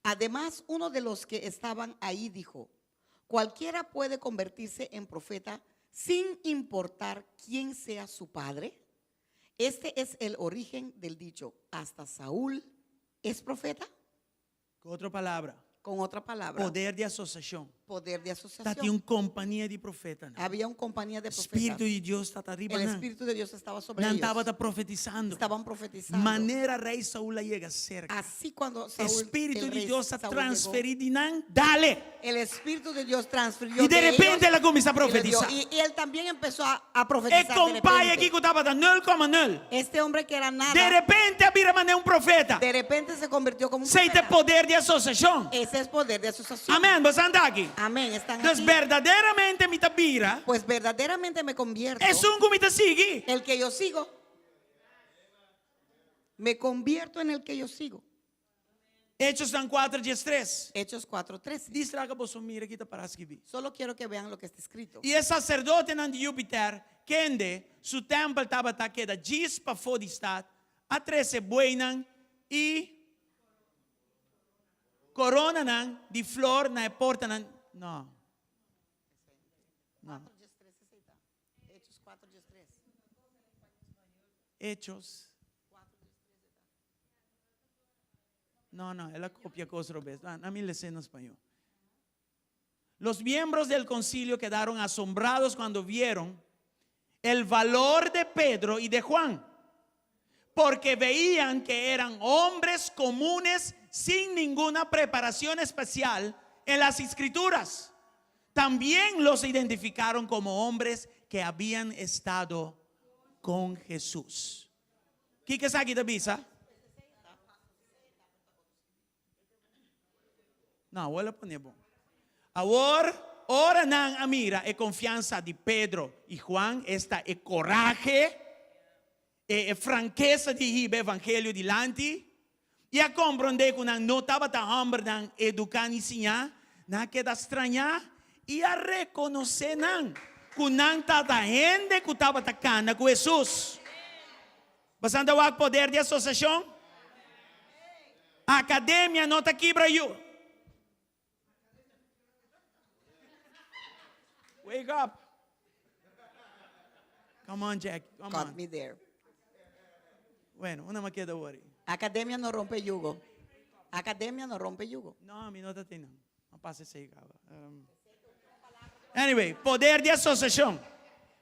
F: Además, uno de los que estaban ahí dijo, cualquiera puede convertirse en profeta sin importar quién sea su padre. Este es el origen del dicho, hasta Saúl es profeta.
E: Ku otro palabra,
F: Con otra palabra,
E: poder di asosiashon.
F: poder de
E: Tabatin
F: asociación.
E: un kompania di profetanan.
F: Había una compañía de
E: Spiritu
F: profetas.
E: di Dios tabata riba
F: El
E: nan.
F: Espíritu de Dios estaba sobre
E: Nan
F: ellos.
E: tabata profetisando.
F: Estaban profetizando.
E: Manera rei Saul a yega serka.
F: Así cuando Saúl,
E: Spiritu
F: el
E: di
F: rey
E: Dios a
F: Saúl
E: transferí di nan, dale.
F: llegó, el Espíritu de Dios transfirió
E: I di
F: de
E: repente
F: ellos
E: el a kuminsá
F: y le dio.
E: profetisá.
F: Y, y él también empezó a, a
E: E
F: profetizar. de
E: kompai
F: repente.
E: aki ku tabata 0,0.
F: Este hombre que era nada,
E: De repente a bira manera un profeta.
F: de repente se convirtió como un
E: Esei ta
F: profeta.
E: poder di asosiashon.
F: Ese es poder de asociación.
E: Amèn. Boso ta aki.
F: Amén. Están
E: Entonces,
F: aquí.
E: berdaderamente mi ta bira.
F: Pues verdaderamente me convierto.
E: Esun ku mi ta sigui.
F: El que yo sigo. Me convierto en el que yo sigo.
E: Echonan 4, 13.
F: Hechos 4:13.
E: Djis laga boso mira kiko ta pará skibí.
F: Solo quiero que vean lo que está escrito.
E: I e saserdotenan di Júpiter, kende su tèmpel tabata keda djis pafó di stat, a trese bueynan i koronanan di flor na e portanan. No. No. Hechos. No, no, el a kopia kos robes. A mi les'é na spañó. Los miembros del concilio quedaron asombrados cuando vieron el valor de Pedro y de Juan, porque veían que eran hombres comunes sin ninguna preparación especial en las escrituras. También los identificaron como hombres que habían estado con Jesús. Kiko esaki ta bisa? No, awor el a pone bon. Awor, ora nan a mira e konfiansa di Pedro i Juan, esta e korahe, e frankesa di hiba e evangelio dilanti, i a komprondé ku nan no tabata hòmbernan eduká ni siñá, nan a keda strañá i a rekonosé nan ku nan tabata hende ku tabata kana ku Hesus. Boso ta wak poder di asosiashon? Akademia no ta kibra yu. Wake up. Come on, Jack. Come
F: Got
E: on.
F: me there.
E: Bueno, una ma keda worry.
F: Academia no rompe yugo. Academia no rompe yugo.
E: No, mi no ta tin. A pasa esei caba. Um, anyway, poder di asosiashon.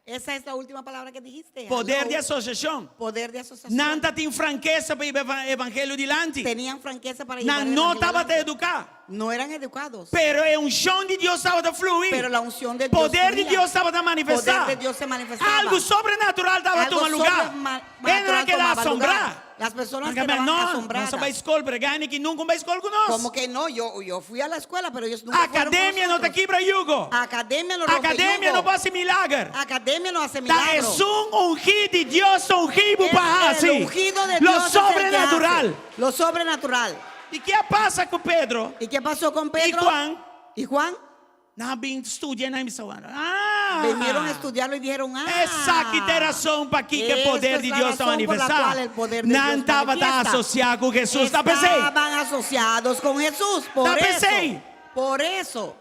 F: Esa es la última palabra que dijiste.
E: Poder
F: Hello.
E: di asosiashon.
F: Poder de asociación.
E: Nan tatin frankesa pa hiba evangelio dilanti.
F: Tenían franqueza para llevar
E: Nan
F: el
E: no
F: evangelio
E: tabata
F: adelante.
E: eduká.
F: No eran educados.
E: Pero e unshon di Dios tabata fluí.
F: Pero la unción de Dios
E: Poder di
F: fluía.
E: Dios tabata manifestá.
F: Poder de Dios se manifestaba.
E: Algu sobrenatural tabata
F: Algo
E: tuma lugá.
F: sobrenatural
E: Hende a keda
F: tomaba
E: asombrá.
F: lugar. Las personas
E: Nan
F: quedaban
E: no,
F: asombradas.
E: Nos a bai skol, pero e gani aki nunka a bai skol ku nos.
F: Como que no, yo, yo fui a la escuela, pero ellos nunca fueron con
E: Akademia no ta
F: nosotros.
E: kibra yugo.
F: Academia no rompe
E: Akademia
F: yugo.
E: no por hasi milager.
F: Academia no hace
E: Ta
F: milagro.
E: esun ungí di Dios ta ungí bo
F: Es
E: pa
F: el
E: hasi
F: ungido de
E: lo
F: Dios es el que
E: sobrenatural.
F: hace Lo sobrenatural.
E: I ke a pasa ku Pedro
F: ¿Y qué pasó con Pedro?
E: i Juan?
F: ¿Y Juan?
E: Nan a bin studia nan a bisa wak. Ah!
F: Vinieron a estudiarlo y dijeron, ah,
E: Esaki ta e rason pakiko e
F: esta
E: poder
F: es
E: di
F: la
E: Dios ta
F: razón por la
E: manifestá.
F: cual el poder de
E: Nan
F: Dios
E: tabata
F: manifiesta.
E: asosiá ku Hesus. Ta p'esei.
F: Estaban asociados con Jesús. Por
E: Ta
F: eso.
E: p'esei.
F: Por eso.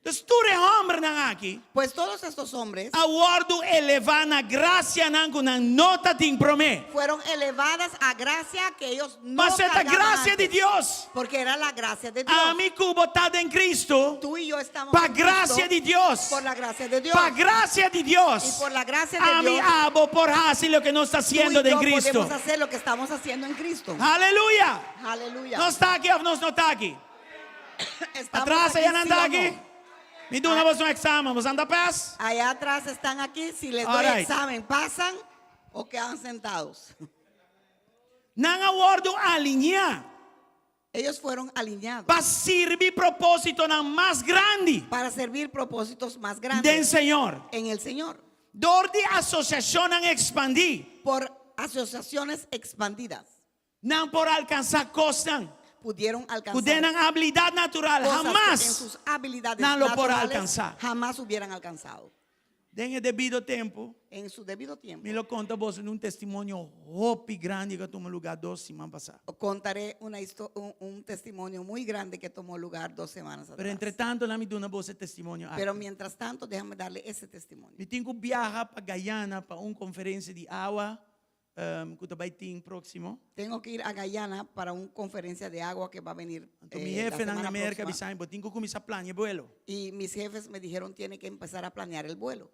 E: Dus tur e hòmbernan aki
F: Pues todos estos hombres
E: a wòrdu elevá na grasianan ku nan no tatin promé.
F: fueron elevadas a gracia que ellos no
E: Pasobra ta
F: cargaban
E: grasia di
F: antes.
E: Dios.
F: Porque era la gracia de Dios.
E: Ami ku bo ta den Cristo
F: Tú y yo estamos
E: pa
F: en Cristo
E: grasia di Dios.
F: por la gracia de Dios.
E: Pa grasia di Dios.
F: Y por la gracia de
E: Ami
F: Dios.
E: abo por hasi loke nos ta
F: Tú y
E: hasiendo den
F: yo
E: Cristo.
F: podemos hacer lo que estamos haciendo en Cristo.
E: Aleluya.
F: Aleluya.
E: Nos ta aki òf nos no ta aki?
F: Estamos
E: Atras
F: aquí,
E: ei nan
F: sí
E: ta
F: o
E: aki?
F: no?
E: Mi duna boso un examen, boso ta pas?
F: Allá atrás están aquí, si les
E: All
F: doy
E: right.
F: examen, pasan o quedan sentados.
E: Nan a wòrdu alineá.
F: Ellos fueron alineados
E: pa sirbi propósitonan mas grandi
F: para servir propósitos más
E: den
F: grandes
E: Señor.
F: en el Señor.
E: Dor di asosiashonnan ekspandí,
F: Por asociaciones expandidas
E: nan por alkansá kosnan
F: pudieron
E: ku
F: alcanzar
E: den nan abilidat natural
F: cosas que en
E: hamas
F: sus habilidades
E: nan lo por
F: naturales
E: alkansá.
F: jamás hubieran alcanzado.
E: Den e debido tempu,
F: En su debido tiempo.
E: mi lo konta boso un testimonio hopi grandi ku a tuma lugá dos siman pasá.
F: Contaré una histo- un, un testimonio muy grande que tomó lugar dos semanas
E: Pero
F: atrás.
E: entre tanto, laga mi duna boso e testimonio aki.
F: Pero mientras tanto, déjame darle ese testimonio.
E: Mi tin ku biaha pa Guyana pa un konferensia di awa um, ku ta bai tin próksimo.
F: Tengo que ir a Guyana para una conferencia de agua que va a venir
E: Anto
F: eh,
E: mi
F: la
E: hefenan na
F: semana
E: Merka
F: próxima.
E: bisa mi, bo tin ku kuminsá plania e buelo.
F: Y mis jefes me dijeron, tiene que empezar a planear el vuelo.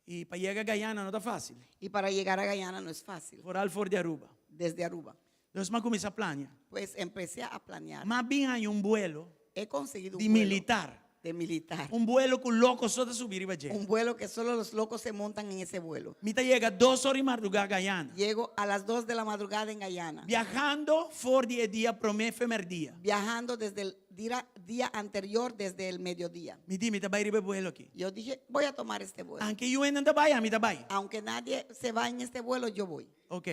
E: I pa yega Guyana no ta fásil.
F: Y para llegar a Guyana no es fácil,
E: Foral for di Aruba.
F: desde Aruba.
E: Dus m'a kuminsá plania.
F: Pues empecé a planear.
E: M'a bin haña un buelo
F: He conseguido un
E: di
F: vuelo
E: militar.
F: de militar.
E: Un buelo ku loko so ta subi riba dje.
F: Un vuelo que solo los locos se montan en ese vuelo.
E: Mi ta yega dos or di mardugá Guyana.
F: Llego a las 2 de la madrugada en Guyana.
E: Viajando for di e dia promé fe mèrdia.
F: Viajando desde el día, día anterior, desde el mediodía.
E: Mi di, mi ta bai riba e buelo aki.
F: Yo dije, voy a tomar este vuelo.
E: Anke niun hende no ta bai, ami ta bai.
F: Aunque nadie se va en este vuelo, yo voy.
E: Ok.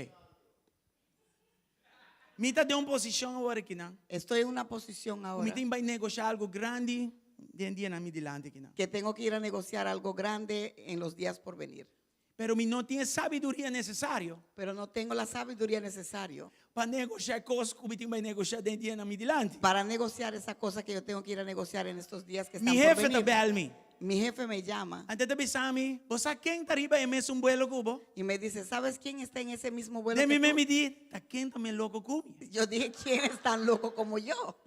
E: Mi ta den un posishon awor akinan.
F: Estoy en una posición ahora
E: Mi tin bai negoshá algu grandi den dianan mi dilanti akinan.
F: que tengo que ir a negociar algo grande en los días por venir.
E: Pero mi no tin e sabiduria nesesario
F: Pero no tengo la sabiduría necesaria
E: pa negoshá e kos ku mi tin bai negoshá den dianan mi dilanti.
F: para negociar esa cosa que yo tengo que ir a negociar en estos días que están
E: Mi
F: por
E: hefe ta
F: venir.
E: bèl mi.
F: Mi jefe me llama
E: Anto e ta bisa mi, Bo sa ken ta riba e mesun buelo ku bo?
F: y me dice, ¿sabes quién está en ese mismo vuelo?
E: Den
F: que
E: mi mes
F: tú?"
E: mi di, Ta ken ta mes loko ku mi?
F: Yo dije, ¿quién es tan loco como yo?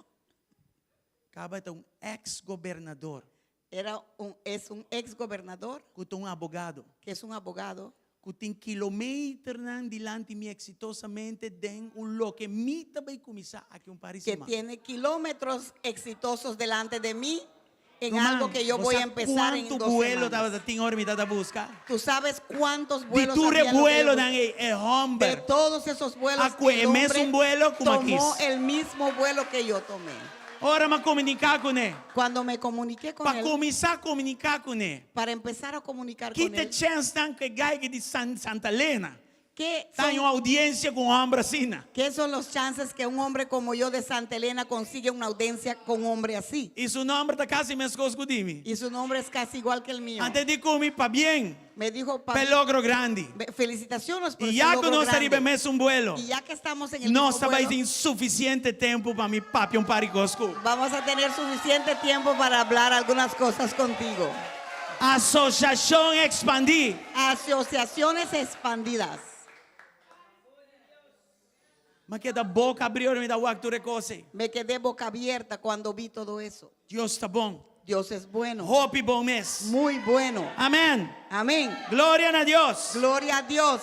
E: Kaba ta un ex gobernador.
F: Era un, es un ex gobernador
E: Ku ta un abogado.
F: que es un abogado
E: Ku tin kilometernan dilanti mi eksitosamente den un loke mi ta bai kuminsá aki un par di
F: que
E: siman.
F: tiene kilómetros exitosos delante de mí en
E: Ruman,
F: algo que yo
E: bo
F: voy a
E: sa
F: empezar en
E: kuantu
F: dos
E: buelo
F: semanas.
E: tabata tin ora mi tabata buska?
F: Tú sabes cuántos
E: Di
F: vuelos
E: tur e
F: había lo que yo
E: buelonan
F: bus-
E: ei, e
F: De
E: hòmber
F: todos esos vuelos,
E: a kue
F: el
E: e mesun
F: hombre
E: buelo ku m'a
F: tomó
E: kis.
F: el mismo vuelo que yo tomé.
E: Ora m'a komuniká kuné.
F: Cuando me comuniqué con
E: Pa
F: él,
E: kuminsá komuniká kuné.
F: para empezar a comunicar
E: Ki
F: con
E: ta
F: él,
E: chènsnan ku e gai di San Santa Elena
F: ¿qué
E: ta haña
F: son,
E: un oudiensia ku un hòmber asina?
F: qué son los chances que un hombre como yo de Santa Elena consigue una audiencia con un hombre así?
E: I su nòmber ta kasi meskos ku di mi.
F: Y su nombre es casi igual que el mío.
E: Anto e di ku mi, Pabien,
F: Me dijo,
E: pa e logro grandi.
F: Be- Felicitaciones por
E: I
F: ese
E: ya ku
F: logro
E: nos ta riba e
F: grande.
E: mesun buelo,
F: Y ya que estamos en el
E: nos
F: mismo
E: ta bai
F: vuelo,
E: tin sufisiente tempu pa mi papia un par di kos ku.
F: vamos a tener suficiente tiempo para hablar algunas cosas contigo.
E: Asosiashon ekspandí.
F: Asociaciones expandidas.
E: M'a keda boka abrí ora mi ta wak tur e kos ei.
F: Me quedé boca abierta cuando vi todo eso.
E: Dios ta bon.
F: Dios es bueno.
E: Hopi bon mes.
F: Muy bueno.
E: Amèn.
F: Amén.
E: Gloria na Dios.
F: Gloria a Dios.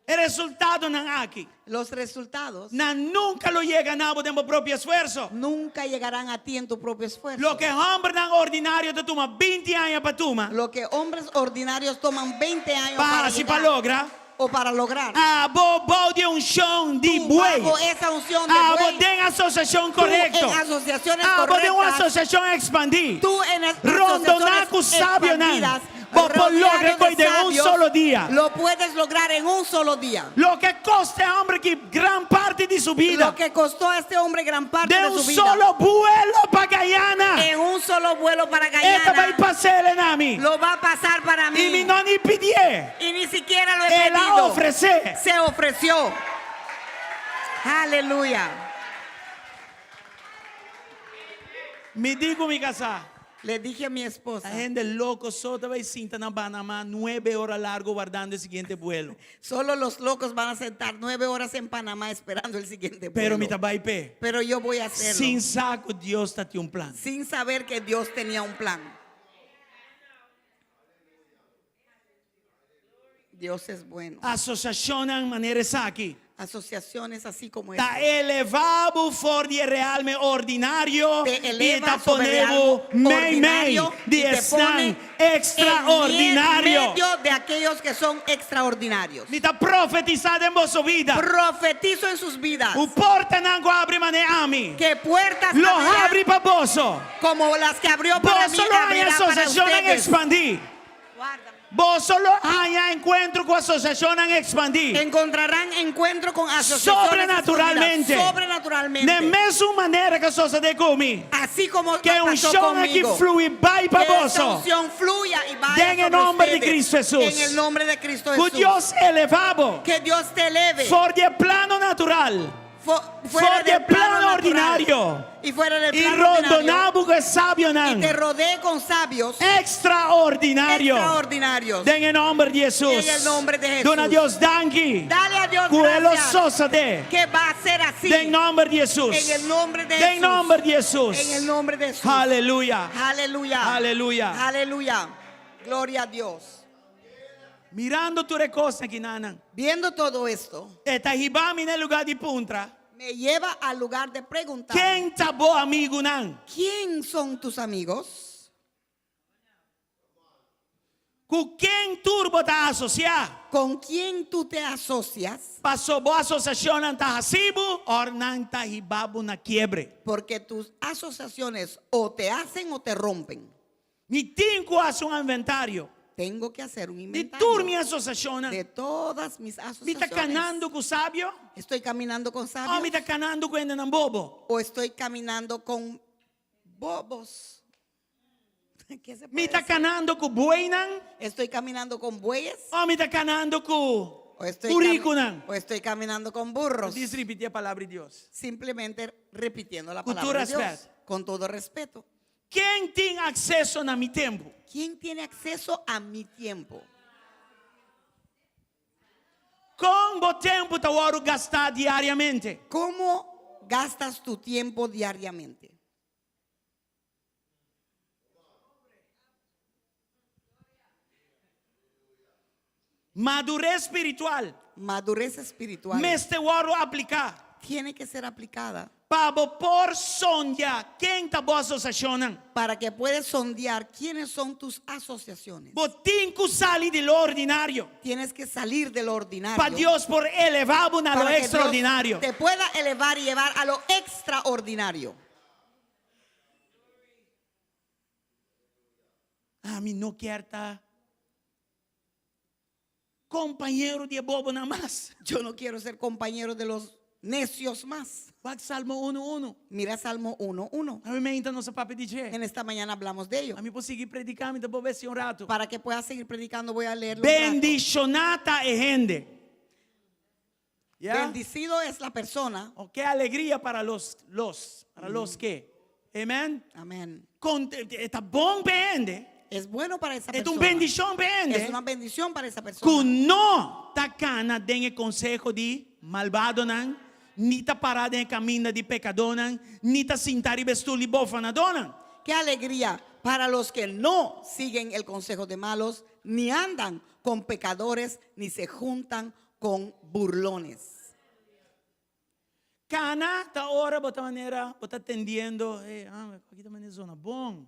E: E resultadonan aki.
F: Los resultados
E: Nan nunka lo yega na bo den bo propio esfuerso.
F: nunca llegarán a ti en tu propio esfuerzo.
E: Loke hòmbernan ordinario ta tuma binti aña pa tuma.
F: Lo que hombres ordinarios toman 20 años
E: Pa
F: para
E: hasi pa
F: llegar
E: logra.
F: o para lograr.
E: Abo bou di e unshon di
F: Tú
E: buey.
F: bajo esa unción de
E: Abo
F: buey.
E: den asosiashon
F: Tú
E: korekto.
F: en asociaciones
E: Abo den un
F: correctas.
E: asosiashon ekspandí.
F: Tú en as-
E: Rondoná
F: asociaciones
E: ku sabionan.
F: expandidas,
E: Bo por logra
F: rodeado
E: koi
F: de
E: den un
F: sabios,
E: solo dia.
F: Lo puedes lograr en un solo día.
E: Loke kosta e hòmber aki gran parti di su bida.
F: Lo que costó a este hombre gran parte
E: Den
F: de
E: un
F: su vida.
E: solo buelo pa Guyana.
F: En un solo vuelo para
E: E ta bai
F: Guyana.
E: pas'é na mi.
F: Lo va a pasar para mí.
E: I mi no ni pidié.
F: Y ni siquiera lo he
E: El a
F: pedido.
E: ofresé.
F: Se ofreció. Aleluya.
E: Mi di ku mi kasá.
F: Le dije a mi esposa.
E: Ta hende loko so ta bai sinta na Panamá nuebe ora largo wardando e siguiente buelo.
F: Solo los locos van a sentar nueve horas en Panamá esperando el siguiente vuelo.
E: Pero mi ta bai p'e.
F: Pero yo voy a hacerlo.
E: Sin sa ku Dios ta tin un plan.
F: Sin saber que Dios tenía un plan. Dios es bueno.
E: Asosiashonnan manera esaki.
F: Asociaciones así como
E: Ta
F: esta.
E: elevá bo for di e realme ordinario
F: Te
E: i
F: eleva
E: ta
F: sobre
E: pone bo
F: algo
E: mei mei
F: ordinario
E: di
F: y te
E: esnan
F: pone
E: extraordinario.
F: En medio de aquellos que son extraordinarios.
E: Mi ta profetisá den boso vida.
F: Profetizo en sus vidas
E: Ku portanan ku a habri manera ami,
F: que puertas
E: lo
F: abrirán
E: habri pa boso.
F: como las que abrió para mí,
E: Boso lo haña
F: abrirá para
E: asosiashonnan
F: ustedes.
E: ekspandí.
F: Guárdame.
E: Boso lo haña enkuentro ku asosiashonnan ekspandí.
F: Encontrarán encuentro con asociaciones
E: Sobrenaturalmente.
F: expandidas. Sobrenaturalmente.
E: Den mesun manera ku a sosodé ku mi.
F: Así como
E: Ku e
F: pasó
E: unshon aki
F: conmigo.
E: flui bai pa
F: Que esta
E: boso.
F: unción fluya y vaya
E: Den e
F: sobre
E: nomber di
F: ustedes.
E: Cristo Hesus.
F: En el nombre de Cristo
E: Ku
F: Jesús.
E: Dios elevá bo.
F: Que Dios te eleve.
E: For di e plano natural.
F: Fu- fuera
E: For di e
F: del plano
E: plano
F: natural.
E: ordinario.
F: Y fuera del
E: I
F: plano
E: rondoná
F: ordinario.
E: bo ku e sabionan.
F: Y te rodee con sabios
E: Extraordinario.
F: extraordinarios.
E: Den e nomber di Hesus.
F: En el nombre de Jesús.
E: Duna Dios danki.
F: Dale a Dios
E: Ku e lo
F: gracias.
E: sosodé.
F: Que va a ser así.
E: Den nomber di Hesus.
F: En el nombre de
E: Den
F: Jesús.
E: nomber di Hesus.
F: En el nombre de Jesús.
E: Aleluya.
F: Aleluya.
E: Aleluya.
F: Aleluya. Gloria a Dios.
E: Mirando tur e kosnan akinan.
F: Viendo todo esto,
E: E ta hiba mi na e lugá di puntra.
F: me lleva al lugar de preguntar.
E: Ken ta bo amigunan?
F: ¿Quién son tus amigos?
E: Ku ken tur bo ta asosiá?
F: ¿Con quién tú te asocias?
E: Paso bo asosiashonnan ta hasi bo òf nan ta hiba bo na kiebre.
F: Porque tus asociaciones o te hacen o te rompen.
E: Mi tin ku hasi un inventario.
F: Tengo que hacer un
E: Di
F: inventario.
E: tur mi asosiashonnan.
F: De todas mis
E: Mi ta
F: asociaciones.
E: kanando ku sabio?
F: Estoy caminando con
E: Òf
F: sabios.
E: mi ta kanando ku hendenan bobo?
F: O estoy caminando con bobos. ¿Qué se
E: Mi
F: puede
E: ta
F: decir?
E: kanando ku bueynan?
F: Estoy caminando con bueyes.
E: Òf mi ta kanando ku
F: O estoy,
E: burikunan?
F: o estoy caminando con burros.
E: Djis ripití e palabra di Dios.
F: Simplemente repitiendo la
E: Con
F: palabra de
E: todo
F: Dios.
E: respeto.
F: Con todo respeto.
E: Ken tin akseso na mi tempu?
F: ¿Quién tiene acceso a mi tiempo?
E: Kon bo tempu ta wòrdu gastá diariamente?
F: ¿Cómo gastas tu tiempo diariamente?
E: Madurez spiritual.
F: Madurez espiritual.
E: Mester wòrdu apliká.
F: Tiene que ser aplicada.
E: Pa bo por sondia ken ta bo asosiashonnan.
F: Para que puedas sondear quiénes son tus asociaciones.
E: Bo tin ku sali di lo ordinario.
F: Tienes que salir de lo ordinario.
E: Pa Dios por elevá bo na lo
F: para que Dios
E: extraordinario.
F: te pueda elevar y llevar a lo extraordinario.
E: Ami no kier ta kompañero di e bobonan mas.
F: Yo no quiero ser compañero de los necios más.
E: Wak Salmo unu unu.
F: Mira Salmo 1.1.
E: Awe mainta nos a papia di dje.
F: En esta mañana hablamos de ello.
E: Ami por sigui prediká, mi ta por besi un ratu.
F: Para que pueda seguir predicando voy a leerlo. un rato.
E: Bendishoná ta e hende. Ya?
F: Bendecido es la persona.
E: Oh, qué alegría para los, los, para los que. Amen.
F: Amén.
E: Con, ta bon pa e hende.
F: Es bueno para esa
E: E ta un
F: persona.
E: bendishon pa e hende.
F: Es una bendición para esa persona.
E: Ku no ta kana den e konseho di malbadonan, ni ta pará den e kaminda di pekadónan, ni ta sintá riba e stul di bofanadónan.
F: Qué alegría para los que no siguen el consejo de malos, ni andan con pecadores, ni se juntan con burlones.
E: Kana ta ora bo ta manera bo ta tendiendo, eh, ah, aki ta manera zona bon.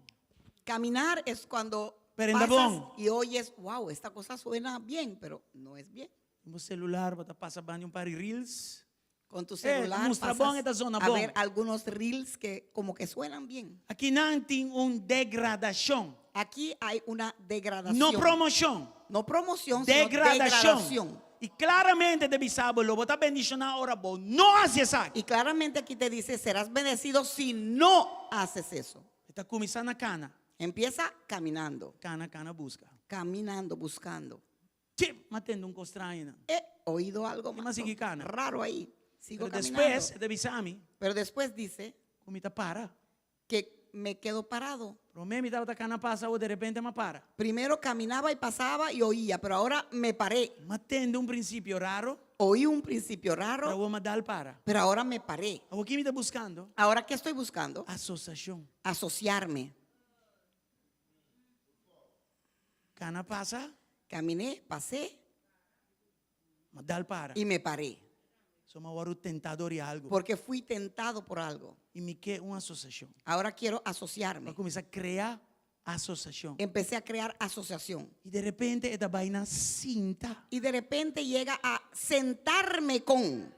F: Caminar es cuando
E: Pero enda
F: pasas
E: bon.
F: y oyes, wow, esta cosa suena bien, pero no es bien.
E: Ku bo celular bo ta pasa banda di un par di reels.
F: Con tu
E: Eh,
F: celular
E: mustra
F: pasas
E: bon, esta zona
F: a
E: bon.
F: ver algunos reels que como que suenan bien.
E: Aki nan tin un degradashon.
F: Aquí hay una degradación.
E: No promoshon.
F: No promoción, sino
E: Degradashon.
F: degradación.
E: I klaramente ta bisa bo, lo bo ta bendishoná ora bo no hasi esaki.
F: Y claramente aquí te dice, serás bendecido si no haces eso.
E: E ta kuminsá na kana.
F: Empieza caminando,
E: Kana, kana buska.
F: caminando, buscando.
E: Che, m'a tende un kos straño nan.
F: He oído algo
E: I
F: más
E: m'a sigui kana.
F: raro ahí. Sigo
E: Pero
F: caminando.
E: despues e ta bisa mi
F: Pero después dice
E: ku mi ta para.
F: que me quedo parado.
E: Promé mi tabata kana pasa awor derepente m'a para.
F: Primero caminaba y pasaba y oía, pero ahora me paré.
E: M'a tende un prinsipio raro.
F: Oí un principio
E: Pero
F: raro,
E: awor m'a dal para.
F: pero ahora me paré.
E: Awor ki mi ta buskando?
F: ¿Ahora qué estoy buscando?
E: Asosiashon.
F: Asociarme.
E: Kana pasa,
F: Caminé, pasé
E: m'a dal para.
F: y me paré.
E: So m'a wòrdu tentá dor di algu.
F: Porque fui tentado por algo.
E: I mi ke un asosiashon.
F: Ahora quiero asociarme.
E: M'a kuminsá krea asosiashon.
F: Empecé a crear asociación.
E: I de repente e ta bai na sinta.
F: Y de repente llega a sentarme con.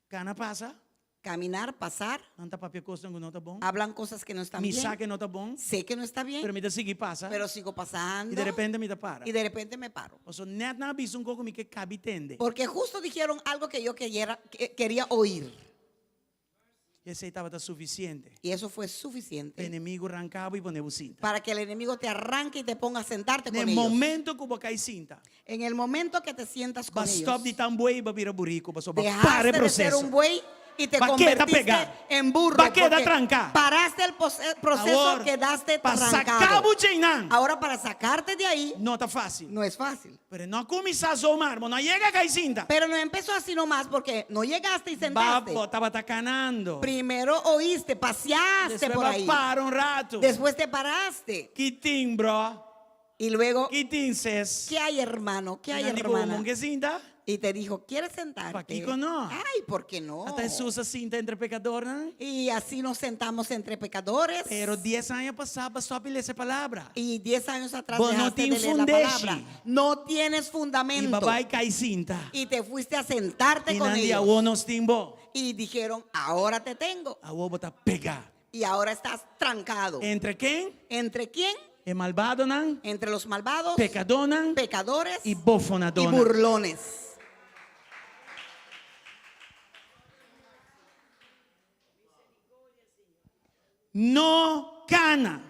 E: Kana pasa.
F: Caminar, pasar.
E: Nan ta papia kosnan ku no ta bon.
F: Hablan cosas que no están
E: Mi
F: bien.
E: sa ke no ta bon.
F: Sé que no está bien.
E: Pero mi ta sigui pasa.
F: Pero sigo pasando.
E: I de repente mi ta para.
F: Y de repente me paro.
E: Paso nèt nan a bisa un kos ku mi ke kabi tende.
F: Porque justo dijeron algo que yo quería, que quería oír.
E: I esei tabata sufisiente.
F: Y eso fue suficiente.
E: Pa enemigu ranka bo i pone bo sinta.
F: Para que el enemigo te arranque y te ponga a sentarte
E: Na
F: con
E: e
F: ellos.
E: momento ku bo kai sinta.
F: En el momento que te sientas con
E: Ba
F: ellos.
E: stop di ta un buey i ba bira buriku pasobra ba para
F: Dejaste
E: e
F: de ser
E: proseso.
F: un buey y te
E: Ba keda
F: convertiste
E: pegá.
F: en burro.
E: Ba keda
F: porque
E: tranká.
F: Paraste el proceso,
E: Awor,
F: quedaste
E: pa
F: trancado.
E: saká bo djeinan.
F: Ahora para sacarte de ahí
E: No ta fácil.
F: no es fácil.
E: Pero no a kuminsá zomaar, bo no a yega kai sinta.
F: Pero no empezó así nomás porque no llegaste y
E: Ba,
F: sentaste.
E: bo tabata kanando.
F: Primero oíste, paseaste
E: Despues
F: por
E: ba
F: ahí.
E: para un ratu.
F: Después te paraste.
E: Ki tin, bro?
F: Y luego,
E: Ki tin, sis?
F: ¿qué hay, hermano? ¿Qué hay,
E: I nan di ku
F: hermana?
E: bo ke sinta?
F: Y te dijo, ¿quieres sentarte?
E: Pakiko no?
F: Ay, ¿por qué no?
E: Ata Hesus a sinta entre pekadornan.
F: Y así nos sentamos entre pecadores.
E: Pero dies aña pasá, bo a stòp di lesa e palabra.
F: Y dies años atrás
E: Bo no
F: dejaste
E: tin
F: de leer la
E: fundeshi.
F: palabra. No tienes fundamento.
E: I bo a bai kai sinta.
F: Y te fuiste a sentarte
E: I
F: con
E: nan di
F: ellos.
E: awor nos tin bo.
F: Y dijeron, ahora te tengo.
E: Awor bo ta pegá.
F: Y ahora estás trancado.
E: Entre ken?
F: ¿Entre quién?
E: E malbadonan.
F: Entre los malvados.
E: Pekadónan.
F: Pecadores.
E: I bofonadónan.
F: Y burlones.
E: No kana,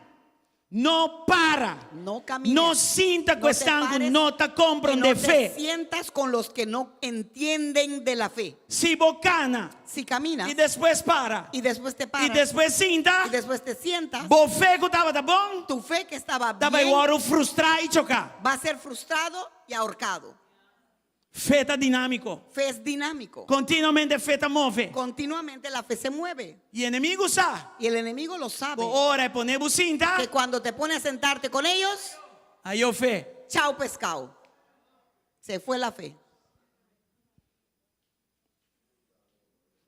E: no para,
F: No camines,
E: no sinta
F: no
E: ku
F: te
E: esnan ku
F: pares
E: no ta
F: y
E: komprondé
F: no te
E: fe.
F: sientas con los que no entienden de la fe.
E: Si bo kana
F: Si caminas
E: i despues para
F: y después te paras
E: i despues sinta,
F: y después te sientas,
E: bo fe ku tabata bon
F: tu fe que estaba
E: ta bai
F: bien
E: wòrdu frustrá i choká.
F: va a ser frustrado y ahorcado.
E: Fe ta dinámiko.
F: Fe es dinámico.
E: Kontinuamente fe ta move.
F: Continuamente la fe se mueve.
E: I enemigu sa.
F: Y el enemigo lo sabe.
E: Ku ora e pone bo sinta.
F: Que cuando te pone a sentarte con ellos,
E: Ayo fe.
F: chao pescado. Se fue la fe.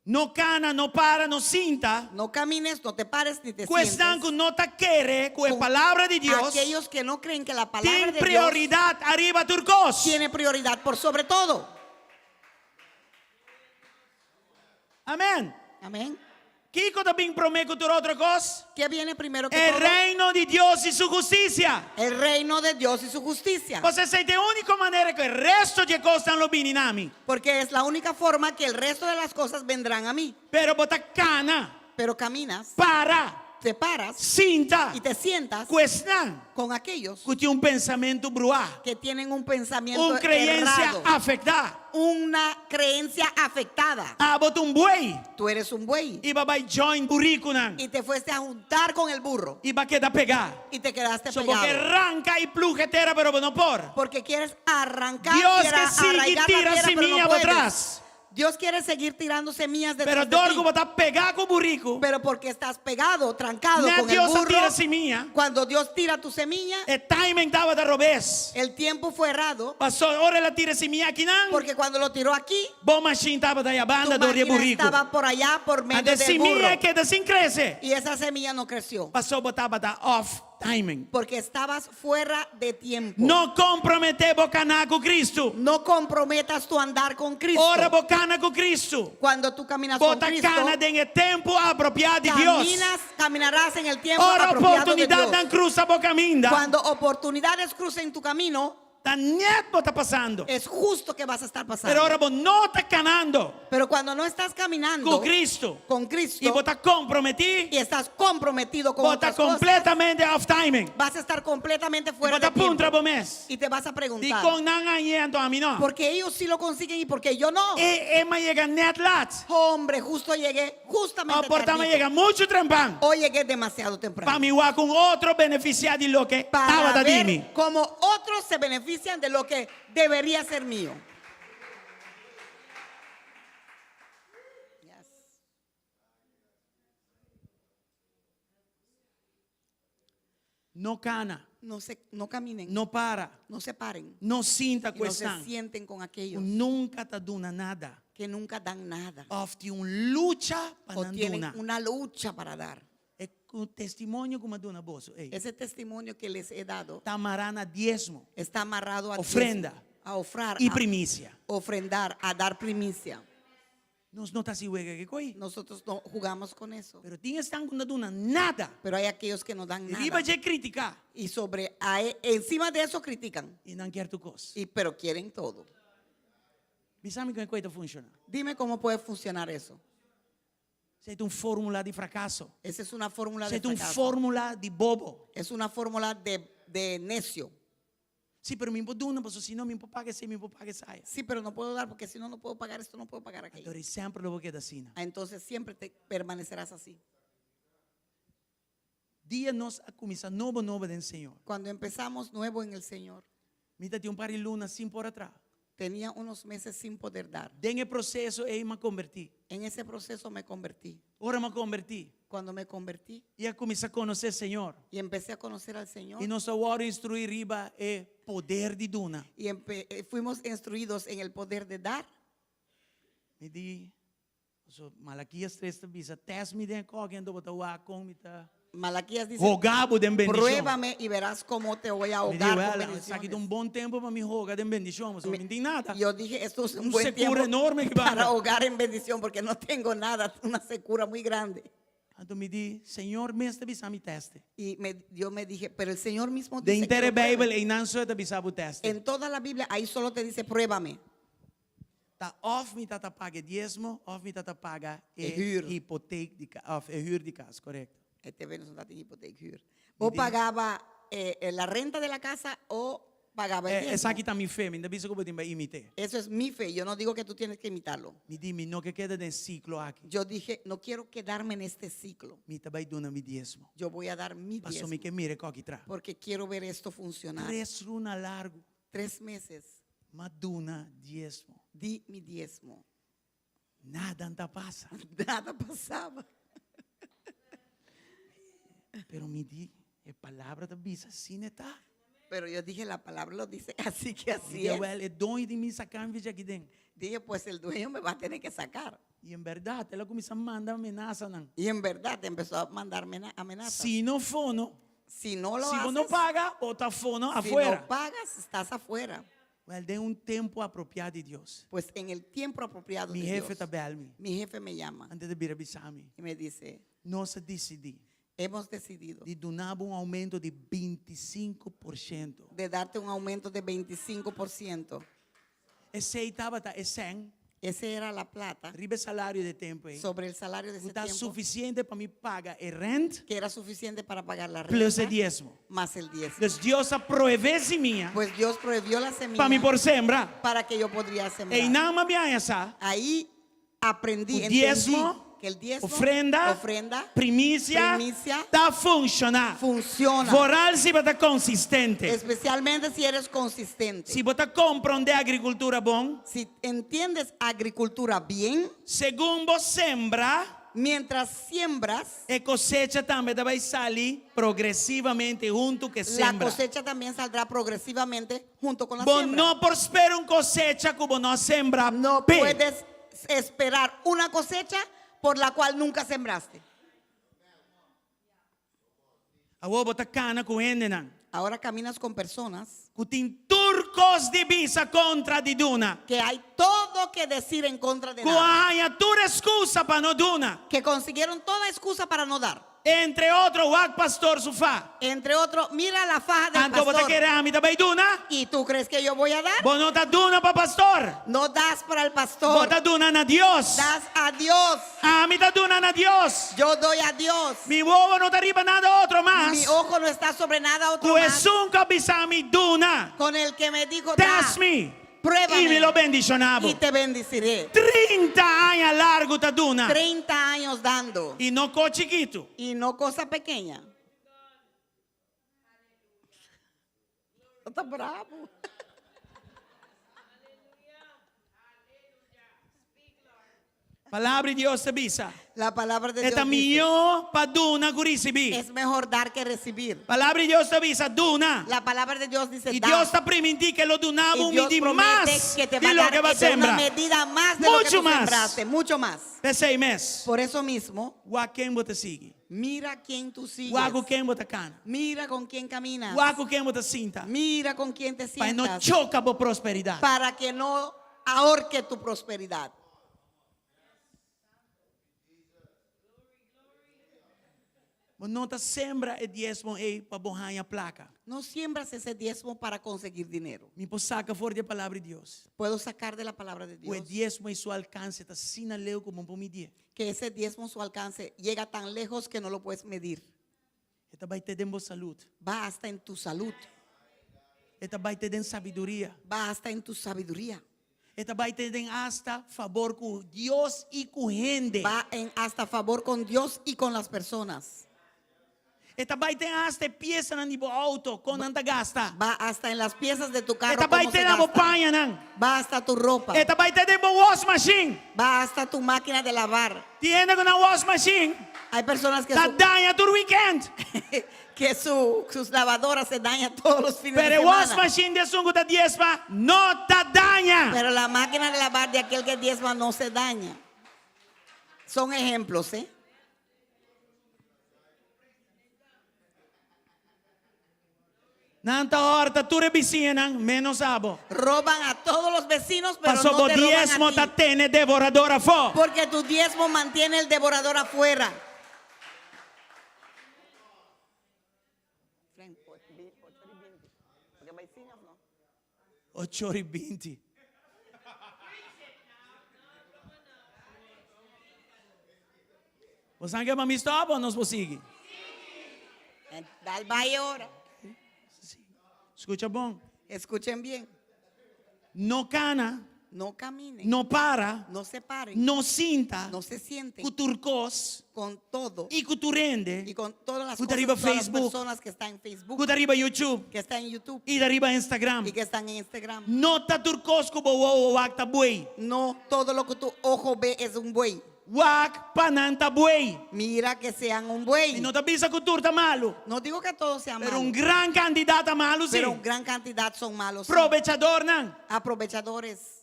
E: No kana, no para, no sinta.
F: No camines, no te pares ni te
E: Ku esnan
F: sientes.
E: ku no ta kere ku e
F: Con
E: palabra di Dios
F: Aquellos que no creen que la palabra
E: tin
F: de Dios
E: prioridat ariba tur kos.
F: tiene prioridad por sobre todo.
E: Amèn.
F: Amén.
E: Kiko ta bin promé ku tur otro kos?
F: ¿Qué viene primero que
E: E
F: todo?
E: reino di Dios i su hustisia.
F: El reino de Dios y su justicia.
E: Pasobra esei ta e úniko manera ku e resto di e kosnan lo bini na mi.
F: Porque es la única forma que el resto de las cosas vendrán a mí.
E: Pero bo ta kana.
F: Pero caminas,
E: Para.
F: te paras
E: Sinta.
F: y te sientas
E: Ku esnan
F: con aquellos
E: ku tin un pensamentu bruá.
F: que tienen un pensamiento
E: Un creencia
F: errado,
E: afektá.
F: una creencia afectada.
E: Abo ta un buey.
F: Tú eres un buey
E: I bo a bai join burikunan.
F: y te fuiste a juntar con el burro
E: I bo a keda pegá.
F: y te quedaste
E: So bo ke
F: pegado.
E: ranka i plug e tera pero bo no por.
F: Porque quieres arrancar
E: Dios
F: tierra,
E: ke sigui
F: arraigar la
E: tira
F: tierra, pero no
E: simia
F: puedes.
E: patras.
F: Dios quiere seguir tirando semillas detrás
E: Pero
F: de
E: dor
F: ti.
E: ku bo ta pegá ku buriku.
F: Pero porque estás pegado, trancado
E: Net
F: con el
E: Dios a
F: burro.
E: tira simia.
F: Cuando Dios tira tu semilla,
E: E timing tabata robes.
F: el tiempo fue errado.
E: Paso ora el a tira simia akinan.
F: Porque cuando lo tiró aquí,
E: Bo machine tabata aya
F: tu
E: banda dor di e
F: máquina
E: buriku.
F: estaba por allá por medio
E: Anto
F: del
E: simia
F: burro.
E: keda sin krese.
F: Y esa semilla no creció.
E: Paso bo tabata off timing.
F: Porque estabas fuera de tiempo.
E: No komprometé bo kana ku Kristu.
F: No comprometas tu andar con Cristo.
E: Ora bo kana ku Kristu.
F: Cuando tú caminas con
E: Bo ta
F: Cristo,
E: kana den e tempu apropiá di Dios.
F: caminas, caminarás en el tiempo
E: Ora
F: apropiado de
E: oportunidatnan
F: Dios.
E: krusa bo kaminda.
F: Cuando oportunidades crucen tu camino,
E: Ta nèt bo ta pasando.
F: es justo que vas a estar pasando.
E: Pero ora bo no ta kanando
F: Pero cuando no estás caminando
E: ku Kristu
F: con Cristo
E: i bo ta komprometí,
F: y estás comprometido con
E: bo ta
F: otras cosas,
E: kompletamente off timing.
F: vas a estar completamente fuera
E: Bo ta
F: de tiempo.
E: puntra bo mes.
F: Y te vas a preguntar,
E: Dikon nan a hañ'é anto ami no?
F: ¿por qué ellos sí lo consiguen y por qué yo no?
E: E e m'a yega nèt lat.
F: Hombre, justo llegué justamente
E: Òf por ta m'a
F: tardito.
E: yega muchu trempan.
F: O llegué demasiado temprano.
E: Pa mi wak un otro benefisiá di loke
F: Para
E: tabata di
F: ver
E: mi.
F: cómo otros se benefician de lo que debería ser mío. Yes.
E: No kana.
F: No se, no caminen,
E: No para.
F: no se paren
E: No sinta
F: y
E: ku
F: no se
E: esnan
F: sienten con
E: ku
F: aquellos
E: nunka ta duna nada.
F: que nunca dan nada
E: Òf tin un lucha pa
F: o
E: nan
F: tienen
E: duna.
F: una lucha para dar.
E: E ku testimonio ku mi a duna boso ei
F: Ese testimonio que les he dado
E: ta mará na diesmo
F: está amarrado a
E: Ofrenda.
F: diezmo, a ofrar,
E: i
F: a
E: primisia.
F: ofrendar, a dar primicia.
E: Nos no ta hasi wega ku koi.
F: Nosotros no jugamos con eso.
E: Pero tin esnan ku no duna nada.
F: Pero hay aquellos que no dan
E: I riba
F: nada.
E: dje kritiká.
F: Y sobre a e- encima de eso critican.
E: I nan kier tur kos.
F: Y, pero quieren todo.
E: Bisa mi kon e koi ta funshoná.
F: Dime cómo puede funcionar eso.
E: Esei ta un fórmula di frakaso.
F: Esa es una fórmula de
E: Esei ta un
F: fracaso.
E: fórmula di bobo.
F: Es una fórmula de, de necio.
E: Sí, pero mi no por duna, pasobra si no mi no por paga esei, mi no por paga esaya.
F: Sí, pero no puedo dar porque si no, no puedo pagar esto, no puedo pagar aquello.
E: Anto semper lo bo keda asina.
F: Ah, Entonces siempre te permanecerás así.
E: Dia nos a kuminsá nobo nobo den Señor.
F: Cuando empezamos nuevo en el Señor,
E: Mi ta tin un par di luna sin por a traha.
F: tenía unos meses sin poder dar.
E: Den e proseso ei m'a kombertí.
F: En ese proceso me convertí.
E: Ora m'a kombertí.
F: Cuando me convertí
E: I a kuminsá konosé Señor.
F: y empecé a conocer al Señor
E: I nos a wòrdu instruí riba e poder di duna.
F: y empe- eh, fuimos instruidos en el poder de dar.
E: Mi di, so Malakias 3 ta bisa, test mi den kòke anto bo ta wak kon mi ta
F: Malaquías dice,
E: hoga bo den bendishon.
F: pruébame y verás cómo te voy a
E: Mi di,
F: ahogar con
E: well, esaki ta
F: bendiciones.
E: un bon tempu pa mi hoga den bendishon, pasobra mi no tin nada.
F: Yo dije, esto es un
E: Un
F: buen
E: secura
F: tiempo
E: enorme que
F: para
E: banda.
F: ahogar en bendición porque no tengo nada, una secura muy grande.
E: Anto mi di, Señor mes ta bisa mi teste.
F: Y me, yo me dije, pero el Señor mismo
E: Den
F: dice que
E: henter
F: lo pruebe.
E: Bijbel einan so e ta bisa bo teste.
F: En toda la Biblia ahí solo te dice, pruébame.
E: Ta òf mi ta ta paga e diesmo òf mi ta ta paga e
F: E huur.
E: hipoteek di ka, òf e huur di kas, korekto.
F: Este vez no tiene hipoteca huur.
E: Mi
F: O
E: di-
F: pagaba eh, eh, la renta de la casa o pagaba el
E: Eh,
F: diezmo.
E: esaki ta mi fe, mi no ta bisa ku bo tin bai imit'é.
F: Eso es mi fe. Yo no digo que tú tienes que imitarlo.
E: Mi di, mi no ke keda den siklo aki.
F: Yo dije, no quiero quedarme en este ciclo.
E: Mi ta bai duna mi diesmo.
F: Yo voy a dar mi
E: Paso
F: diezmo
E: mi ke mira e kòki tra.
F: porque quiero ver esto funcionar.
E: Tres luna largu.
F: Tres meses
E: M'a duna diesmo.
F: di mi diezmo.
E: Nada n'ta pasa.
F: Nada pasaba.
E: Pero mi di, e palabra ta bisa asina e ta.
F: Pero yo dije, la palabra lo dice, así que
E: Mi
F: así
E: di,
F: es.
E: wel, e doño di mi saca mi djaki den.
F: Dije, pues el dueño me va a tener que sacar.
E: I en berdad, el a cuminsa manda amenasanan.
F: Y en verdad empezó a mandarme amenazas.
E: Si no fono,
F: Si no lo
E: si bo
F: haces,
E: no paga, bo ta fono
F: si
E: afuera.
F: no pagas, estás afuera.
E: Wel, den un tempu apropiá di Dios.
F: Pues en el tiempo apropiado
E: Mi
F: de
E: hefe
F: Dios,
E: ta bel mi.
F: mi jefe me llama
E: Anto e ta bira bisa mi.
F: y me dice,
E: Nos a disidí
F: hemos decidido
E: di duna bo un aumento di 25%.
F: de darte un aumento de 25%.
E: Esei tabata e sèn
F: Ese era la plata
E: riba e salario di e tempu ei.
F: sobre el salario de
E: Ku
F: ese
E: ta
F: tiempo
E: sufisiente pa mi paga e rent
F: que era suficiente para pagar la
E: plus e
F: renta
E: diesmo.
F: más el diezmo.
E: Dus Dios a prohibé simia
F: Pues Dios prohibió la
E: pa
F: semilla
E: mi por sembra.
F: para que yo podría sembrar.
E: Einan m'a biaña sa
F: Ahí aprendí,
E: ku
F: entendí
E: diesmo,
F: que el diezmo,
E: ofrenda,
F: ofrenda,
E: primisia,
F: primicia,
E: ta funshoná.
F: funciona.
E: Vooral si bo ta konsistente.
F: Especialmente si eres consistente.
E: Si bo ta komprondé agrikultura bon,
F: Si entiendes agricultura bien,
E: segun bo sembra,
F: mientras siembras,
E: e kosecha tambe ta bai sali progresivamente huntu ku e
F: la
E: sembra.
F: cosecha también saldrá progresivamente junto con la
E: Bo
F: siembra.
E: no por spera un kosecha ku bo no a sembra
F: No
E: p'e.
F: puedes esperar una cosecha por la cual nunca sembraste.
E: Awor bo ta kana ku hendenan.
F: Ahora caminas con personas
E: Ku tin tur kos di bisa kontra di duna.
F: que hay todo que decir en contra de
E: Ku
F: dar.
E: a haña tur excusa pa no duna.
F: Que consiguieron toda excusa para no dar.
E: Entre otro, wak pastor su fa.
F: Entre otros, mira la faja del
E: Anto bo ta
F: pastor.
E: kere ami ta bai duna?
F: ¿Y tú crees que yo voy a dar?
E: Bo no ta duna pa pastor.
F: No das para el pastor.
E: Bo ta duna na Dios.
F: Das a Dios.
E: Ami ta duna na Dios.
F: Yo doy a Dios.
E: Mi wowo no ta riba nada otro mas.
F: Mi ojo no está sobre nada otro
E: Ku
F: más.
E: esun ku a bisa mi duna.
F: Con el que me dijo, da,
E: Test mi.
F: Pruébame.
E: I mi lo bendishoná bo.
F: Y te bendiciré.
E: 30 aña largu ta duna.
F: 30 años dando.
E: I no ko chikitu.
F: Y no cosa pequeña. Está bravo.
E: Palabra di Dios ta bisa.
F: La palabra de
E: E ta
F: Dios dice,
E: mihó pa duna ku risibí.
F: es mejor dar que recibir.
E: Palabra di Dios ta bisa, duna.
F: La palabra de Dios dice,
E: I
F: da.
E: Dios ta primintí ku e lo duna bo
F: Y
E: un
F: Dios
E: midí
F: promete
E: mas
F: que te
E: di
F: va a
E: loke
F: dar
E: bo a
F: de una
E: sembra.
F: medida más de lo que
E: Muchu
F: tú
E: mas.
F: sembraste, mucho más.
E: P'esei mes,
F: Por eso mismo,
E: wak ken bo ta sigui.
F: mira quién tú sigues.
E: Wak ku ken bo ta kana.
F: Mira con quién caminas.
E: Wak ku ken bo ta sinta.
F: Mira con quién te
E: Pa e no
F: sientas.
E: choka bo prosperidat.
F: Para que no ahorque tu prosperidad.
E: Bo no ta sembra e diesmo ei pa bo haña plaka.
F: No siembras ese diezmo para conseguir dinero.
E: Mi por saka for di e Palabra di Dios.
F: Puedo sacar de la palabra de
E: Ku e
F: Dios
E: diesmo ei su alkanse ta asina leu ku bo no por midié.
F: que ese diezmo su alcance llega tan lejos que no lo puedes medir.
E: E ta bai te den bo salud.
F: Va hasta en tu salud,
E: E ta bai te den sabiduria.
F: va hasta en tu sabiduría,
E: E ta bai te den hasta fabor ku Dios i ku hende.
F: va en hasta favor con Dios y con las personas.
E: E ta bai te hasta e piesanan di bo outo kon nan ta gasta.
F: Va hasta en las piezas de tu
E: E
F: carro.
E: ta bai
F: cómo
E: te
F: se
E: na bo
F: gasta.
E: pañanan.
F: Va hasta tu ropa.
E: E ta bai te den bo wash machine.
F: Va hasta tu máquina de lavar.
E: Tin hende ku nan wash machine
F: Hay personas que,
E: ta
F: su,
E: daña tur weekend.
F: que su- sus lavadoras se dañan todos los fines
E: Pero
F: de
E: e wash
F: semana.
E: machine di esun ku ta diesma no ta daña.
F: Pero la máquina de lavar de aquel que diezma no se daña. Son ejemplos, ¿eh?
E: Nan ta hòrta tur e bisiñanan, ménos abo.
F: Roban a todos los vecinos, pero
E: Paso
F: no
E: bo
F: te roban
E: diesmo
F: a ti.
E: ta tene devorador afó.
F: Porque tu diezmo mantiene el devorador afuera.
E: Ocho ora i binti. Bo san ke pa mi stop o nos por sigui?
F: Dal bai ora.
E: Skucha bon.
F: Escuchen bien.
E: No kana,
F: No caminen.
E: no para,
F: No se paren.
E: no sinta
F: No se sienten
E: ku tur kos
F: con todo
E: i ku tur hende
F: y con todas las
E: Ku ta
F: cosas,
E: riba
F: todas las
E: Facebook.
F: personas que están en Facebook,
E: ku ta riba YouTube
F: que están en YouTube
E: i ta riba Instagram.
F: y que están en Instagram.
E: No ta tur kos ku bo wowo wak ta buey.
F: No todo lo que tu ojo ve es un buey.
E: Wak pa nan ta buey.
F: Mira que sean un buey.
E: Mi no ta bisa ku tur ta malu.
F: No digo que todos sean
E: Pero
F: malos,
E: un gran kantidat ta malu sí.
F: pero un gran cantidad son malos. sí.
E: Probechadornan.
F: Aprovechadores.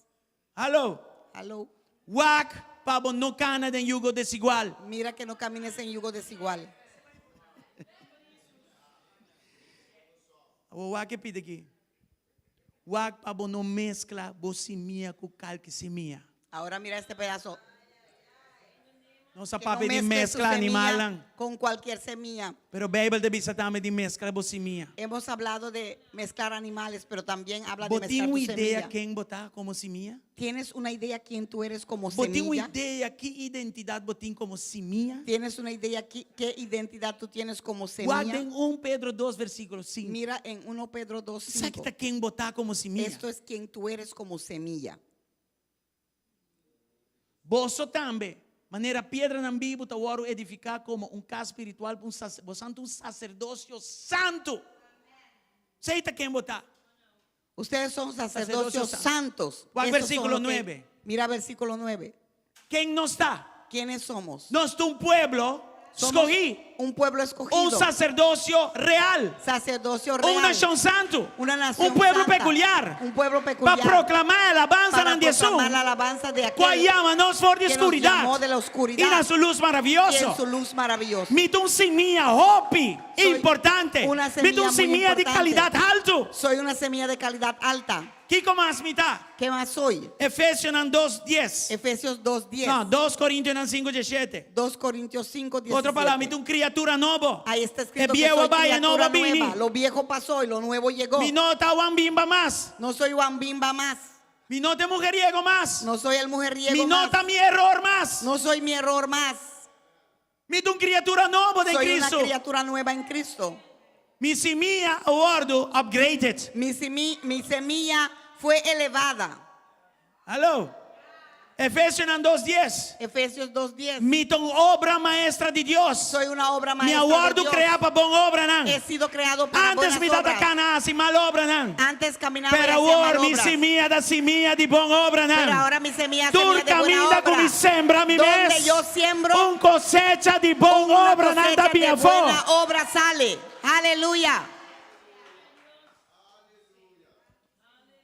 E: Hallo.
F: Aló.
E: Wak pa bo no kana den yugo desigual.
F: Mira que no camines en yugo desigual.
E: Awor wak e pidi aki. Wak pa bo no meskla bo simia ku kalke simia.
F: Ahora mira este pedazo.
E: Nos a
F: Que no
E: papia di
F: mezcles tu
E: meskla
F: semilla
E: animalnan.
F: con cualquier semilla.
E: Pero Beibel ta bisa tambe di meskla bo simia.
F: Hemos hablado de mezclar animales, pero también habla de
E: Bo
F: mezclar
E: tin
F: tu
E: un idea
F: semilla.
E: ken bo ta komo simia?
F: ¿Tienes una idea quién tú eres como
E: Bo tin un
F: semilla?
E: idea ki identidat bo tin komo simia?
F: ¿Tienes una idea qué, qué identidad tú tienes como
E: Wak
F: semilla?
E: den 1 Pedro 2 versíkulo 5.
F: Mira en 1 Pedro 2,
E: Esaki
F: 5.
E: ta ken bo ta komo simia?
F: Esto es quien tú eres como semilla.
E: Boso tambe, manera piedranan bibu, ta wòrdu edifiká komo un kas spiritual pa un saser, boso ta un saserdosio santu. Esei ta ken bo ta.
F: Ustedes son
E: Sacerdocio
F: sacerdocios
E: santo.
F: santos.
E: Wak
F: Esos son
E: versículo
F: lo que-
E: 9.
F: Mira versículo 9.
E: Ken nos ta?
F: ¿Quiénes somos?
E: Nos ta un pueblo
F: Somos
E: skohí,
F: un pueblo escogido.
E: un saserdocio real,
F: sacerdocio real.
E: un nashon santu,
F: Una nación
E: un pueblo
F: santa,
E: pekuliar,
F: Un pueblo
E: pa
F: peculiar.
E: proklamá e alabansa
F: para
E: nan di esun
F: proclamar la alabanza de
E: ku a
F: aquel
E: yama nos for di
F: que nos
E: skuridat
F: llamó de la oscuridad
E: i na su lus
F: y en
E: maravioso.
F: su luz maravillosa.
E: Mi ta un simia hopi
F: Soy
E: importante.
F: una
E: Mi ta
F: semilla
E: un
F: muy
E: simia di
F: importante.
E: kalidat haltu.
F: Soy una semilla de calidad alta.
E: Kiko mas mi ta?
F: ¿Qué más soy?
E: Efesionan dos dies.
F: Efesios 2.10.
E: No, dos Korintionan sinku diesshete.
F: 2 Corintios 5,
E: Ku otro palabra, mi
F: 17.
E: ta un kriatura nobo.
F: Ahí está
E: E
F: escrito que
E: bieu
F: soy
E: a bai, e nobo
F: criatura
E: a bini.
F: nueva. Lo viejo pasó y lo nuevo llegó.
E: Mi no ta Juan Bimba mas.
F: No soy Juan Bimba más.
E: Mi no ta mujeriego mas.
F: No soy el mujeriego
E: Mi no
F: más.
E: ta mi error mas.
F: No soy mi error más.
E: Mi ta un kriatura nobo den
F: Soy una
E: Cristo.
F: criatura nueva en Cristo.
E: Mi simia a wòrdu upgraded.
F: Mi, simi- mi semilla fue elevada.
E: Hallo. Efesionan 2 dies.
F: Efesios 2.10.
E: Mi ta un obra maestra di Dios.
F: Soy una obra
E: Mi a
F: maestra de
E: wòrdu
F: Dios.
E: kreá pa bon obranan.
F: He sido creado para
E: Antes
F: buenas
E: mi tabata
F: obras.
E: kana hasi mal obranan.
F: Antes caminaba y
E: Pero
F: hacía mal
E: awor mi
F: obras.
E: simia ta simia di bon obranan.
F: Pero ahora mi semilla es
E: Tur
F: semilla de buena
E: kaminda ku
F: obra.
E: mi sembra mi
F: Donde
E: mes,
F: yo siembro,
E: un kosecha di bon
F: una
E: obranan ta
F: cosecha
E: bin
F: de
E: afó.
F: buena obra sale. Aleluya.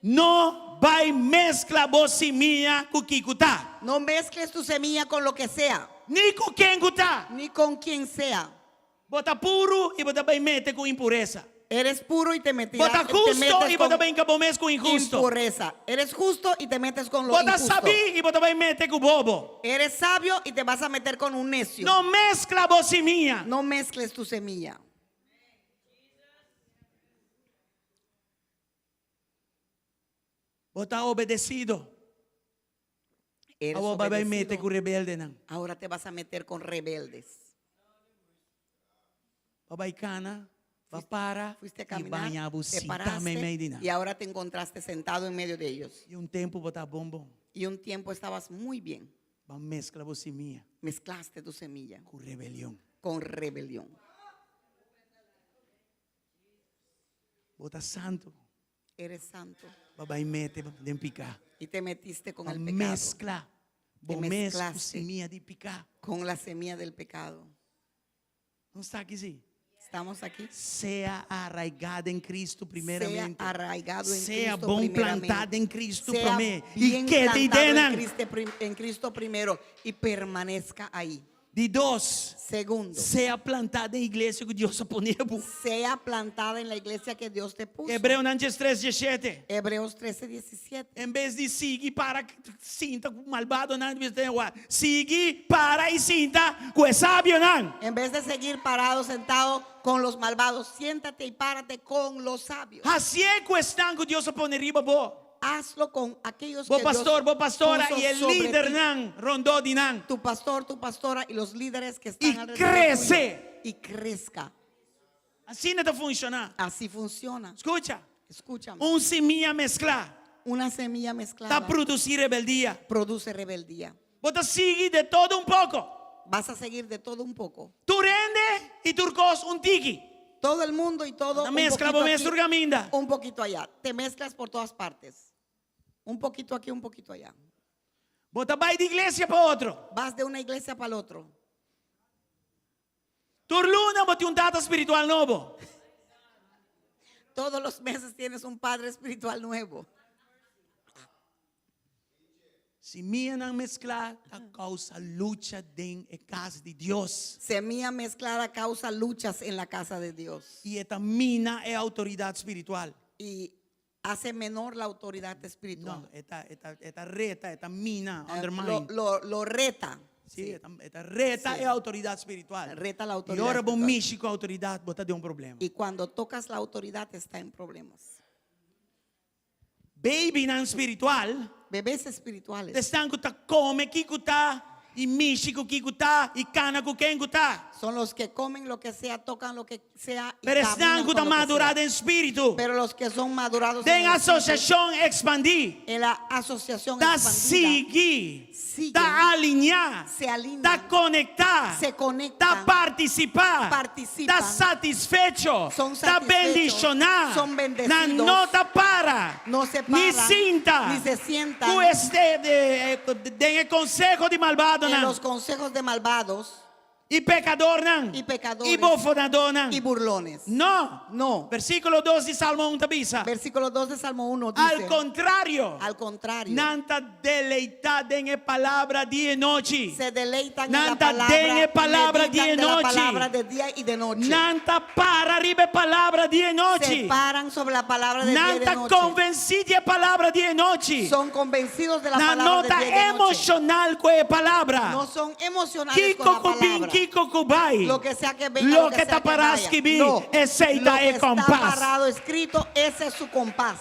E: No bai meskla bo simia ku ki ku ta.
F: No mezcles tu semilla con lo que sea,
E: Ni ku ken ku ta.
F: ni con quien sea.
E: Bo ta puru i bo ta bai mete ku impuresa.
F: Eres puro y te
E: Bo
F: metirás,
E: ta
F: te
E: hustu
F: metes
E: i bo ta
F: con
E: bai hinka bo mes ku inhustu.
F: impureza. Eres justo y te metes con lo
E: Bo ta
F: injusto.
E: sabí i bo ta bai mete ku bobo.
F: Eres sabio y te vas a meter con un necio.
E: No meskla bo simia.
F: No mezcles tu semilla.
E: Bo ta obedesido.
F: Eres
E: Awor bo bai mete
F: obedecido.
E: ku rebeldenan.
F: Ahora te vas a meter con rebeldes.
E: Bo bai kana, bo para
F: Fuiste a
E: i
F: caminar,
E: baña bo
F: te
E: sintá
F: paraste
E: meimei di nan.
F: y ahora te encontraste sentado en medio de ellos.
E: I un tempu bo ta bon bon.
F: Y un tiempo estabas muy bien.
E: Bo a meskla bo simia
F: Mezclaste tu semilla
E: ku rebelion.
F: con rebelión.
E: Bo ta santu.
F: Eres santo.
E: Bo bai mete den piká.
F: Y te metiste con
E: Bo
F: el pecado.
E: meskla bo
F: Te
E: mes ku
F: mezclaste.
E: simia di piká.
F: Con la semilla del pecado.
E: Nos ta aki si?
F: Estamos aquí.
E: Sea arraigá den Cristo
F: Sea
E: primeramente.
F: arraigado en
E: Sea
F: Cristo
E: bon
F: primeramente.
E: plantá den Cristo
F: Sea
E: promé. I
F: bien
E: keda ei
F: plantado en
E: denan.
F: Cristo prim- en Cristo primero y permanezca ahí.
E: Di dos,
F: Segundo,
E: sea plantá den iglesia ku Dios a pone bo.
F: sea plantada en la iglesia que Dios te puso.
E: Hebreonan 13, 17.
F: Hebreos 13, 17.
E: En bes di sigui para sinta ku malbadonan, sigui para i sinta ku e sabionan.
F: En vez de seguir parado, sentado con los malvados, siéntate y párate con los sabios.
E: Hasié ku esnan ku Dios a pone riba bo.
F: Hazlo con aquellos
E: Bo
F: que Dios
E: pastor, bo pastora
F: puso
E: i e
F: sobre ti.
E: lidernan rondó di nan.
F: Tu pastor, tu pastora y los líderes que están
E: Y
F: alrededor
E: crece.
F: tuyo. Y crezca.
E: Asina ta funshoná.
F: Así funciona.
E: Skucha.
F: Escúchame.
E: Un simia mesklá
F: Una semilla mezclada
E: ta produsí rebeldia.
F: produce rebeldía.
E: Bo ta sigui de todo un poko.
F: Vas a seguir de todo un poco.
E: Tur hende i tur kos un tiki.
F: Todo el mundo y todo
E: Ta
F: un
E: meskla
F: poquito
E: bo mes
F: aquí,
E: tur kaminda.
F: un poquito allá. Te mezclas por todas partes. Un poquito aquí, un poquito allá.
E: Bo ta bai di iglesia pa otro.
F: Vas de una iglesia para el otro.
E: Tur luna bo tin un tata spiritual nobo.
F: Todos los meses tienes un padre espiritual nuevo.
E: Simianan mesklá ta kousa lucha den e kas di Dios.
F: Semilla mezclada causa luchas en la casa de Dios.
E: I e ta mina e outoridat spiritual.
F: Y hace menor la autoridad espiritual.
E: No, e ta, e ta, e ta reta, e ta mina,
F: Eh,
E: undermine.
F: lo, lo, lo reta.
E: Sí, e ta, e ta reta
F: Sí.
E: e outoridat spiritual.
F: Reta la
E: I
F: autoridad
E: ora bo
F: espiritual.
E: mishi ku outoridat, bo ta den un problema.
F: Y cuando tocas la autoridad está en problemas.
E: Babynan spiritual,
F: Bebés espirituales
E: esnan ku ta kome kiko ta, i mishi ku kiko ta, i kana ku ken ku ta.
F: son los que comen lo que sea, tocan lo que sea y
E: Pero esnan
F: caminan
E: ku ta
F: con lo que
E: madurá
F: sea.
E: den spiritu.
F: Pero los que son madurados en
E: Den
F: el espíritu,
E: asosiashon ekspandí.
F: en la asociación
E: Ta
F: expandida,
E: sigui,
F: Siguen.
E: ta alineá,
F: Se alinean.
E: ta konektá,
F: Se conectan.
E: ta partisipá,
F: Participan.
E: ta satisfecho,
F: Son
E: ta
F: satisfechos.
E: bendishoná,
F: Son bendecidos.
E: Nan no ta para,
F: No se
E: ni
F: paran,
E: sinta,
F: ni se sientan.
E: ku este, de, den e konseho di malbadonan.
F: en los consejos de malvados
E: I pekadornan.
F: I pekadores.
E: I bofonadónan.
F: y burlones.
E: No.
F: No.
E: Versíkulo 2 di Salmo 1 ta bisa.
F: Versículo 2 de Salmo 1 dice,
E: Al kontrario,
F: al contrario,
E: nan ta deleitá den e palabra dia i nochi.
F: se deleitan en la
E: Nan ta
F: palabra,
E: den e palabra
F: meditan
E: dia i
F: de la
E: nochi.
F: palabra de día y de noche.
E: Nan ta para riba e palabra dia i
F: se
E: nochi.
F: paran sobre la palabra de día
E: Nan
F: y de
E: ta
F: noche.
E: konvensí di e palabra dia i nochi.
F: Son convencidos de la
E: Nan
F: palabra
E: no
F: de
E: ta
F: día y de noche.
E: emoshonal ku e palabra.
F: No son emocionales
E: Kiko
F: con la
E: ku bin,
F: palabra.
E: kiko ku bai.
F: Lo que sea que venga, lo que
E: Loke
F: sea
E: ta
F: que
E: pará
F: vaya.
E: skibí,
F: No,
E: esei
F: lo
E: ta
F: que
E: e
F: está
E: kompas.
F: parado escrito, ese es su compás.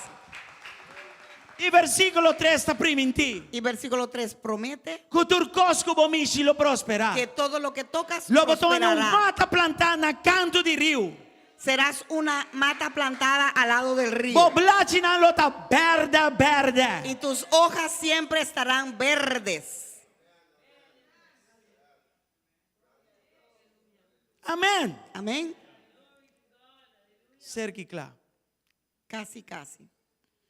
E: I versíkulo 3 ta primintí.
F: Y versículo 3 promete
E: Ku tur kos ku bo mishi lo prosperá.
F: que todo lo que tocas
E: Lo bo ta un
F: prosperará.
E: mata plantá na kantu di riu.
F: Serás una mata plantada al lado del río.
E: Bo blachinan lo ta bèrdè bèrdè.
F: Y tus hojas siempre estarán verdes.
E: Amèn.
F: Amén.
E: Serki kla.
F: Casi, casi.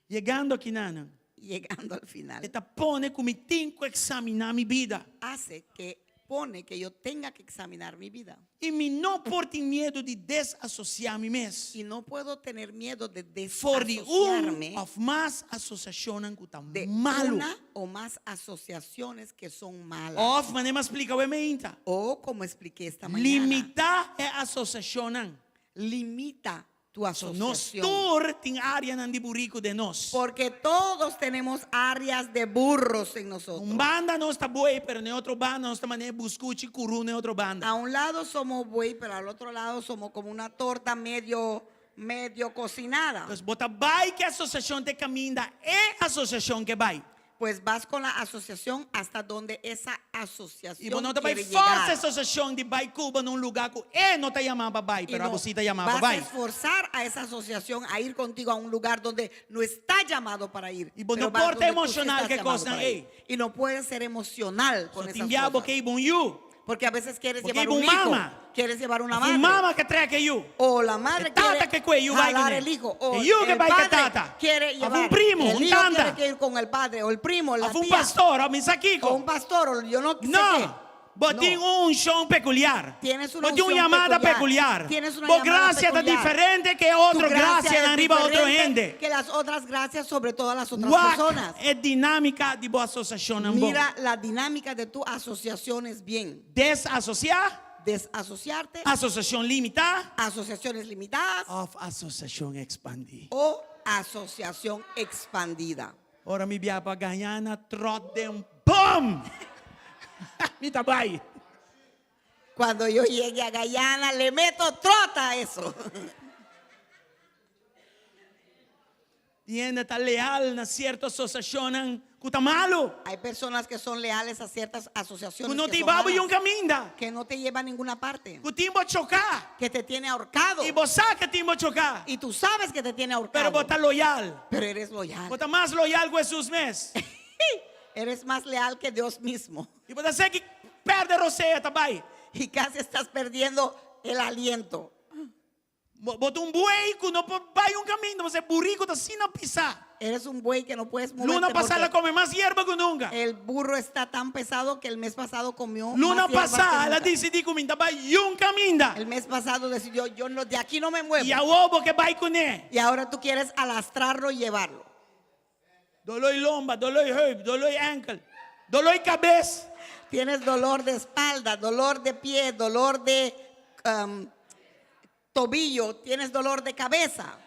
E: Yegando akinanan.
F: Yegando al final.
E: E ta pone ku mi tin ku eksaminá mi bida.
F: Hace que pone que yo tenga que examinar mi vida.
E: I mi no por tin miedu di desasosiá mi mes.
F: Y no puedo tener miedo de
E: For di un
F: desasociarme
E: òf mas asosiashonnan ku ta
F: de
E: malu.
F: una o mas asociaciones que son malas.
E: Òf, manera mi a splika awe meinta.
F: O como expliqué esta mañana.
E: Limitá e asosiashonnan.
F: Limita tu
E: So nos
F: asociación.
E: tur tin áreanan di buriku den nos.
F: Porque todos tenemos áreas de burros en nosotros.
E: Un banda nos ta buey, pero na e otro banda nos ta manera buskuchi kurú na e otro banda.
F: A un lado somos buey, pero al otro lado somos como una torta medio, medio cocinada.
E: Pues bo ta bai ku e asosiashon te kaminda e asosiashon ke bai.
F: Pues vas con la asociación hasta donde esa
E: I
F: asociación
E: bo no ta bai
F: quiere
E: forsa
F: llegar.
E: e asosiashon di bai ku bo na un lugá ku e no ta yamá pa bai,
F: Y
E: pero
F: no
E: abo sí ta yamá pa
F: vas a
E: bai.
F: esforzar a esa asociación a ir contigo a un lugar donde no está llamado para ir.
E: I bo
F: pero
E: no
F: vas
E: por ta
F: donde tú sí
E: emocional
F: estás
E: ku e
F: llamado
E: kosnan
F: para ir.
E: ei.
F: Y no puedes ser emocional con
E: So
F: esas
E: tin bia bo
F: cosas.
E: ke hiba un yu.
F: Porque a veces quieres
E: Bo ke
F: llevar
E: hiba
F: un
E: un
F: hijo,
E: mama.
F: quieres llevar una
E: Of
F: madre.
E: un mama ke trek e yu.
F: O la madre
E: E tata
F: quiere
E: ke kue yu bai
F: jalar
E: kuné.
F: el hijo. O
E: E yu ke
F: el
E: bai ku
F: padre
E: tata.
F: quiere
E: Of
F: llevar.
E: un primo,
F: el
E: un
F: hijo
E: tanta.
F: quiere que ir con el padre, o el primo, la
E: Of un
F: tía.
E: pastor, of mi sa
F: O
E: kiko.
F: un pastor, o yo no sé qué.
E: No. Bo
F: No.
E: tin un unshon pekuliar.
F: Tienes una
E: Bo tin un
F: unción
E: yamada
F: peculiar.
E: pekuliar.
F: Tienes una
E: Bo
F: llamada
E: grasia ta
F: peculiar.
E: diferente ku
F: Tu
E: otro
F: gracia
E: grasianan
F: es
E: riba otro
F: diferente
E: hende.
F: Que las otras gracias sobre todas las otras
E: Wak
F: personas.
E: e dinámika di bo asosiashonnan bon.
F: Mira la dinámica de tu asociación es bien.
E: Desasosiá,
F: Desasociarte,
E: asosiashon limitá
F: asociaciones limitadas
E: òf asosiashon ekspandí.
F: o asociación expandida.
E: Ora mi bia pa Guyana tròt den un bom! Mi ta bai.
F: Cuando yo llegue a Guyana le meto trota a eso.
E: Tin hende ta leal na sierto asosiashonnan ku ta malu.
F: Hay personas que son leales a ciertas asociaciones
E: Ku no
F: que
E: ta
F: son
E: hiba bo
F: malas,
E: yun kaminda.
F: que no te lleva a ninguna parte,
E: Ku tin bo choká.
F: que te tiene ahorcado.
E: I bo sa ku tin bo choká.
F: Y tú sabes que te tiene ahorcado.
E: Pero bo ta loyal.
F: Pero eres loyal.
E: Bo ta mas loyal ku Hesus mes.
F: Eres más leal que Dios mismo.
E: I bo ta seki pèrdè rosea ta bai.
F: Y casi estás perdiendo el aliento.
E: Bo, bo ta un buey ku no por bai un kaminda, pasobra e buriku ta asina pisá.
F: Eres un buey que no puedes moverte
E: Luna pasá el a
F: porque
E: kome mas yerba ku nunka.
F: el burro está tan pesado que el mes pasado comió
E: Luna
F: más hierbas que
E: pasá el a
F: nunca.
E: disidí ku mi n'ta bai yun kaminda.
F: El mes pasado decidió, yo no, de aquí no me muevo.
E: I awor bo ke bai kuné.
F: Y ahora tú quieres alastrarlo y llevarlo.
E: Doló i lomba, doló i heup, doló i enkel, doló i kabes.
F: Tienes dolor de espalda, dolor de pie, dolor de tobillo, tienes dolor de cabeza.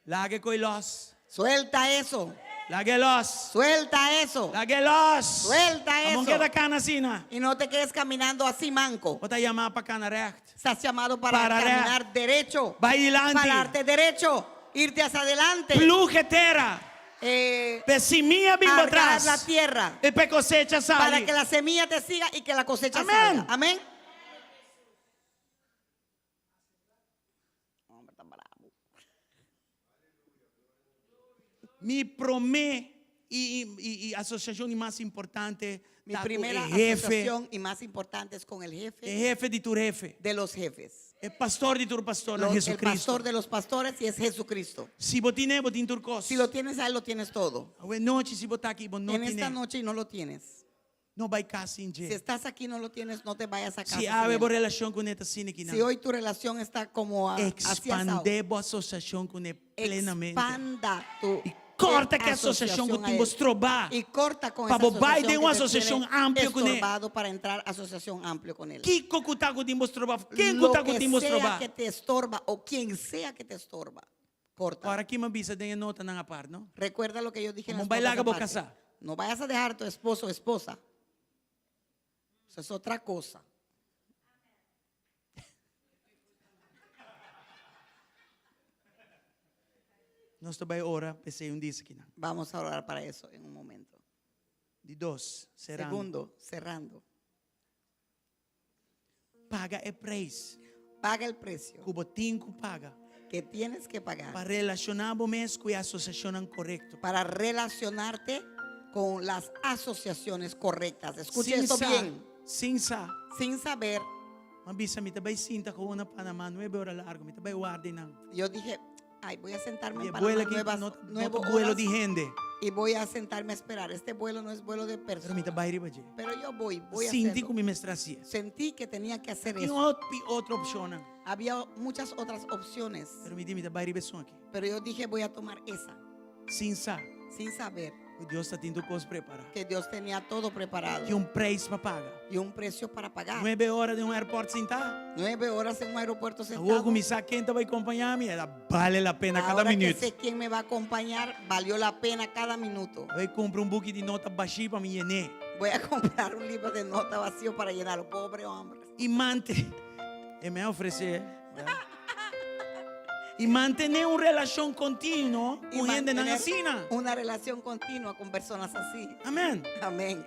E: Laga e koi los.
F: Suelta eso.
E: Laga e los.
F: Suelta eso.
E: Laga e los.
F: Suelta
E: Amon
F: eso.
E: keda kana asina.
F: Y no te quedes caminando así manco.
E: Bo ta yamá pa kana recht.
F: Estás llamado para
E: Para
F: caminar derecho.
E: Bai dilanti.
F: Pararte derecho. Irte hacia adelante.
E: Ploeg e tera.
F: Eh,
E: P'e simia bin bo
F: argar
E: tras.
F: la tierra.
E: I p'e kosecha sali.
F: Para que la semilla te siga y que la cosecha
E: Amén.
F: salga. Amén. Hombre, tan bravo.
E: Mi promé i, i, i asosiashon di mas importante
F: Mi
E: ta ku
F: primera
E: e hefe.
F: asociación y más importante es con el jefe.
E: E hefe di tur hefe.
F: De los jefes.
E: E pastor di tur pastor,
F: Los, el
E: Jesucristo.
F: pastor de los pastores y es Jesucristo.
E: Si bo tin'é, bo tin tur kos.
F: Si lo tienes a él, lo tienes todo.
E: Awe nochi si bo ta aki, bo no
F: en esta
E: tin'é.
F: noche y no lo tienes.
E: No bai kas sin dje.
F: Si estás aquí y no lo tienes, no te vayas a casa.
E: Si
F: sin
E: awe
F: él.
E: bo relashon kuné ta asina aki
F: Si hoy tu relación está como a, así asado,
E: Expandé bo asosiashon kuné plenamente.
F: Expanda tu
E: I korta ku e asosiashon ku
F: asociación
E: tin
F: a
E: bo
F: él.
E: strobá.
F: Y corta con
E: Pa
F: esa
E: bo bai
F: asociación
E: den un
F: que te
E: asosiashon
F: tiene
E: amplio kuné.
F: estorbado para entrar a asociación amplio con él.
E: Kiko ku ta ku tin bo strobá? Ken ku
F: Lo
E: ta ku
F: que
E: tin bo
F: sea
E: strobá?
F: que te estorba o quien sea que te estorba, corta.
E: Ora ki mi a bisa den e notanan apart, no?
F: Recuerda lo que yo dije en
E: Como
F: las
E: bai
F: notas
E: laga bo
F: aparte.
E: casá.
F: No vayas a dejar a tu esposo o esposa. Eso es otra cosa.
E: Nos ta bai ora p'esei un dis akinan.
F: Vamos a orar para eso en un momento.
E: Di dos, serando.
F: Segundo, cerrando.
E: Paga e preis.
F: Paga el precio
E: ku bo tin ku paga
F: que tienes que pagar
E: pa relashoná bo mes ku e asosiashonnan korekto.
F: para relacionarte con las asociaciones correctas. Escuche
E: Sin
F: esto
E: sa,
F: bien.
E: sin sa.
F: Sin saber,
E: M'a bisa mi ta bai sinta ku na Panamá nuebe ora largu, mi ta bai warda einan.
F: yo dije, ay, voy a sentarme
E: E
F: en Panamá
E: vuelo aki
F: nuevas,
E: no, no
F: nueve
E: ta vuelo
F: horas
E: di hende,
F: y voy a sentarme a esperar. Este vuelo no es vuelo de
E: pero mi
F: personas.
E: ta bai riba dje.
F: Pero yo voy, voy a
E: Sinti
F: hacerlo.
E: ku mi mester hasié.
F: Sentí que tenía que hacer
E: Tin
F: eso.
E: otro, otro opshonnan,
F: Había muchas otras opciones,
E: pero mi di mi ta bai riba esun aki.
F: pero yo dije, voy a tomar esa,
E: Sin sa,
F: sin saber
E: ku Dios tatin tur kos prepará.
F: que Dios tenía todo preparado
E: Tin un preis pa paga.
F: y un precio para pagar.
E: Nuebe ora den un airport sintá.
F: Nueve horas en un aeropuerto
E: Awor
F: sentado.
E: ku mi sa ken ta bai kompañá mi, a bale la pena kada
F: Ahora que
E: minüt.
F: sé quién me va a acompañar, valió la pena cada minuto.
E: Bai kumpra un buki di nota bashí pa mi yen'é.
F: Voy a comprar un libro de nota vacío para llenarlo. Pobre hombre.
E: I mante, e me a ofresé. I mantené un relashon kontinuo
F: Y
E: ku hendenan
F: mantener
E: asina.
F: Una relación continua con personas así.
E: Amèn.
F: Amén.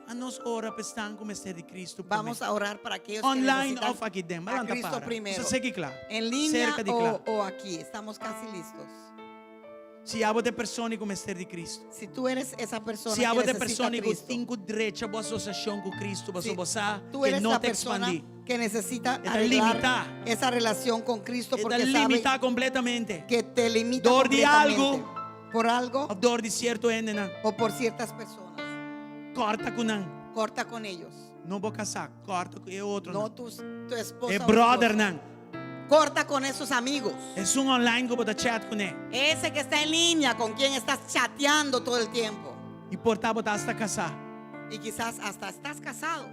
E: A nos ora pa esnan ku mester di Cristo promé.
F: Vamos a orar para aquellos que
E: Online
F: necesitan
E: òf aki den.
F: a
E: Balanta
F: Cristo
E: para.
F: primero.
E: Nos a seki kla.
F: En línea
E: Serka di kla.
F: o, o aquí. Estamos casi listos.
E: Si abo ta e persona ku mester di Cristo.
F: Si tú eres esa persona
E: Si
F: que
E: abo ta e
F: necesita a
E: persona ku
F: Cristo.
E: tin ku drecha bo asosiashon ku Cristo, pasobra
F: Si
E: bo sa
F: tú
E: ke
F: eres
E: no
F: la
E: ta
F: persona
E: expandí.
F: que necesita
E: E ta
F: arreglar
E: limitá.
F: esa relación con Cristo
E: E ta
F: porque sabe
E: limitá kompletamente.
F: que te limita
E: Dor di
F: completamente.
E: algu.
F: Por algo
E: Òf dor di sierto hendenan.
F: o por ciertas personas.
E: Kòrta ku nan.
F: Corta con ellos.
E: No bo kasá, kòrta ku e otronan.
F: No tus, tu esposa.
E: E
F: o esposo.
E: brothernan.
F: Corta con esos amigos.
E: Esun online ku bo ta chat kuné.
F: Ese que está en línea con quien estás chateando todo el tiempo.
E: I por ta bo ta hasta kasá.
F: Y quizás hasta estás casado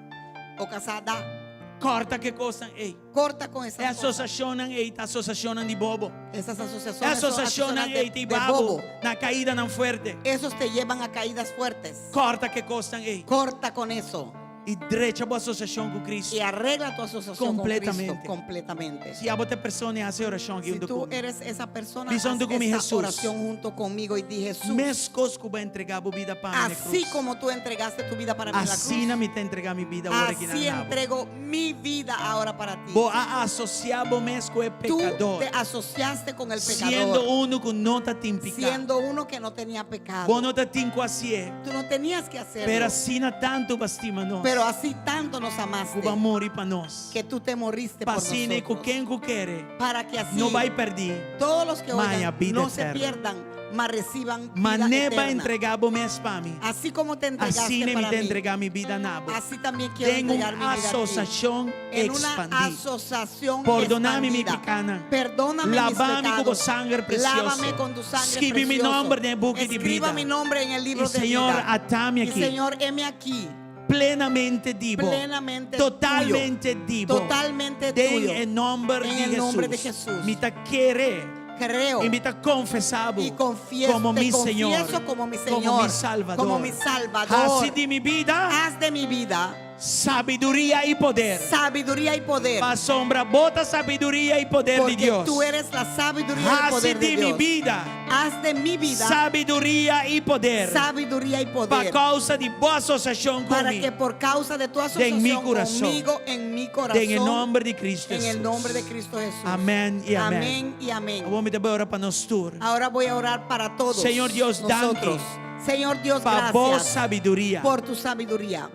F: o casada.
E: Kòrta ku e kosnan ei.
F: Corta con
E: E
F: esas cosas.
E: asosiashonnan ei ta asosiashonnan di bobo.
F: Esas
E: E
F: asociaciones son
E: asosiashonnan
F: asociaciones
E: ei
F: de,
E: ta
F: de
E: hiba bo
F: bobo.
E: na kaidanan fuerte.
F: Esos te llevan a caídas fuertes.
E: Kòrta ku e kosnan ei.
F: Corta con eso.
E: I drecha bo asosiashon ku Cristo.
F: Y arregla tu asociación con Cristo
E: Completamente.
F: completamente.
E: Si abo ta e persona hasi e orashon aki
F: Si
E: huntu
F: tú
E: ku mi.
F: eres esa persona,
E: Bisa
F: haz
E: huntu ku mi
F: esta
E: Jesús.
F: oración junto conmigo y di Jesús.
E: Meskos ku bo a entregá bo bida pa mi na
F: Así
E: krus.
F: como tú entregaste tu vida para mí en la cruz.
E: Asina mi ta entregá mi bida awor aki
F: Así
E: na bo.
F: entrego mi vida ahora para ti.
E: Bo a asosiá bo mes ku e
F: Tú
E: pekador.
F: te asociaste con el
E: Siendo
F: pecador,
E: unu ku no tatin piká.
F: siendo uno que no tenía pecado.
E: Bo no tatin ku hasié.
F: Tú no tenías que hacerlo.
E: Pero asina tantu bo a stima nos.
F: Pero así tanto nos amaste
E: Ku bo a muri pa nos.
F: que tú te moriste por
E: Pa asina ku
F: nosotros.
E: ken ku kere
F: Para que así
E: no bai pèrdí.
F: todos los que
E: ma haña
F: oigan
E: bida
F: no se
E: eterno.
F: pierdan, mas reciban vida
E: Manera bo a
F: eterna.
E: entregá bo mes pa mi.
F: Así como te entregaste
E: Asina mi
F: para
E: ta
F: mí,
E: entregá mi bida na bo.
F: así también quiero
E: Den un
F: entregar mi vida a ti.
E: asosiashon
F: En una
E: ekspandí.
F: asociación
E: Pordoná mi mi
F: expandida.
E: pikánan.
F: Perdóname mis
E: Laba mi ku bo
F: pecados.
E: sanger presioso.
F: Lávame con tu sangre
E: Skibi mi
F: precioso.
E: nòmber den e buki di
F: Escriba
E: bida.
F: mi nombre en el libro
E: I
F: de
E: Señor,
F: vida.
E: ata mi
F: Y
E: aki.
F: Señor, heme aquí.
E: Plenamente di bo.
F: Plenamente
E: Totalmente
F: tuyo.
E: di bo.
F: Totalmente
E: Den
F: tuyo.
E: e nòmber
F: En
E: di
F: el nombre de
E: Jesús.
F: Jesús.
E: Mi ta kere.
F: Creo.
E: I mi ta konfesá bo
F: Y confieso,
E: komo
F: te
E: mi Señor,
F: confieso como mi
E: komo
F: Señor,
E: mi Salvador.
F: como mi Salvador.
E: Hasi di mi bida
F: Haz de mi vida
E: sabiduria i poder.
F: sabiduría y poder.
E: Pasobra bo ta sabiduria i poder di
F: Porque
E: Dios.
F: tú eres la sabiduría y el
E: Hasi
F: poder de
E: di mi
F: Dios.
E: bida
F: Haz de mi vida
E: sabiduria i poder.
F: sabiduría y
E: Pa
F: poder.
E: kousa di bo asosiashon
F: Para
E: ku mi.
F: que por causa de tu
E: Den
F: asociación
E: mi kurason.
F: conmigo en mi corazón.
E: Den e nòmber di Cristo
F: En el
E: Jesús.
F: nombre de Cristo Jesús.
E: Amèn i amèn.
F: Amén y amén.
E: Awor mi ta bai ora pa nos tur.
F: Ahora voy a orar para todos.
E: Señor Dios,
F: nosotros. Señor Dios,
E: Pa bo
F: gracias
E: sabiduria.
F: por tu sabiduría.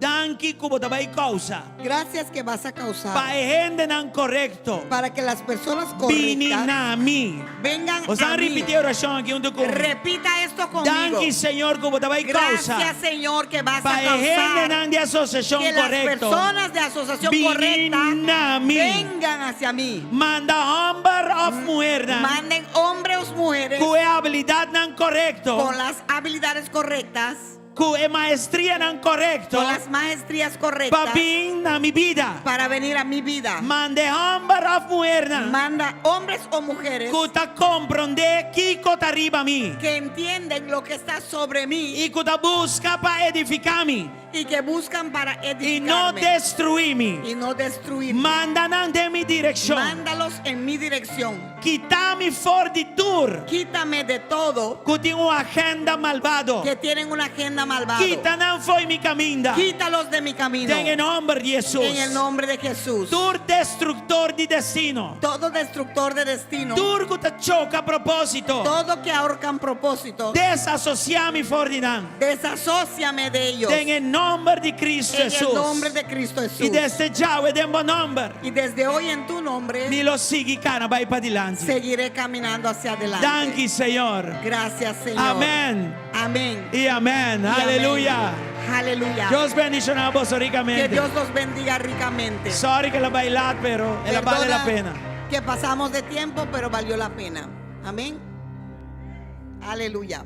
E: Danki ku bo ta bai kousa.
F: Gracias que vas a causar
E: Pa e hendenan korekto.
F: para que las personas
E: Bini
F: correctas
E: na mi.
F: vengan
E: Boso
F: a mí.
E: ripití e orashon aki huntu ku mi.
F: Repita esto conmigo.
E: Danki Señor ku bo ta bai kousa.
F: Gracias, Señor, que vas
E: Pa
F: a
E: e hendenan
F: causar
E: di asosiashon
F: que las
E: korekto.
F: personas de asociación
E: Bini
F: correcta
E: na mi.
F: vengan hacia mí.
E: Manda hòmber òf muhernan
F: Manden hombres o mujeres
E: ku e abilidatnan korekto.
F: con las habilidades correctas,
E: Ku e maestrianan korekto.
F: con las maestrías
E: Pa
F: correctas
E: bin na mi bida.
F: para venir a mi vida.
E: Manda hòmber òf muhernan
F: Manda hombres o mujeres
E: ku ta komprondé kiko ta riba mi.
F: que entienden lo que está sobre mí
E: I ku ta buska pa edifiká mi.
F: y que buscan para
E: I no
F: edificarme
E: destruí mi.
F: y no destruirme.
E: Manda nan den mi direkshon.
F: Mándalos en mi dirección.
E: Kita mi for di tur
F: Quítame de todo
E: ku tin un agenda malbado.
F: que tienen una agenda anda malvado.
E: Kita nan fo'i mi kaminda.
F: Quítalos de mi camino.
E: Den nòmber di Hesus.
F: En el nombre de Jesús.
E: Tur destruktor di destino.
F: Todo destructor de destino.
E: Tur ku ta choka propósito.
F: Todo que ahorcan propósito.
E: Desasosiá mi for di nan.
F: Desasóciame de ellos.
E: Den nòmber di Kristu
F: En el
E: Hesus.
F: nombre de Cristo Jesús.
E: I desde djawe den bo nòmber.
F: Y desde hoy en tu nombre
E: Mi lo sigui kana bai padilanti.
F: seguiré caminando hacia adelante.
E: Danki, Señor.
F: Gracias, Señor.
E: Amèn.
F: Amén.
E: I amèn.
F: Y
E: Aleluya.
F: amén. Aleluya.
E: Dios bendishoná boso
F: Que
E: rikamente.
F: Dios los bendiga ricamente.
E: Sorry ku el a bai lat, pero el a bale la
F: Perdona
E: pena.
F: Que pasamos de tiempo, pero valió la pena. Amén. Aleluya.